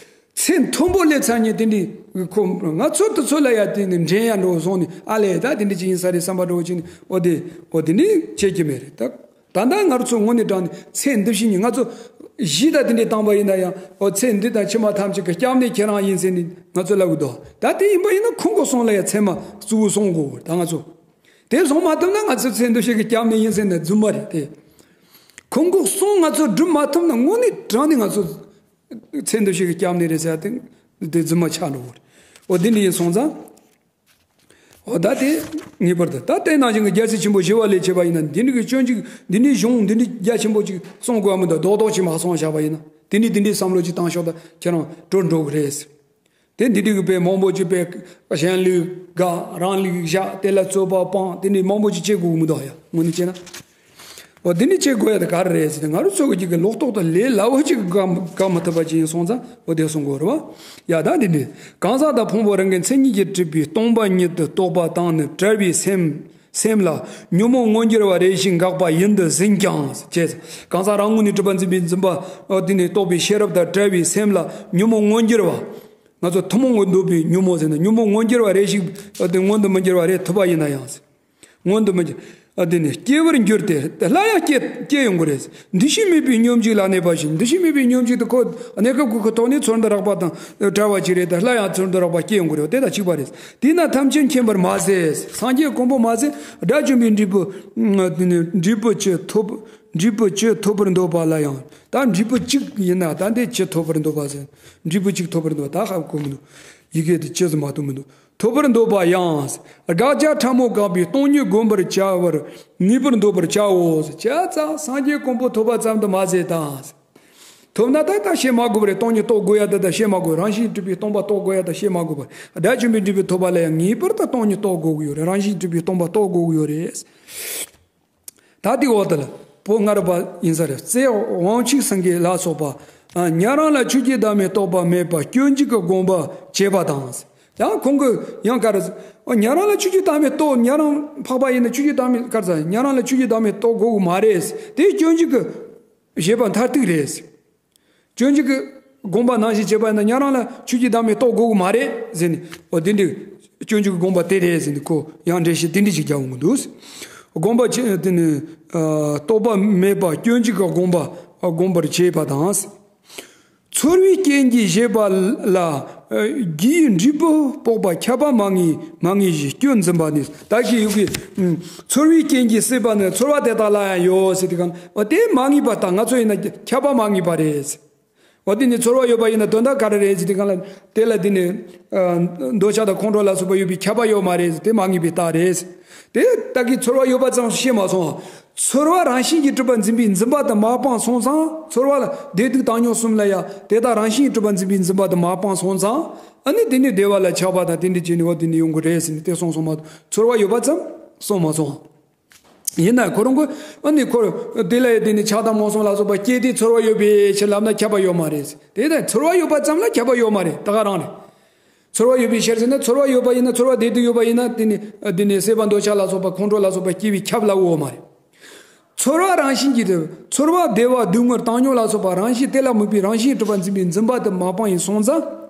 ཚད་མཐོན་པོ་སླེབས་ཚར་མཁན་དེ་འདྲའི་ཁོ་ང་ཚོ་དེ་ཚོ་ལ་ཡ་དེ་ནི་འགྲན་ཡ་འགྲོ་སོང་ནས་ཨ་ལས་ད་དེ་འདྲ་ཅིག་ཡིན་ས་རེད་བསམ་པ་འགྲོ་ཅིག་ནི་འོ་དེ་འོ་དེ་འདྲ་བྱེད་ཀྱི་མེད་རེད། ད་ད་ལྟ་ང་ཚོ་དངོས་གནས་དྲང་ནས་ཚད་འདི་བཞིན་ཉིད་ང་ཚོ་གཞི་ད་དེ་འདྲའི་བཏང་པ་ཡིན་ན་ཡང་འོ་ཚད་འདི་དང་ཕྱི་མ་ཐམས་ཅད་ཀྱི་སྐྱབས་གནས་ཁྱེད་རང་ཡིན་ཟེར་ནས་ང་ཚོ་ལབ་གི་འདུག་ད་དེ་ཡིན་པ་ཡིན་ན་ཁོང་གི་གསུང་ལ་ཡ་ཚད་མ་གཙོ་བོ་གསུང་དགོས་ད་ང་ཚོ། དེ་སོང་མ་ཐུབ་ན་ང་ཚོ་ཚེ་འདི་ཕྱི་གི་སྐྱབས་གནས་ཡིན་ཟེར་ནས་རྫུན་མ་རེད་དེ། ཁོང་གི་གསུང་ང་ཚོ་སྒྲུབ་མ་ཐུབ་ན་དངོས་གནས་དྲང་ནས་ང་ཚོ་ཚེ་འདི་ཕྱི་གི་སྐྱབས་གནས་རེད་ཟེར་ཏེ་དེ་རྫུན་མ་ཆགས་འགྲོ་གི་རེད། འོ་དེ་འདྲ་ཡིན་སོང་ཙང་། འོ་ད་དེ་ངེས་པར་དུ་ད་དེ་ནང་བཞིན་གྱི་རྒྱལ་སྲས་ཆེན་པོ་ཞི་བ་ལྷས་བྱས་པ་ཡིན་ན་འདི་འདྲ་གི་སྤྱོད་འཇུག་འདི་འདྲའི་གཞུང་འདི་འདྲའི་རྒྱ་ཆེན་པོ་ཅིག་གསུང་དགོས་མི་འདུག་རྡོག་རྡོག་ཅིག་མ་གསུང་བཞག་པ་ཡིན་ན་དེ་འདྲའི་དེ་འདྲའི་བསམ་བློ་ཅིག་བཏང་ཤོག་ད་ཁྱེད་རང་གྲོལ་འགྲོ་གི་རེད། དེ་འདི་འདྲའི་གི་དཔེ་མང་པོ་ཅིག་དཔེ་གཞན་ལུགས་དགག་རང་ལུགས་བཞག་དེ་ལ་རྩོད་པ་སྤང་དེ་འདྲའི་མང་པོ་ཅིག་བྱེད་དགོས་གི་མི་འདུག་ཡ་དངོས་གནས་བྱས་ན། འོ་འདི་འདྲའི་བྱེད་དགོས་ཡ་དེ་ག་རེ་རེད་ཟེར་ན་ང་རང་ཚོ་གི་ཅིག་གི་ལོག་རྟོག་དང་ལས་སླ་བོ་ཅིག་གི་བཀག་བཀག་མི་ཐུབ་པ་ཅིག་ཡིན་སོང་ཙང་འོ་དེ་གསུང་དགོས་རེད་བ། ཡ་ད་འདི་འདྲའི་གང་ཟག་དང་ཕུང་པོ་རང་གི་མཚན་ཉིད་ཀྱིས་གྲུབ་པའི་སྟོང་པ་ཉིད་དུ་རྟོགས་པ་དང་ནི་བྲལ་བའི་སེམས་སེམས་ལ་ཉོན་མོངས་མངོན་གྱུར་བ་རེ་ཞིག་འགག་པ་ཡིན་དུ་ཟིན་ཀྱང་ཞེས། གང་ཟག་རང་ངོས་ནས་གྲུབ་པ་འཛིན་པའི་འཛིན་པ་འོ་དེ་ནས་རྟོགས་པའི་ཤེས་རབ་དང་བྲལ་བའི་སེམས་ལ་ཉོན་མོངས་མངོན་གྱུར་བ། ང་ཚོ་ཐུན་མོང་གི་འདོད་པའི་ཉོན་མོངས་ཟེར་ན་ཉོན་མོངས་མངོན་གྱུར་བ་རེ་ཞིག་འོ་དེ་མངོན་དུ་མི་འགྱུར་བ་རེ་ཐུབ་པ་ཡིན་ན་ཡང་། མངོན་དུ་མི་འགྱུར། ཨ་དེ་ནི་སྐྱེ་བར་འགྱུར་ཏེ་སླར་ཡང་སྐྱེ་སྐྱེ་ཡོང་གི་རེད། འདུ་ཤེས་མེད་པའི་སྙོམས་འཇུག་ལ་གནས་པ་བཞིན་འདུ་ཤེས་མེད་པའི་སྙོམས་འཇུག་ཏུ་ཁོ་གནས་སྐབས་ཀྱི་ཁོ་ཐོག་ནས་ཚོར་འདུ་རགས་པ་དང་བྲལ་བ་ཅིག་རེད་དེ་སླར་ཡང་ཚོར་འདུ་རགས་པ་སྐྱེ་ཡོང་གི་རེད་དེ་དང་གཅིག་པ་རེད། དེས་ན་ཐམས་ཅད་མཁྱེན་པར་མ་ཟད། སངས་རྒྱས་གོང་འཕེལ་མ་ཟད་དགྲ་བཅོམ་པའི་འབྲས་བུ་དེ་ནི་འབྲས་བུ་ཅི་ཐོབ་འབྲས་བུ་ཅི་ཐོབ་པར་འདོད་པ་ལ་ཡང་ད་འབྲས་བུ་གཅིག་ཡིན་ན་ད་འདི་ཅི་ཐོབ་པར་འདོད་པ་ཟེར་འབྲས་བུ་གཅིག་ཐོབ་པར་འདོད་པ་ད་ཧ་གོ་མི་འདུག་ཡི་གེ་དེ་ཅི་ཟེར་མ་གཏོགས་མི་འདུག་ཐོབ་པར་འདོད་པ་ཡང་། དགག་བྱ་ཕྲ་མོ་བཀག་པའི་སྟོང་ཉིད་བསྒོམ་པར་བྱ་བར་ངེས་པར་འདོད་པར་བྱའོ། བྱས་ཙང་སངས་རྒྱས་གོ་འཕང་ཐོབ་པ་ཙམ་དུ་མ་ཟད་དང་། ཐོབ་ན་ད་ལྟ་བཤད་མ་དགོས་པ་རེད། སྟོང་ཉིད་རྟོགས་དགོས་ཡ་ད་ལྟ་བཤད་མ་དགོས། རང་བཞིན་གྲུབ་པའི་སྟོང་པ་རྟོགས་དགོས་ཡ་ད་བཤད་མ་དགོས་པ་རེད། དགྲ་བཅོམ་པའི་འབྲས་བུ་ཐོབ་པ་ལ་ཡང་ངེས་པར་དུ་སྟོང་ཉིད་རྟོགས་དགོས་ཀྱི་ཡོད་རེད། རང་བཞིན་གྲུབ་པའི་སྟོང་པ་རྟོགས་དགོས་ཀྱི་ཡོད་རེད། ད་དེའི་འོག་ཏུ་ལ་པོ་ལྔ་པ་ཡིན་ས་རེད། རྩེ་དབང་ཕྱུག་སེང་གེ་ལ་སོགས་པ། ཉན་རང་ལ་ཆོས་ཀྱི་བདག་མེད་རྟོགས་པ་མེད་པ་སྐྱོན་བརྗོད་ཀྱི་དགོངས་པ་བྱས་པ་དང་། ཡང་ཁོང་གིས་ཡང་ག་རེ། ཉན་རང་ལ་ཆོས་ཀྱི་བདག་མེད་རྟོགས། ཉན་རང་འཕགས་པ་ཡིན་ན་ཆོས་ཀྱི་བདག་མེད་ག་རེ་ཟེར། ཉན་རང་ལ་ཆོས་ཀྱི་བདག་མེད་རྟོགས་དགོས་ཀྱི་མ་རེད། དེ་སྐྱོན་བརྗོད་ཀྱི་བྱས་པ་མཐར་ཐུག་རེད། སྐྱོན་བརྗོད་ཀྱི་དགོངས་པ་ནང་བཞིན་བྱས་པ་ཡིན་ན་ཉན་རང་ལ་ཆོས་ཀྱི་བདག་མེད་རྟོགས་དགོས་ཀྱི་མ་རེད་ཟེར་ནས། འོ་དེ་འདྲའི་སྐྱོན་བརྗོད་ཀྱི་དགོངས་པ་དེ་རེད་ཟེར་ནས་ཁོ་ཡང་འགྲེལ་བཤད་དེ་འདྲ་ཞིག་རྒྱག་འོང་གི་འདུག་དགོངས་པ་ཆེ་དེ་ནི་རྟོགས་པ་མེད་པ་སྐྱོན་བརྗོད་ཀྱི་དགོངས་པ་བསྒོམ་པར་བྱེད་པ་དང་། ཚོར་བའི་རྐྱེན་གྱིས་བཞེད་པ་ལ་རྒྱུའི་འབྲས་བུ་དཔོག་པ་ཁྱབ་པ་མ་ངེས་མ་ངེས་ཞེས་སྐྱོན་འཛིན་པ་ནི། ད་ཅི་ཡོད་ཀྱི་ཚོར་བའི་རྐྱེན་གྱིས་སྲིད་པ་ནི་ཚོར་བ་དེ་དག་ལ་ཡང་ཡོད་ཟེར་དུས་གང་འོ་དེ་མ་ངེས་པ་དང་ང་ཚོ་ཡིན་ན་ཁྱབ་པ་མ་ངེས་པ་རེད། འོ་དེ་ནི་ཚོར་བ་ཡོད་པ་ཡིན་ན་དོན་དག་ག་རེ་རེད་ཟེར་དུས་གང་ལ་དེ་ལ་དེ་ནི་འདོད་ཆགས་དང་ཁོང་ཁྲོ་ལ་སོགས་པ་ཡོད་པའི་ཁྱབ་པ་ཡོད་མ་རེད་ཟེར་དེ་མ་ངེས་པའི་རྟགས་རེད། དེ་ད་གི་ཚོར་བ་ཡོད་པ་ཙམ་ཤེས་མ་སོང་། ཚོར་བ་རང་བཞིན་གྱིས་གྲུབ་པ་འཛིན་པའི་འཛིན་པ་དེ་མ་སྤངས་སོང་ཙང་། ཚོར་བ་ལ་བདེ་སྡུག་བཏང་སྙོམས་གསུམ་ལ་ཡང་དེ་དག་རང་བཞིན་གྱིས་གྲུབ་པ་འཛིན་པའི་འཛིན་པ་དེ་མ་སྤངས་སོང་ཙང་། ཨ་ནི་དེ་ནི་བདེ་བ་ལ་ཆགས་པ་དང་དེ་འདྲ་བྱས་ནས་འོ་དེ་ནི་ཡོང་གི་རེད་ཟེར་ནས་དེ་གསུངས་སོང་མ་གཏོགས། ཚོར་བ་ཡོད་པ་ཙམ་གསུངས་མ་སོང་། ཡིན་ན་ཁོ་རང་གི་ཨ་ནི་ཁོ་དེ་ལ་ཡང་དེ་ནི་ཆགས་སྡང་རྨོངས་གསུམ་ལ་སོགས་པ་སྐྱེས་ཏེ་ཚོར་བ་ཡོད་པའི་ཕྱིར་ལབ་ན་ཁྱབ་པ་ཡོད་མ་རེད། དེ་ལྟར་ཚོར་བ་ཡོད་པ་ཙམ་ལ་ཁྱབ་པ་ཡོད་མ་རེད། ད་ག་རང་རེད། ཚོར་བ་ཡོད་པའི་ཕྱིར་ཟེར་ན། ཚོར་བ་ཡོད་པ་ཡིན་ན། ཚོར་བ་བདེ་སྡུག་ཡོད་པ་ཡིན་ན། དེ་ནི་དེ་ནི་སྲེད་པ་འདོད་ཆགས་ལ་སོགས་པ་ཁོང་ཁྲོ་ལ་སོགས་པ་སྐྱེ་བའི་ཁྱབ་ལ་འོ་མ་རེད། ཚོར་བ་རང་བཞིན་གྱིས་དེ། ཚོར་བ་བདེ་བ་སྡུག་བསྔལ་བཏང་སྙོམས་ལ་སོགས་པ་རང་བཞིན་དེ་ལ་དམིགས་པའི་རང་བཞིན་གྲུབ་པ་འཛིན་པའི་འཛིན་པ་དེ་མ་སྤངས་ཡིན་སོང་ཙང་།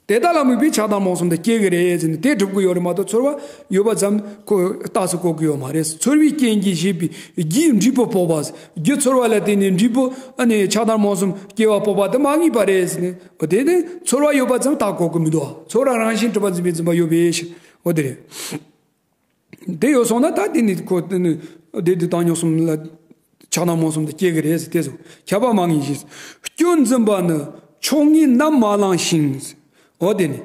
དེ་དག་ལ་དམིགས་པའི་ཆགས་སྡང་རྨོངས་གསུམ་དེ་སྐྱེ་གི་རེད་ཟེར་ནས་དེ་སྒྲུབ་གི་ཡོད་རེད་མ་གཏོགས། ཚོར་བ་ཡོད་པ་ཙམ་ཁོ་རྟགས་སུ་བཀོད་གི་ཡོད་མ་རེད། ཚོར་བའི་རྐྱེན་གྱིས་བྱས་པའི་རྒྱུའི་འབྲས་བུ་འཕོག་པ། རྒྱུ་ཚོར་བ་ལ་བརྟེན་ནས་འབྲས་བུ་ཨ་ནི་ཆགས་སྡང་རྨོངས་གསུམ་སྐྱེ་བ་འཕོག་པ་དེ་མ་ངེས་པ་རེད་ཟེར་ནས། འོ་དེ་ནི་ཚོར་བ་ཡོད་པ་ཙམ་རྟགས་བཀོད་གི་མི་འདུག་ཚོར་བ་རང་བཞིན་གྲུབ་པ་འཛིན་པའི་འཛིན་པ་ཡོད་པའི་ཕྱིར། འོ་དེ་རེད། དེ་ཡོད་སོང་ན་ད་དེ་ནི་ཁོ་དེ་ནི་བདེ་སྡུག་བཏང་སྙོམས་གསུམ་ལ་ཆགས་སྡང་རྨོངས་གསུམ་དེ་སྐྱེ་གི་རེད་ཟེར། དེ་ཚོ་ཁྱབ་པ་མ་ངེས་ཤིང་། སྐྱོན་འཛིན་པ་ནི་ཕྱོགས་སྔའི་རྣམ་མ་བླངས་ཤིང་། འོ་དེ་ནི་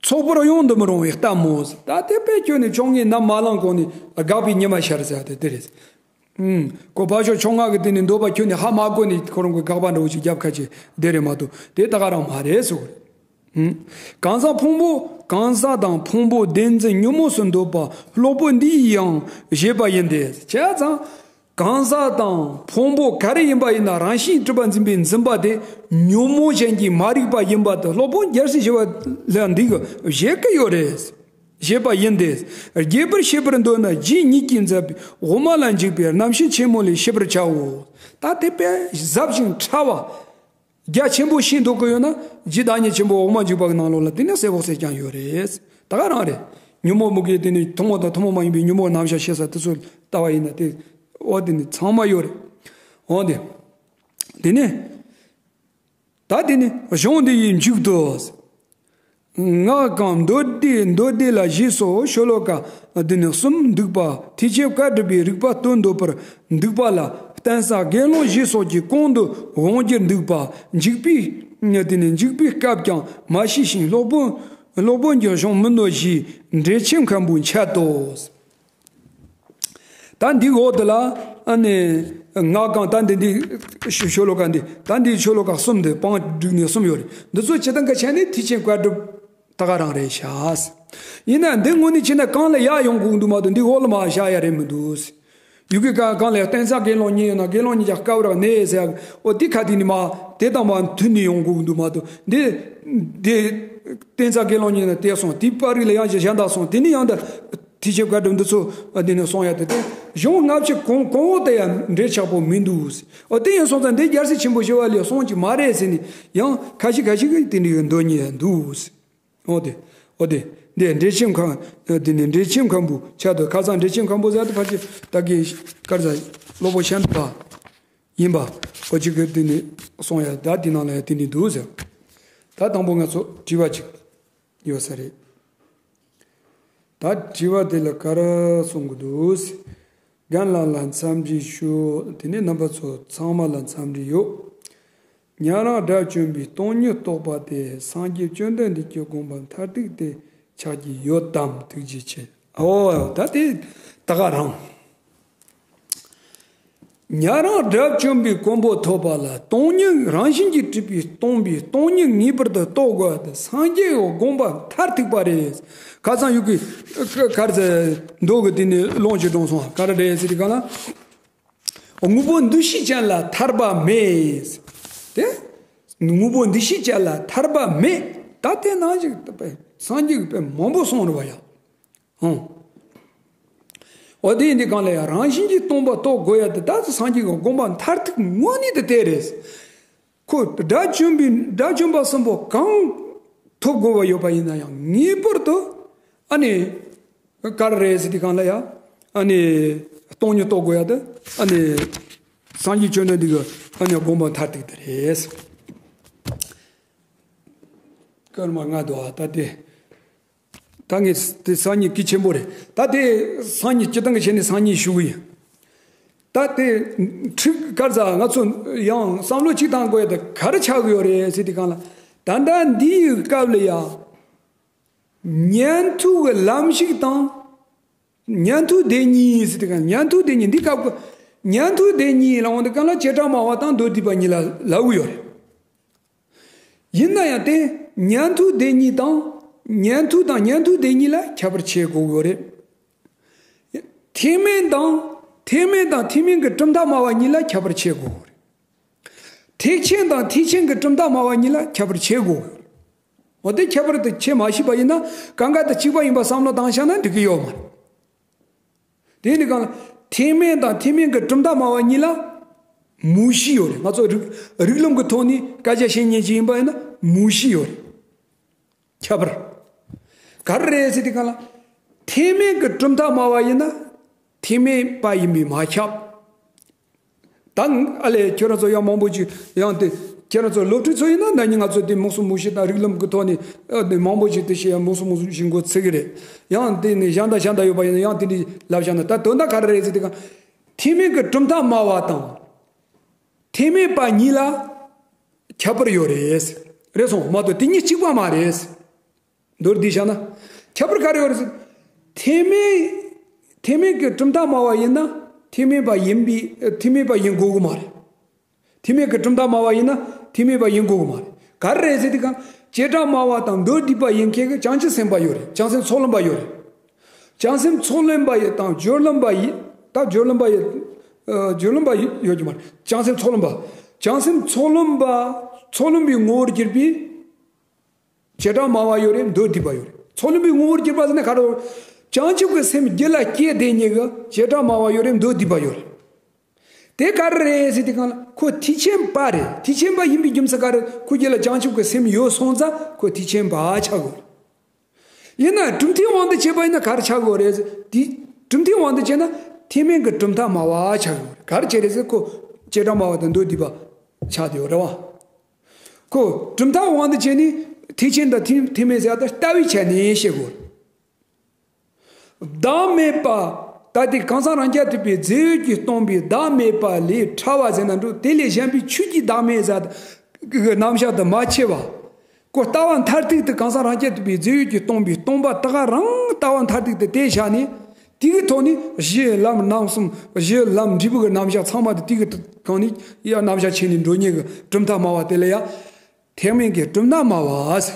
ཚོགས་པར་ཡོང་དུ་མི་རུང་བའི་གཏམ་མོ་ཟེར། ད་དེ་དཔེ་ཁྱོན་ནས་ཕྱོགས་སྔའི་རྣམ་མ་བླངས་གོང་ནས་དགག་པའི་ཉི་མ་ཤར་ཟེར་དེ་དེ་རེད། ཨུམ། ཁོ་ཕར་ཕྱོགས་ཕྱོགས་སྔ་གི་དེ་ནི་འདོད་པ་ཁྱོན་ནས་ཧ་མ་གོ་ནས་ཁོ་རང་གི་དགག་པ་འདྲ་བོ་ཞིག་རྒྱབ་ཁ་ཅིག་དེ་རེད་མ་གཏོགས་དེ་ད་ག་རང་མ་རེད་ཟེར་བ་རེད། ཨུམ། གང་ཟག་ཕུང་པོ། གང་ཟག་དང་ཕུང་པོ་བདེན་འཛིན་ཉོན་མོངས་སུ་འདོད་པ་གློ་བུར་འདི་ཡིས་ཡང་བཞེད་པ་ཡིན་ཏེ། བྱས་ཙང་གང་ཟག་དང་ཕུང་པོ་ག་རེ་ཡིན་པ་ཡིན་ན་རང་བཞིན་གྲུབ་པ་འཛིན་པའི་འཛིན་པ་དེ་ཉོན་མོངས་ཅན་གྱིས་མ་རིག་པ་ཡིན་པ་དེ་སློབ་དཔོན་རྒྱལ་སྲས་ཞི་བ་ལྷ་འདི་གིས་བཞེད་ཀྱི་ཡོད་རེད། བཞེད་པ་ཡིན་ཏེ། རྒྱས་པར་ཤེས་པར་འདོད་ན་རྗེ་ཉིད་ཀྱིས་མཛད་པའི་དབུ་མ་ལ་འཇུག་པའི་རྣམ་བཤད་ཆེན་མོ་ལས་ཤེས་པར་བྱའོ། ད་དེ་དཔེ་ཟབ་ཅིང་ཕྲ་བ་རྒྱ་ཆེན་པོ་ཤེས་འདོད་ཀྱི་ཡོད་ན། རྗེ་བདག་ཉིད་ཆེན་པོ་དབུ་མ་འཇུག་པ་གི་ནང་ལོགས་ལ་དེ་ནས་གསལ་བོ་གསལ་རྐྱང་ཡོད་རེད། ད་ག་རང་རེད། ཉོན་མོངས་མུ་གེ་དེ་ནི་ཐུན་མོང་དང་ཐུན་མོང་མ་ཡིན་པའི་ཉོན་མོངས་རྣམ་གཞག་ཤེས་ས་དེ་ཚོ་ལྟ་བ་ཡིན་ན་དེ། འོ་དེ་ནི་ཚང་མ་ཡོད་རེད། འོ་དེ། དེ་ནས། ད་དེ་ནི་གཞུང་འདི་ཡི་མཇུག་ཏུ། སྔགས་གང་མདོ་སྡེ་མདོ་སྡེ་ལ་ཞེས་སོགས་ཤོ་ལོ་ཀ་འདི་ནི་གསུམ་འདུག་པ། ཐེག་ཆེན་བཀའ་སྒྲུབ་པའི་རིགས་པ་སྟོན་འདོད་པར་འདུག་པ་ལ་བརྟེན་ས་དགེ་སློང་བཞི་སོགས་ཀྱི་གོང་དུ་འོང་རྒྱུར་འདུག་པ། འཇུག་པའི་དེ་ནི་འཇུག་པའི་སྐབས་ཀྱང་མ་ཤེས་ཤིང་། སློབ་དཔོན་སློབ་དཔོན་གྱི་གཞུང་མིན་ནོ་ཞེས་འགྲེལ་ཆེན་མཁན་པོས་འཆད་དོ། ད་འདི་འོག་དེ་ལ་ཨ་ནི་སྔགས་གང་། ད་འདི་འདི་ཤོ་ཤོ་ལོ་ཀ་འདི། ད་འདི་ཤོ་ལོ་ཀ་གསུམ་འདི་བང་བསྒྲིགས་ནས་གསུམ་ཡོད་རེད། འདི་ཚོ་སྤྱིར་བཏང་གི་ཆ་ནས་ཐེག་ཆེན་བཀའ་སྒྲུབ་ད་ག་རང་རེད་ཤག་ཡིན་ན་འདི་དངོས་གནས་བྱས་ན་གང་ལ་ཡར་ཡོང་དགོས་འདུག་མ་གཏོགས་འདི་འོག་ལ་མར་བཞག་ཡ་རེད་མི་འདུག་ཡུལ་གྱི་གང་གང་ལ་བརྟེན་ས་དགེ་སློང་གཉིས་ཡོད་ན་དགེ་སློང་གཉིས་ཀྱང་དཀའ་བར་གནས་ཟེར། འོ་འདི་ཁ་ཐིག་ནི་མ་དེ་དང་མ་མཐུན་ནས་ཡོང་དགོས་འདུག་མ་གཏོགས་འདི་འདི་བརྟེན་ས་དགེ་སློང་གཉིས་ན་དེ་སོང་། དེའི་པར་རིས་ལ་ཡང་གཞན་དག་སོང་། དེ་ནི་ཡང་ད། ཐེག་ཆེན་བཀའ་སྒྲུབ་འདི་ཚོ་འདི་ནས་གསུང་ཡ་དེ་དེ་གཞུང་སྔ་ཕྱི་གོང་གོང་འོག་དེ་ཡང་འབྲེལ་ཆགས་པོ་མི་འདུག་འོ་དེ་ཡིན་སོང་ཙང་འདི་རྒྱལ་སྲས་ཆེན་པོ་ཞི་བ་ལྷའི་གསུང་གཅིག་མ་རེད་ཟེར་ནས་ཡང་ཁ་ཤས་ཁ་ཤས་ཀྱིས་དེ་འདྲའི་འདོད་ཉེན་འདུག་འོ་དེ་འོ་དེ་འདི་འགྲེལ་ཆེན་མཁན་དེ་ནས་འགྲེལ་ཆེན་མཁན་པོ་ཆགས་འདུག་ཁ་སང་འགྲེལ་ཆེན་མཁན་པོ་ཟེར་དུ་ཕལ་ཆེར་ད་གི་སྐར་ཟ་སློབ་དཔོན་ཤན་པ་ཡིན་པ་འོ་ཅིག་གི་དེ་ནས་གསུང་ཡ་ད་དེ་ནང་ལ་ཡང་དེ་འདྲའི་འདུག་ཟེར། ད་དང་པོ་ང་ཚོ་དྲི་བ་ཅིག་ཡོད་ས་རེད། ད་དྲི་བ་དེ་ལ་ག་རེ་གསུང་གི་འདུག་རྒན་ལགས་ལ་འཚམས་འདྲི་ཞུ། དེ་ནས་རྣམ་པ་ཚོ་ཚང་མ་ལ་འཚམས་འདྲི་ཡོད། ཉན་རང་དགྲ་བཅོམ་པའི་སྟོང་ཉིད་རྟོགས་པ་དེ་སངས་རྒྱས་བཅོམ་ལྡན་འདས་ཀྱི་དགོངས་པ་མཐར་ཐུག་དེ་ཆགས་ཀྱི་ཡོད་དམ། ཐུགས་རྗེ་ཆེ། ཨོ་ད་དེ་ད་ག་རང་། ཉན་རང་དགྲ་བཅོམ་པའི་གོ་འཕང་ཐོབ་པ་ལ་སྟོང་ཉིད་རང་བཞིན་གྱིས་གྲུབ་པས་སྟོང་པའི་སྟོང་ཉིད་ངེས་པར་དུ་རྟོགས་དགོས་པ་དེ་སངས་རྒྱས་ཀྱི་དགོངས་པ་མཐར་ཐུག་པ་རེད། ཁ་སང་ཡུལ་གྱི་གར་ཟེར་མདོ་གི་དེ་ནས་ལུང་ཅིག་དྲངས་སོང་། ག་རེ་རེད་ཟེར་དུས་གང་ལ། དངོས་པོ་འདུ་ཤེས་ཅན་ལ་ཐར་པ་མེད། དེ་དངོས་པོ་འདུ་ཤེས་ཅན་ལ་ཐར་པ་མེད། ད་དེ་ནང་ཞིག་སངས་རྒྱས་ཀྱིས་དཔེ་མང་པོ་གསུངས་རེད་བ་ཡ། ཨང་། འོ་དེ་ཡིན་དུས་གང་ལ་ཡང་རང་བཞིན་གྱིས་སྟོང་པ་རྟོགས་དགོས་ཡ་དེ་ད་སངས་རྒྱས་ཀྱི་དགོངས་པ་མཐར་ཐུག་དངོས་གནས་དེ་དེ་རེད། ཁོ་དགྲ་བཅོམ་པའི་དགྲ་བཅོམ་པ་གསུམ་པོ་གང་ཐོབ་དགོས་པ་ཡོད་པ་ཡིན་ན་ཡང་ངེས་པར་དུ་ཨ་ནི་ག་རེ་རེད་ཟེར་དུས་གང་ལ་ཡང་ཨ་ནི་སྟོང་ཉིད་རྟོགས་དགོས་ཡ་དེ་ཨ་ནི་སངས་རྒྱས་བཅོམ་ལྡན་འདས་ཀྱི་ཨ་ནི་དགོངས་པ་མཐར་ཐུག་དེ་རེད། སྐར་མ་ལྔ་འདུག་ཨ། ད་དེ། ད་ངས་དེ་སང་ཉིན་གལ་ཆེན་པོ་རེད། ད་དེ་སང་ཉིན་སྤྱིར་བཏང་གི་བྱས་ནས་སང་ཉིན་ཞུ་གི་ཡིན། ད་དེ་ཁྲིག་དཀར་ཟ་ང་ཚོ་ཡང་བསམ་བློ་གཅིག་བཏང་དགོས་ཡ་དེ་ག་རེ་ཆགས་ཀྱི་ཡོད་རེད་ཟེར་དུས་གང་ལ། ད་ལྟ་འདིའི་སྐབས་ལ་ཡ་ཉན་ཐོས་ཀྱི་ལམ་ཞིག་དང་། ཉན་ཐོས་སྡེ་གཉིས་ཟེར་དུས་གང་། ཉན་ཐོས་སྡེ་གཉིས་འདི་སྐབས་ཀྱི་ ཉན་ཐོས་སྡེ་གཉིས་ལ་འོང་དུས་སྒང་ལ་བྱེ་བྲག་སྨྲ་བ་དང་མདོ་སྡུད་པ་གཉིས་ལ་ལབ་ཀྱི་ཡོད་རེད། ཡིན་ན་ཡང་དེ་ཉན་ཐོས་སྡེ་གཉིས་དང་། ཉན་ཐོས་དང་ཉན་ཐོས་སྡེ་གཉིས་ལ་ཁྱད་པར་ཕྱེ་དགོས་ཀྱི་ཡོད་རེད། ཐེག་དམན་དང་། ཐེག་དམན་དང་ཐེག་དམན་གྱི་གྲུབ་མཐའ་སྨྲ་བ་གཉིས་ལ་ཁྱད་པར་ཕྱེ་དགོས་ཀྱི་ཡོད་རེད། ཐེག་ཆེན་དང་ཐེག་ཆེན་གྱི་གྲུབ་མཐའ་སྨྲ་བ་གཉིས་ལ་ཁྱད་པར་ཕྱེ་དགོས་ཀྱི་ཡོད་རེད། འོ་དེ་ཁྱད་པར་དེ་ཕྱེ་མ་ཤེས་པ་ཡིན་ན་གང་ག་དང་གཅིག་པ་ཡིན་པ་བསམ་བློ་བཏང་བཞག་ན་འགྲིག་གི་ཡོད་མ་རེད། དེ་ནི་གང་ལ་ཐེག་དམན་དང་ཐེག་དམན་གྱི་གྲུབ་མཐའ་སྨྲ་བ་གཉིས་ལ་མུ་བཞི་ཡོད་རེད། ང་ཚོ་རིགས་རིགས་ལམ་གྱི་ཐོག་ནས་སྐད་ཆ་བཤད་མཁན་ཅིག་ཡིན་པ་ཡིན་ན་མུ་བཞི་ཡོད་རེད། ཁྱད་པར་ག་རེ་རེད་ཟེར་དུས་སྒང་ལ། ཐེག་དམན་གྱི་གྲུབ་མཐའ་སྨྲ་བ་ཡིན་ན་ཐེག་དམན་པ་ཡིན་པས་མ་ཁྱབ། ད་ཨ་ལས་ཁྱོད་རང་ཚོ་ཡང་མང་པོ་ཅིག་ཡང་དེ་ཁྱོད་རང་ཚོ་སློབ་ཕྲུག་ཚོ་ཡིན་ན་ན་ནིང་ང་ཚོ་དེ་མུ་གསུམ་མུ་བཞི་དང་རིགས་ལམ་གྱི་ཐོག་ནས་ཨ་དེ་མང་པོ་ཅིག་དེ་བཤད་ཡང་མུ་གསུམ་མུ་བཞི་འགོ་ཚུགས་ཀྱི་རེད། ཡང་དེ་ནས་གཞན་དང་གཞན་དང་ཡོད་པ་ཡིན་ན་ཡང་དེ་འདྲའི་ལབ་བཞག་ན། ད་དོན་དག་ག་རེ་རེད་ཟེར་དུས་སྒང་ཐེག་དམན་གྱི་གྲུབ་མཐའ་སྨྲ་བ་དང་ཐེག་དམན་པ་གཉིས་ལ་ཁྱད་པར་ཡོད་རེད། རེད་སོང་མ་གཏོགས་དེ་གཉིས་གཅིག་པ་མ་རེད། མདོར་བསྡུས་བྱས་ན། ཁྱད་པར་ག་རེ་ཡོད་རེད་ཟེར། ཐེག་དམན། ཐེག་དམན་གྱི་གྲུབ་མཐའ་སྨྲ་བ་ཡིན་ན་ཐེག་དམན་པ་ཡིན་པའི་ཐེག་དམན་པ་ཡིན་དགོས་ཀྱི་མ་རེད། ཐེག་དམན་གྱི་གྲུབ་མཐའ་སྨྲ་བ་ཡིན་ན་ཐེག་དམན་པ་ཡིན་དགོས་ཀྱི་མ་རེད། ག་རེ་རེད་ཟེར་དུས་སྒང་བྱེ་བྲག་སྨྲ་བ་དང་མདོ་སྡུད་པ་ཡིན་མཁན་གྱི་བྱང་ཆུབ་སེམས་དཔའ་ཡོད་རེད། བྱང་སེམས་ཚོགས་ལམ་པ་ཡོད་རེད། བྱང་སེམས་ཚོགས་ལམ་པ་ཡི་དང་སྦྱོར་ལམ་པ་ཡི། ད་སྦྱོར་ལམ་པ་ཡི། ཨ། སྦྱོར་ལམ་པ་ཡི་ཡོད་ཀྱི་མ་རེད། བྱང་སེམས་ཚོགས་ལམ་པ། བྱང་སེམས་ཚོགས་ལམ་པ། ཚོགས་ལམ་པའི་ངོ་བོར་གྱུར་པའི་བྱེ་བྲག་སྨྲ་བ་ཡོད་རེད། མདོ་སྡུད་པ་ཡོད་རེད། ཚོགས་ལམ་པའི་ངོ་བོར་གྱུར་པ་ཟེར་ན་ག་རེ། བྱང་ཆུབ་ཀྱི་སེམས་རྒྱུད་ལ་སྐྱེས་བསྡད་མཁན་གྱི་བྱེ་བྲག་སྨྲ་བ་ཡོད་རེད། མདོ་སྡུད་པ་ཡོད་རེད། དེ་ག་རེ་རེད་ཟེར་དུས་སྒང་ལ་ཁོ་ཐེག་ཆེན་པ་རེད། ཐེག་ཆེན་པ་ཡིན་པའི་རྒྱུ་མཚན་ག་རེ། ཁོ་རྒྱུད་ལ་བྱང་ཆུབ་ཀྱི་སེམས་ཡོད་སོང་ཙང་ཁོ་ཐེག་ཆེན་པ་ཆགས་དགོས། ཡིན་ན་གྲུབ་མཐའི་དབང་དུ་བྱས་པ་ཡིན་ན་ག་རེ་ཆགས་དགོས་རེད་ཟེར་དུས། གྲུབ་མཐའི་དབང་དུ་བྱས་ན་ཐེག་དམན་གྱི་གྲུབ་མཐའ་སྨྲ་བ་ཆགས་དགོས། ག་རེ་བྱས་རེད་ཟེར་ཁོ་བྱེ་བྲག་སྨྲ་བ་དང་མདོ་སྡུད་པ་ཆགས་བསྡད་ཡོད་རེད་བ། ཁོ་གྲུབ་མཐའི་དབང་དུ་བྱས་ནས་ཐེག་ཆེན་དང་ཐེག་ཐེག་དམན་ཟེར་ཡ་ད་ལྟ་བའི་ཆ་ནས་བཤད་དགོས། བདག་མེད་པ། ད་དེ་གང་ཟག་རང་རྐྱ་ཐུབ་པའི་རྫས་ཡོད་ཀྱིས་སྟོང་པའི་བདག་མེད་པ་ལས་ཕྲ་བ་ཟེར་ན་འགྲོ། དེ་ལས་གཞན་པའི་ཆོས་ཀྱི་བདག་མེད་ཟེར་གི་རྣམ་གཞག་དུ་མ་ཕྱེ་བ། ཁོ་ལྟ་བ་མཐར་ཐུག་ཏུ་གང་ཟག་རང་རྐྱ་ཐུབ་པའི་རྫས་ཡོད་ཀྱིས་སྟོང་པའི་སྟོང་པ་ད་ག་རང་ལྟ་བ་མཐར་ཐུག་ཏུ་དེ་བཞག་ནས། དེ་གི་ཐོག་ནས་གཞི་ལམ་རྣམ་གསུམ། གཞི་ལམ་འབྲས་བུ་གི་རྣམ་གཞག་ཚང་མ་དེ་དེ་གི་ཐོག་ནས་ཡ་རྣམ་གཞག་ཕྱེ་ནས་འགྲོ་མཁན་གྱི་གྲུབ་མཐའ་སྨྲ་བ་དེ་ལ་ཡ། ཐེག་དམན་གྱི་གྲུབ་མཐའ་སྨྲ་བ་ཟེར།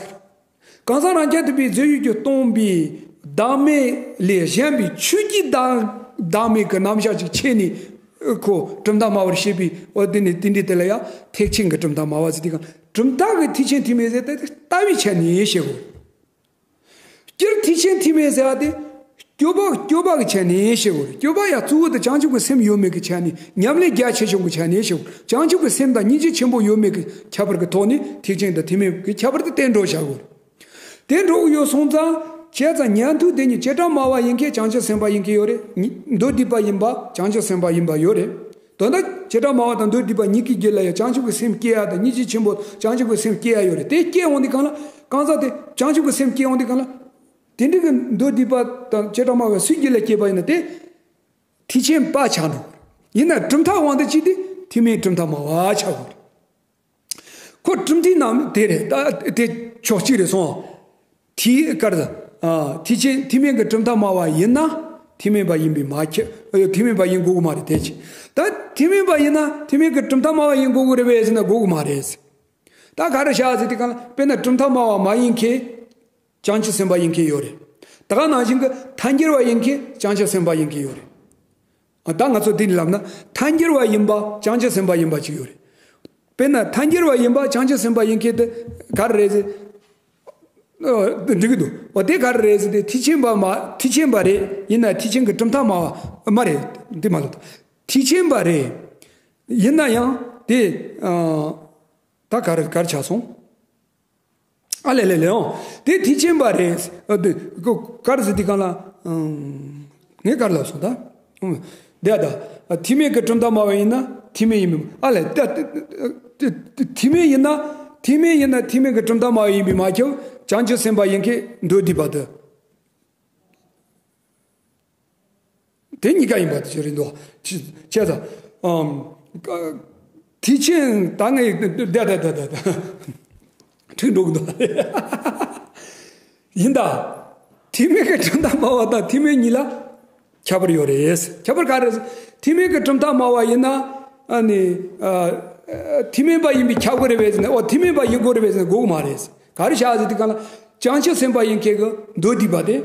གང་ཟག་རང་རྐྱ་ཐུབ་པའི་རྫས་ཡོད་ཀྱིས་སྟོང་པའི་བདག་མེད་ལས་གཞན་པའི་ཆོས་ཀྱི་བདག་བདག་མེད་ཀྱི་རྣམ་གཞག་ཅིག་ཕྱེ་ནས། ཁོ་གྲུབ་མཐའ་སྨྲ་བར་བཤད་པའི་འོ་དེ་ནི་དེ་འདྲའི་དེ་ལ་ཡང་ཐེག་ཆེན་གྱི་གྲུབ་མཐའ་སྨྲ་བ་ཟེར་དུས་སྒང་། གྲུབ་མཐའ་གི་ཐེག་ཆེན་ཐེག་དམན་ཟེར་ཏེ་ལྟ་བའི་ཆ་ནས་བཤད་དགོས། སྤྱིར་ཐེག་ཆེན་ཐེག་དམན་ཟེར་བ་དེ། སྤྱོད་པ་སྤྱོད་པ་གི་ཆ་ནས་བཤད་དགོས་རེད། སྤྱོད་པ་ཡང་གཙོ་བོ་དེ་བྱང་ཆུབ་ཀྱི་སེམས་ཡོད་མེད་ཀྱི་ཆ་ནས། ཉམས་ལེན་རྒྱ་ཆེ་ཆུང་གི་ཆ་ནས་བཤད་དགོས། བྱང་ཆུབ་ཀྱི་སེམས་དང་སྙིང་རྗེ་ཆེན་པོ་ཡོད་མེད་ཀྱི་ཁྱད་པར་གྱི་ཐོག་ནས་ཐེག་ཆེན་དང་ཐེག་དམན་གྱི་ཁྱད་པར་དེ་བསྟན་འགྲོ་བྱ་དགོས་རེད། དེ་འགྲོ་གི་ཡོད་སོང་ཙང་བྱས་ཙང་ཉན་ཐོས་དེ་གཉིས་བྱེ་བྲག་སྨྲ་བ་ཡིན་མཁན་བྱང་ཆུབ་སེམས་དཔའ་ཡིན་མཁན་ཡོད་རེད། མདོ་སྡུད་པ་ཡིན་པ་བྱང་ཆུབ་སེམས་དཔའ་ཡིན་པ་ཡོད་རེད། དོན་དག་བྱེ་བྲག་སྨྲ་བ་དང་མདོ་སྡུད་པ་གཉིས་ཀྱི་རྒྱུད་ལ་ཡང་བྱང་ཆུབ་ཀྱི་སེམས་སྐྱེ་ཡ་དང་སྙིང་རྗེ་ཆེན་པོ་བྱང་ཆུབ་ཀྱི་སེམས་སྐྱེ་ཡ་ཡོད་རེད། དེ་སྐྱེ་འོང་དུས་སྒང་ལ་གང་ཟག་དེ་བྱང་ཆུབ་ཀྱི་སེམས་སྐྱེ་འོང་དུས་སྒང་ལ། དེ་འདྲ་གི་མདོ་སྡུད་པ་དང་བྱེ་བྲག་སྨྲ་བ་སུའི་རྒྱུད་ལ་སྐྱེས་པ་ཡིན་ན་དེ་ཐེག་ཆེན་པ་ཆགས་འགྲོ། ཡིན་ན་གྲུབ་མཐའ་དབང་དུ་བྱས་ཏེ་ཐེག་དམན་གྲུབ་མཐའ་སྨྲ་བ་ཆགས་འགྲོ། ཁོ་གྲུབ་མཐའི་ནང་དེ་རེད། ད་དེ་ཕྱོགས་གཅིག་རེད་སོང་། ཐེག་གར། ཨ། ཐེག་ཆེན་ཐེག་དམན་གྱི་གྲུབ་མཐའ་སྨྲ་བ་ཡིན་ན་ཐེག་དམན་པ་ཡིན་པས་མ་ཁྱབ། ཨ། ཐེག་དམན་པ་ཡིན་དགོས་ཀྱི་མ་རེད་དེ་ཅི། ད་ཐེག་དམན་པ་ཡིན་ན་ཐེག་དམན་གྱི་གྲུབ་མཐའ་སྨྲ་བ་ཡིན་དགོས་ཀྱི་རེད་པས་ཟེར་ན་དགོས་ཀྱི་མ་རེད། ད་ག་རེ་བྱ་ཟེར་དུས་སྒང་ལ་དཔེར་ན་གྲུབ་མཐའ་སྨྲ་བ་མ་ཡིན་མཁན་བྱང་ཆུབ་སེམས་དཔའ་ཡིན་མཁན་ཡོད་རེད། ད་ག་ནང་བཞིན་གྱི་ཐལ་འགྱུར་བ་ཡིན་མཁན་བྱང་ཆུབ་སེམས་དཔའ་ཡིན་མཁན་ཡོད་རེད། ཨ། ད་ང་ཚོ་འདི་ནས་ལབ་ན་ཐལ་འགྱུར་བ་ཡིན་པ་བྱང་ཆུབ་སེམས་དཔའ་ཡིན་པ་ཅིག་ཡོད་རེད། དཔེར་ན་ཐལ་འགྱུར་བ་ཡིན་པ་བྱང་ཆུབ་སེམས་དཔའ་ཡིན་མཁན་དེ་ག་རེ་རེད་ཟེར། ཨ། འགྲིག་གི་འདུག་འོ་དེ་ག་རེ་རེད་ཟེར་ཏེ་ཐེག་ཆེན་པ་མ་ཐེག་ཆེན་པ་རེད། ཡིན་ན་ཐེག་ཆེན་གྱི་གྲུབ་མཐའ་སྨྲ་བ་མ་རེད། འདི་མ་ལབ་དང་། ཐེག་ཆེན་པ་རེད། ཡིན་ན་ཡང་དེ། ཨ། ད་ག་རེ་ག་རེ་ཆགས་སོང་། ཨ་ལེ་ལེ་ལེ་ཨོ། དེ་ཐེག་ཆེན་པ་རེད། ཨ། དེ་ག་རེ་ཟེར་དུས་སྒང་ལ། ཨང་། ངས་ག་རེ་ལབ་སོང་ད། ཨང་། དེ་ད། ཐེག་དམན་གྱི་གྲུབ་མཐའ་སྨྲ་བ་ཡིན་ན་ཐེག་དམན་ཡིན་པས། ཨ་ལེ་ད། ཐེག་དམན་ཡིན་ན་ཐེག་དམན་ཡིན་ན་ཐེག་དམན་གྱི་གྲུབ་མཐའ་སྨྲ་བ་ཡིན་པས་མ་ཁྱབ། བྱང་ཆུབ་སེམས་དཔའ་ཡིན་མཁན་མདོ་སྡུད་པ་དེ། དེ་གཉིས་ཀ་ཡིན་པ་དེ་ཅི་རེད་འདུག་ཅི་བྱས་ཙང་། ཨམ། ཐེག་ཆེན་ད་ངས་ད་ད་ད་ད་ད། འཁྲུག་འགྲོ་གི་འདུག་ཡིན་ད། ཐེག་དམན་གྱི་གྲུབ་མཐའ་སྨྲ་བ་དང་ཐེག་དམན་གཉིས་ལ། ཁྱད་པར་ཡོད་རེད། ཁྱད་པར་ག་རེ་རེད། ཐེག་དམན་གྱི་གྲུབ་མཐའ་སྨྲ་བ་ཡིན་ན། ཨ་ནི། ཨ། ཐེག་དམན་པ་ཡིན་པས་ཁྱབ་ཀྱི་རེད་པས་ཟེར་ན། འོ་ཐེག་དམན་པ་ཡིན་དགོས་རེད་པས་ཟེར་ན་དགོས་ཀྱི་མ་རེད། ག་རེ་བྱས་ཟེར་དུས་གང་ལ། བྱང་ཆུབ་སེམས་དཔའ་ཡིན་མཁན་གྱི་མདོ་སྡུད་པ་དེ།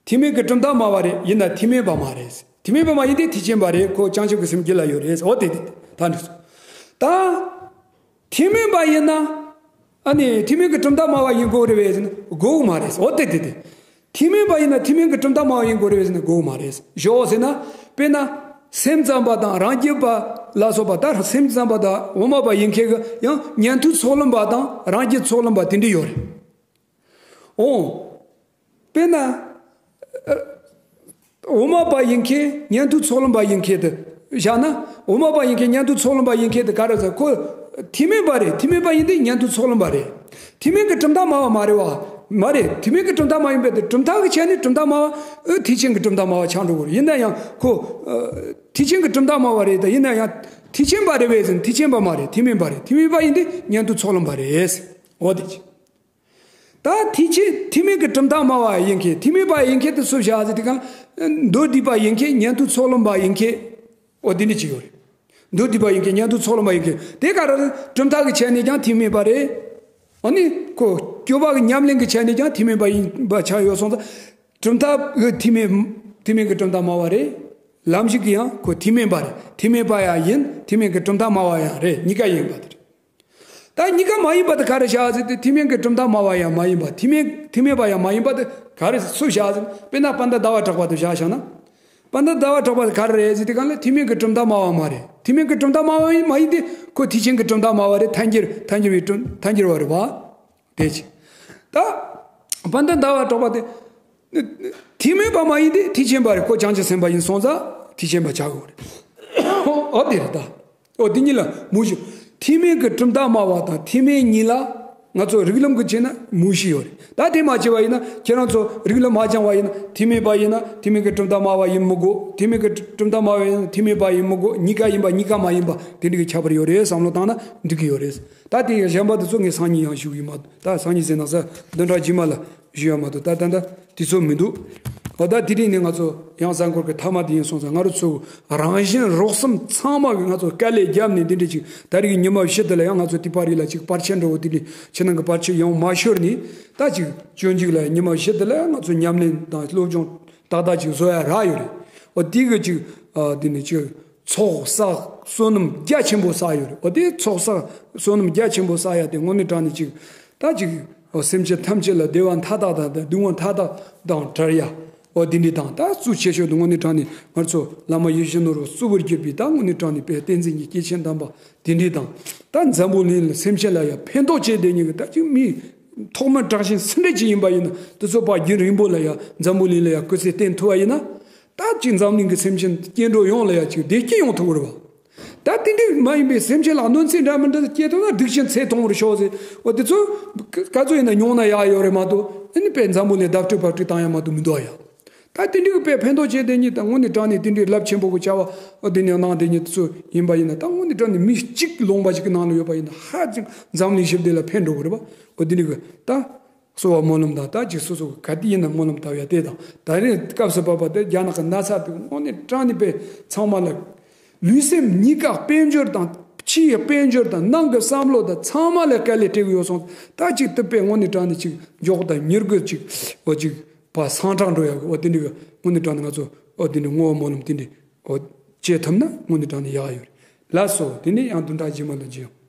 ཐེག་དམན་གྱི་གྲུབ་མཐའ་སྨྲ་བ་རེད། ཡིན་ན་ཐེག་དམན་པ་མ་རེད། ཐེག་དམན་པ་མ་ཡིན་ཏེ་ཐེག་ཆེན་པ་རེད། ཁོ་བྱང་ཆུབ་ཀྱི་སེམས་རྒྱུད་ལ་ཡོད་རེད། འོ་དེ་དེ་ད་འགྲིག་སོང་། ད། ཐེག་དམན་པ་ཡིན་ན། ཨ་ནི་ཐེག་དམན་གྱི་གྲུབ་མཐའ་སྨྲ་བ་ཡིན་དགོས་རེད་པས་ཟེར་ན་དགོས་མ་རེད། འོ་དེ་དེ་དེ། ཐེག་དམན་པ་ཡིན་ན་ཐེག་དམན་གྱི་གྲུབ་མཐའ་སྨྲ་བ་ཡིན་དགོས་རེད་པས་ཟེར་ན་དགོས་མ་རེད། ཞོག་ཟེར་ན། དཔེར་ན། སེམས་ཙམ་པ་དང་རང་རྒྱུད་པ་ལ་སོགས་པ། ད་སེམས་ཙམ་པ་དང་དབུ་མ་པ་ཡིན་མཁན་གྱི་ཡང་ཉན་ཐོས་ཚོགས་ལམ་པ་དང་རང་རྒྱུད་ཚོགས་ལམ་པ་དེ་འདྲ་ཡོད་རེད། འོ། དཔེར་ན། དབུ་མ་པ་ཡིན་མཁན་ཉན་ཐོས་ཚོགས་ལམ་པ་ཡིན་མཁན་དེ་བཞག་ན། དབུ་མ་པ་ཡིན་མཁན་ཉན་ཐོས་ཚོགས་ལམ་པ་ཡིན་མཁན་དེ་ག་རེ་ཟེར། ཁོ་ཐེག་དམན་པ་རེད། ཐེག་དམན་པ་ཡིན་དུས་ཉན་ཐོས་ཚོགས་ལམ་པ་རེད། ཐེག་དམན་གྱི་གྲུབ་མཐའ་སྨྲ་བ་མ་རེད་པ། མ་རེད། ཐེག་དམན་གྱི་གྲུབ་མཐའ་སྨྲ་ཡིན་པས་དེ་གྲུབ་མཐའ་གི་ཆ་ནས་གྲུབ་མཐའ་སྨྲ་བ། ཨ། ཐེག་ཆེན་གྱི་གྲུབ་མཐའ་སྨྲ་བ་ཆགས་འགྲོ་གི་རེད། ཡིན་ན་ཡང་ཁོ། ཨ། ཐེག་ཆེན་གྱི་གྲུབ་མཐའ་སྨྲ་བ་རེད། ད་ཡིན་ན་ཡང་ཐེག་ཆེན་པ་རེད་པས་ཟེར་ན་ཐེག་ཆེན་པ་མ་རེད། ཐེག་དམན་པ་རེད། ཐེག་དམན་པ་ཡིན་དུས་ཉན་ཐོས་ཚོགས་ལམ་པ་རེད། འོ་དེ་ཅི། ད་ཐེག་ཆེན་ཐེག་དམན་གྱི་གྲུབ་མཐའ་སྨྲ་བ་ཡིན་མཁན། ཐེག་དམན་པ་ཡིན་མཁན་དེ་སུ་བྱ་ཟེར་དུས་གང་། མདོ་སྡུད་པ་ཡིན་མཁན། ཉན་ཐོས་ཚོགས་ལམ་པ་ཡིན་མཁན། འོ་དེ་འདྲ་ཅིག་ཡོད་རེད། མདོ་སྡུད་པ་ཡིན་མཁན། ཉན་ཐོས་ཚོགས་ལམ་པ་ཡིན་མཁན་དེ་ག་རེ། གྲུབ་མཐའ་གི་ཆ་ནས་ཀྱང་ཐེག་དམན་པ་རེད། འོ་ནི་ཁོ་སྤྱོད་པ་གི་ཉམས་ལེན་གི་ཆ་ནས་ཀྱང་ཐེག་དམན་པ་ཡིན་པ་ཆགས་ཡོད་སོང་ཙང་། གྲུབ་མཐའ་གི་ཐེག་དམན། ཐེག་དམན་གྱི་གྲུབ་མཐའ་སྨྲ་བ་རེད། ལམ་ཞིག་གི་ཡང་ཁོ་ཐེག་དམན་པ་རེད། ཐེག་དམན་པ་ཡང་ཡིན། ཐེག་དམན་གྱི་གྲུབ་མཐའ་སྨྲ་བ་ཡང་རེད། གཉིས་ཀ་ཡིན་པ་དེ་རེད། ད་གཉིས་ཀ་མ་ཡིན་པ་དེ་ག་རེ་བྱ་ཟེར་དུས། ཐེག་དམན་གྱི་གྲུབ་མཐའ་སྨྲ་བ་ཡང་མ་ཡིན་པ། ཐེག་དམན། ཐེག་དམན་པ་ཡང་མ་ཡིན་པ་དེ་ག་རེ་སུ་བྱ་ཟེར། དཔེར་ན་པཎ་ཌི་ཏ་ཟླ་བ་གྲགས་པ་དེ་བཞག་བཞག་ན། པཎ་ཌི་ཏ་ཟླ་བ་གྲགས་པ་དེ་ག་རེ་རེད་ཟེར་དུས་གང་ལ་ཐེག་དམན་གྱི་གྲུབ་མཐའ་སྨྲ་བ་མ་རེད། ཐེག་དམན་གྱི་གྲུབ་མཐའ་སྨྲ་བ་མ་ཡིན་ཏེ་ཁོ་ཐེག་ཆེན་གྱི་གྲུབ་མཐའ་སྨྲ་བ་རེད། ཐལ་འགྱུར། ཐལ་འགྱུར་བའི་གྲུབ། ཐལ་འགྱུར་བ་རེད་པ། དེ་ཅི། ད། པཎ་ཌི་ཏ་ཟླ་བ་གྲགས་པ་དེ། ཐེག་དམན་པ་མ་ཡིན་ཏེ་ཐེག་ཆེན་པ་རེད། ཁོ་བྱང་ཆུབ་སེམས་དཔའ་ཡིན་སོང་ཙང་ཐེག་ཆེན་པ་ཆགས་དགོས་རེད། འོ་དེ་རེད་ད། འོ་དེ་གཉིས་ལ་མུ་བཞི། ཐེག་དམན་གྱི་གྲུབ་མཐའ་སྨྲ་བ་དང་ཐེག་དམན་གཉིས་ལ་ང་ཚོ་རིགས་ལམ་གྱི་ཆ་ནས་མུ་བཞི་ཡོད་རེད། ད་དེ་མ་བྱས་པ་ཡིན་ན། ཁྱེད་རང་ཚོ་རིགས་ལམ་མ་སྦྱངས་པ་ཡིན་ན། ཐེག་དམན་པ་ཡིན་ན་ཐེག་དམན་གྱི་གྲུབ་མཐའ་སྨྲ་བ་ཡིན་མི་དགོས། ཐེག་དམན་གྱི་གྲུབ་མཐའ་སྨྲ་བ་ཡིན་ན་ཐེག་དམན་པ་ཡིན་མི་དགོས། གཉིས་ཀ་ཡིན་པ། གཉིས་ཀ་མ་ཡིན་པ། དེ་འདྲ་གི་ཁྱད་པར་ཡོད་རེད་བསམ་བློ་བཏང་ན་འགྲིག་གི་ཡོད་རེད། ད་དེ་གཞན་པ་དེ་ཚོ་ངས་སང་ཉིན་ཡང་ཞུ་གི་ཡིན་མ་གཏོགས། ད་སང་ཉིན་ཟེར་ན་གཟའ་བདུན་ཕྲག་རྗེས་མ་ལ་ཞུ་ཡ་མ་གཏོགས། ད་ད་ད་དུས་ཚོད་མི་འདུག་འོ་ད་དེ་རིང་ནས་ང་ཚོ་ཡང་གཟའ་འཁོར་གྱི་མཐའ་མ་དེ་ཡིན་སོང་ཙང་། ང་རང་ཚོ་རང་བཞིན་རོགས་གསུམ་ཚང་མ་གི་ང་ཚོ་དཀའ་ལས་བརྒྱབ་ནས་འདི་འདྲ་ཅིག་ད་རེས་ཀྱི་ཉི་མ་བཞི་དེ་ལ་ཡང་ང་ཚོ་དེ་པར་རིས་ལ་ཅིག་པར་ཆས་འདྲ་བོ་དེ་འདྲ་ཕྱི་ནང་གི་པར་ཆས་ཡང་མ་ཤོར་ནས། ད་ཅིག་སྤྱོད་འཇུག་ལ་ཉི་མ་བཞི་དེ་ལ་ང་ཚོ་ཉམས་ལེན་དང་སློབ་སྦྱོང་ཏག་ཏག་ཅིག་བཟོ་ཡ་རག་ཡོད་རེད། འོ་དེ་གི་ཅིག་ཨ་དེ་ནས་ཅིག་ཚོགས་བསགས་བསོད་ནམས་རྒྱ་ཆེན་པོ་བསགས་ཡོད་རེད། འོ་དེ་ཚོགས་བསགས་བསོད་ནམས་རྒྱ་ཆེན་པོ་བསགས་ཡ་དེ་དངོས་གནས་དྲང་ནས་ཅིག་ད་ཅིག་འོ་སེམས་ཅན་ཐམས་ཅད་ལ་བདེ་བ་མཐའ་དག་དང་། སྡུག་བསྔལ་མཐའ་དག་དང་བྲལ་ཡ། འོ་དེ་འདྲ་དང་། ད་གཙོ་ཆེ་ཤོས་དེ་དངོས་གནས་དྲང་ནས་ང་ཚོ་བླ་མ་ཡིད་བཞིན་ནོར་བུ་གཙོ་བོར་གྱུར་པའི། ད་དངོས་གནས་དྲང་ནས་དཔལ་བསྟན་འཛིན་གྱི་སྐྱེས་ཆེན་དམ་པ་དེ་འདྲ་དང་། ད་འཛམ་བུ་གླིང་ལ་སེམས་ཅན་ལ་ཡང་ཕན་ཐོགས་བྱེད་བསྡད་མཁན་གྱི། ད་ཅིག་མི་ཐོག་མར་དྲག་ཞན་སུ་འདྲ་ཅིག་ཡིན་པ་ཡིན་ན། དེ་ཚོ་ཕར་རྒྱུན་རིང་པོ་ལ་ཡང་འཛམ་བུ་གླིང་ལ་ཡང་སྐུ་ཚེ་བརྟན་ཐུབ་པ་ཡིན་ན། ད་ཅིག་འཛམ་གླིང་གི་སེམས་ཅན་སྐྱེ་འགྲོ་ཡོངས་ལ་ཡང་ཅིག་བདེ་སྐྱིད་ཡོང་ཐུབ་ཀྱི་རེད་པ། ད་དེ་འདྲའི་མ་ཡིན་པའི་སེམས་ཅན་ལ་གནོད་འཚེ་འདྲ་མི་འདྲ་སྐྱེས་ཐུབ་ན། སྡིག་ཅན་ཚེ་ཐུང་བར་ཤོག་ཟེར། འོ་དེ་ཚོ་ག་ཚོད་ཡིན་ན་མྱོང་ན་ཡག་ཡོད་རེད་མ་གཏོགས། ཨ་ནི་དཔེ་འཛམ་བུ་གླིང་བརྡབ་གཅིག་ཕབ་གཅིག་བཏང་ཡ་མ་གཏོགས་མི་འདུག་ཨ་ཡ། ད་དེ་འདྲའི་དཔེ་ཕན་ཐོགས་བྱེད་བསྡད་མཁན་དང་། དངོས་གནས་དྲང་ནས་དེ་འདྲའི་རླབས་ཆེན་པོ་གི་བྱ་བ་འོ་དེ་འདྲ་གནང་བསྡད་མཁན་དེ་ཚོ་ཡིན་པ་ཡིན་ན། ད་དངོས་གནས་དྲང་ནས་མི་གཅིག་ལུང་པ་ཞིག་གི་ནང་ལ་ཡོད་པ་ཡིན་ན། ཧ་ཅང་འཛམ་གླིང་ཞི་བདེ་ལ་ཕན་འགྲོ་གི་རེད་པ། འོ་དེ་འདྲའི་གི་ད་གསོལ་བ་སྨོན་ལམ་དང་། ད་ཅིག་སོ་སོ་ག་དུས་ཡིན་ན་སྨོན་ལམ་བཏབ་ཡ་དེ་དང་། ད་རེས་སྐབས་སུ་བབ་པ་དེ་རྒྱ་ནག་གི་ན་ཚ་དེ་དངོས་གནས་དྲང་ནས་དཔེ་ཚང་མ་ལ། ལུས་སེམས་གཉིས་ཀ་དཔལ་འབྱོར་དང་། ཕྱིའི་དཔལ་འབྱོར་དང་། ནང་གི་བསམ་བློ་དང་། ཚང་མ་ལ་དཀའ་ལས་སྤྲད་གི་ཡོད་སོང་། ད་ཅིག་དེ་དཔེ་དངོས་གནས་དྲང་ནས་ཅིག་མགྱོགས་དང་མྱུར་གི་ཅིག་འོ་ཅིག་ཕར་སངས་དྲག་འགྲོ་ཡ་གི། འོ་དེ་འདྲའི་གི་དངོས་གནས་དྲང་ནས་ང་ཚོ་འོ་དེ་འདྲའི་བསྔོ་བ་སྨོན་ལམ་དེ་འདྲའི་འོ་བྱེད་ཐུབ་ན་དངོས་གནས་དྲང་ནས་ཡག་ཡོད་རེད། ལགས་སོ། དེ་ནས་ཡང་བདུན་ཕྲག་རྗེས་མ་ལ་མཇལ་ཡོང་།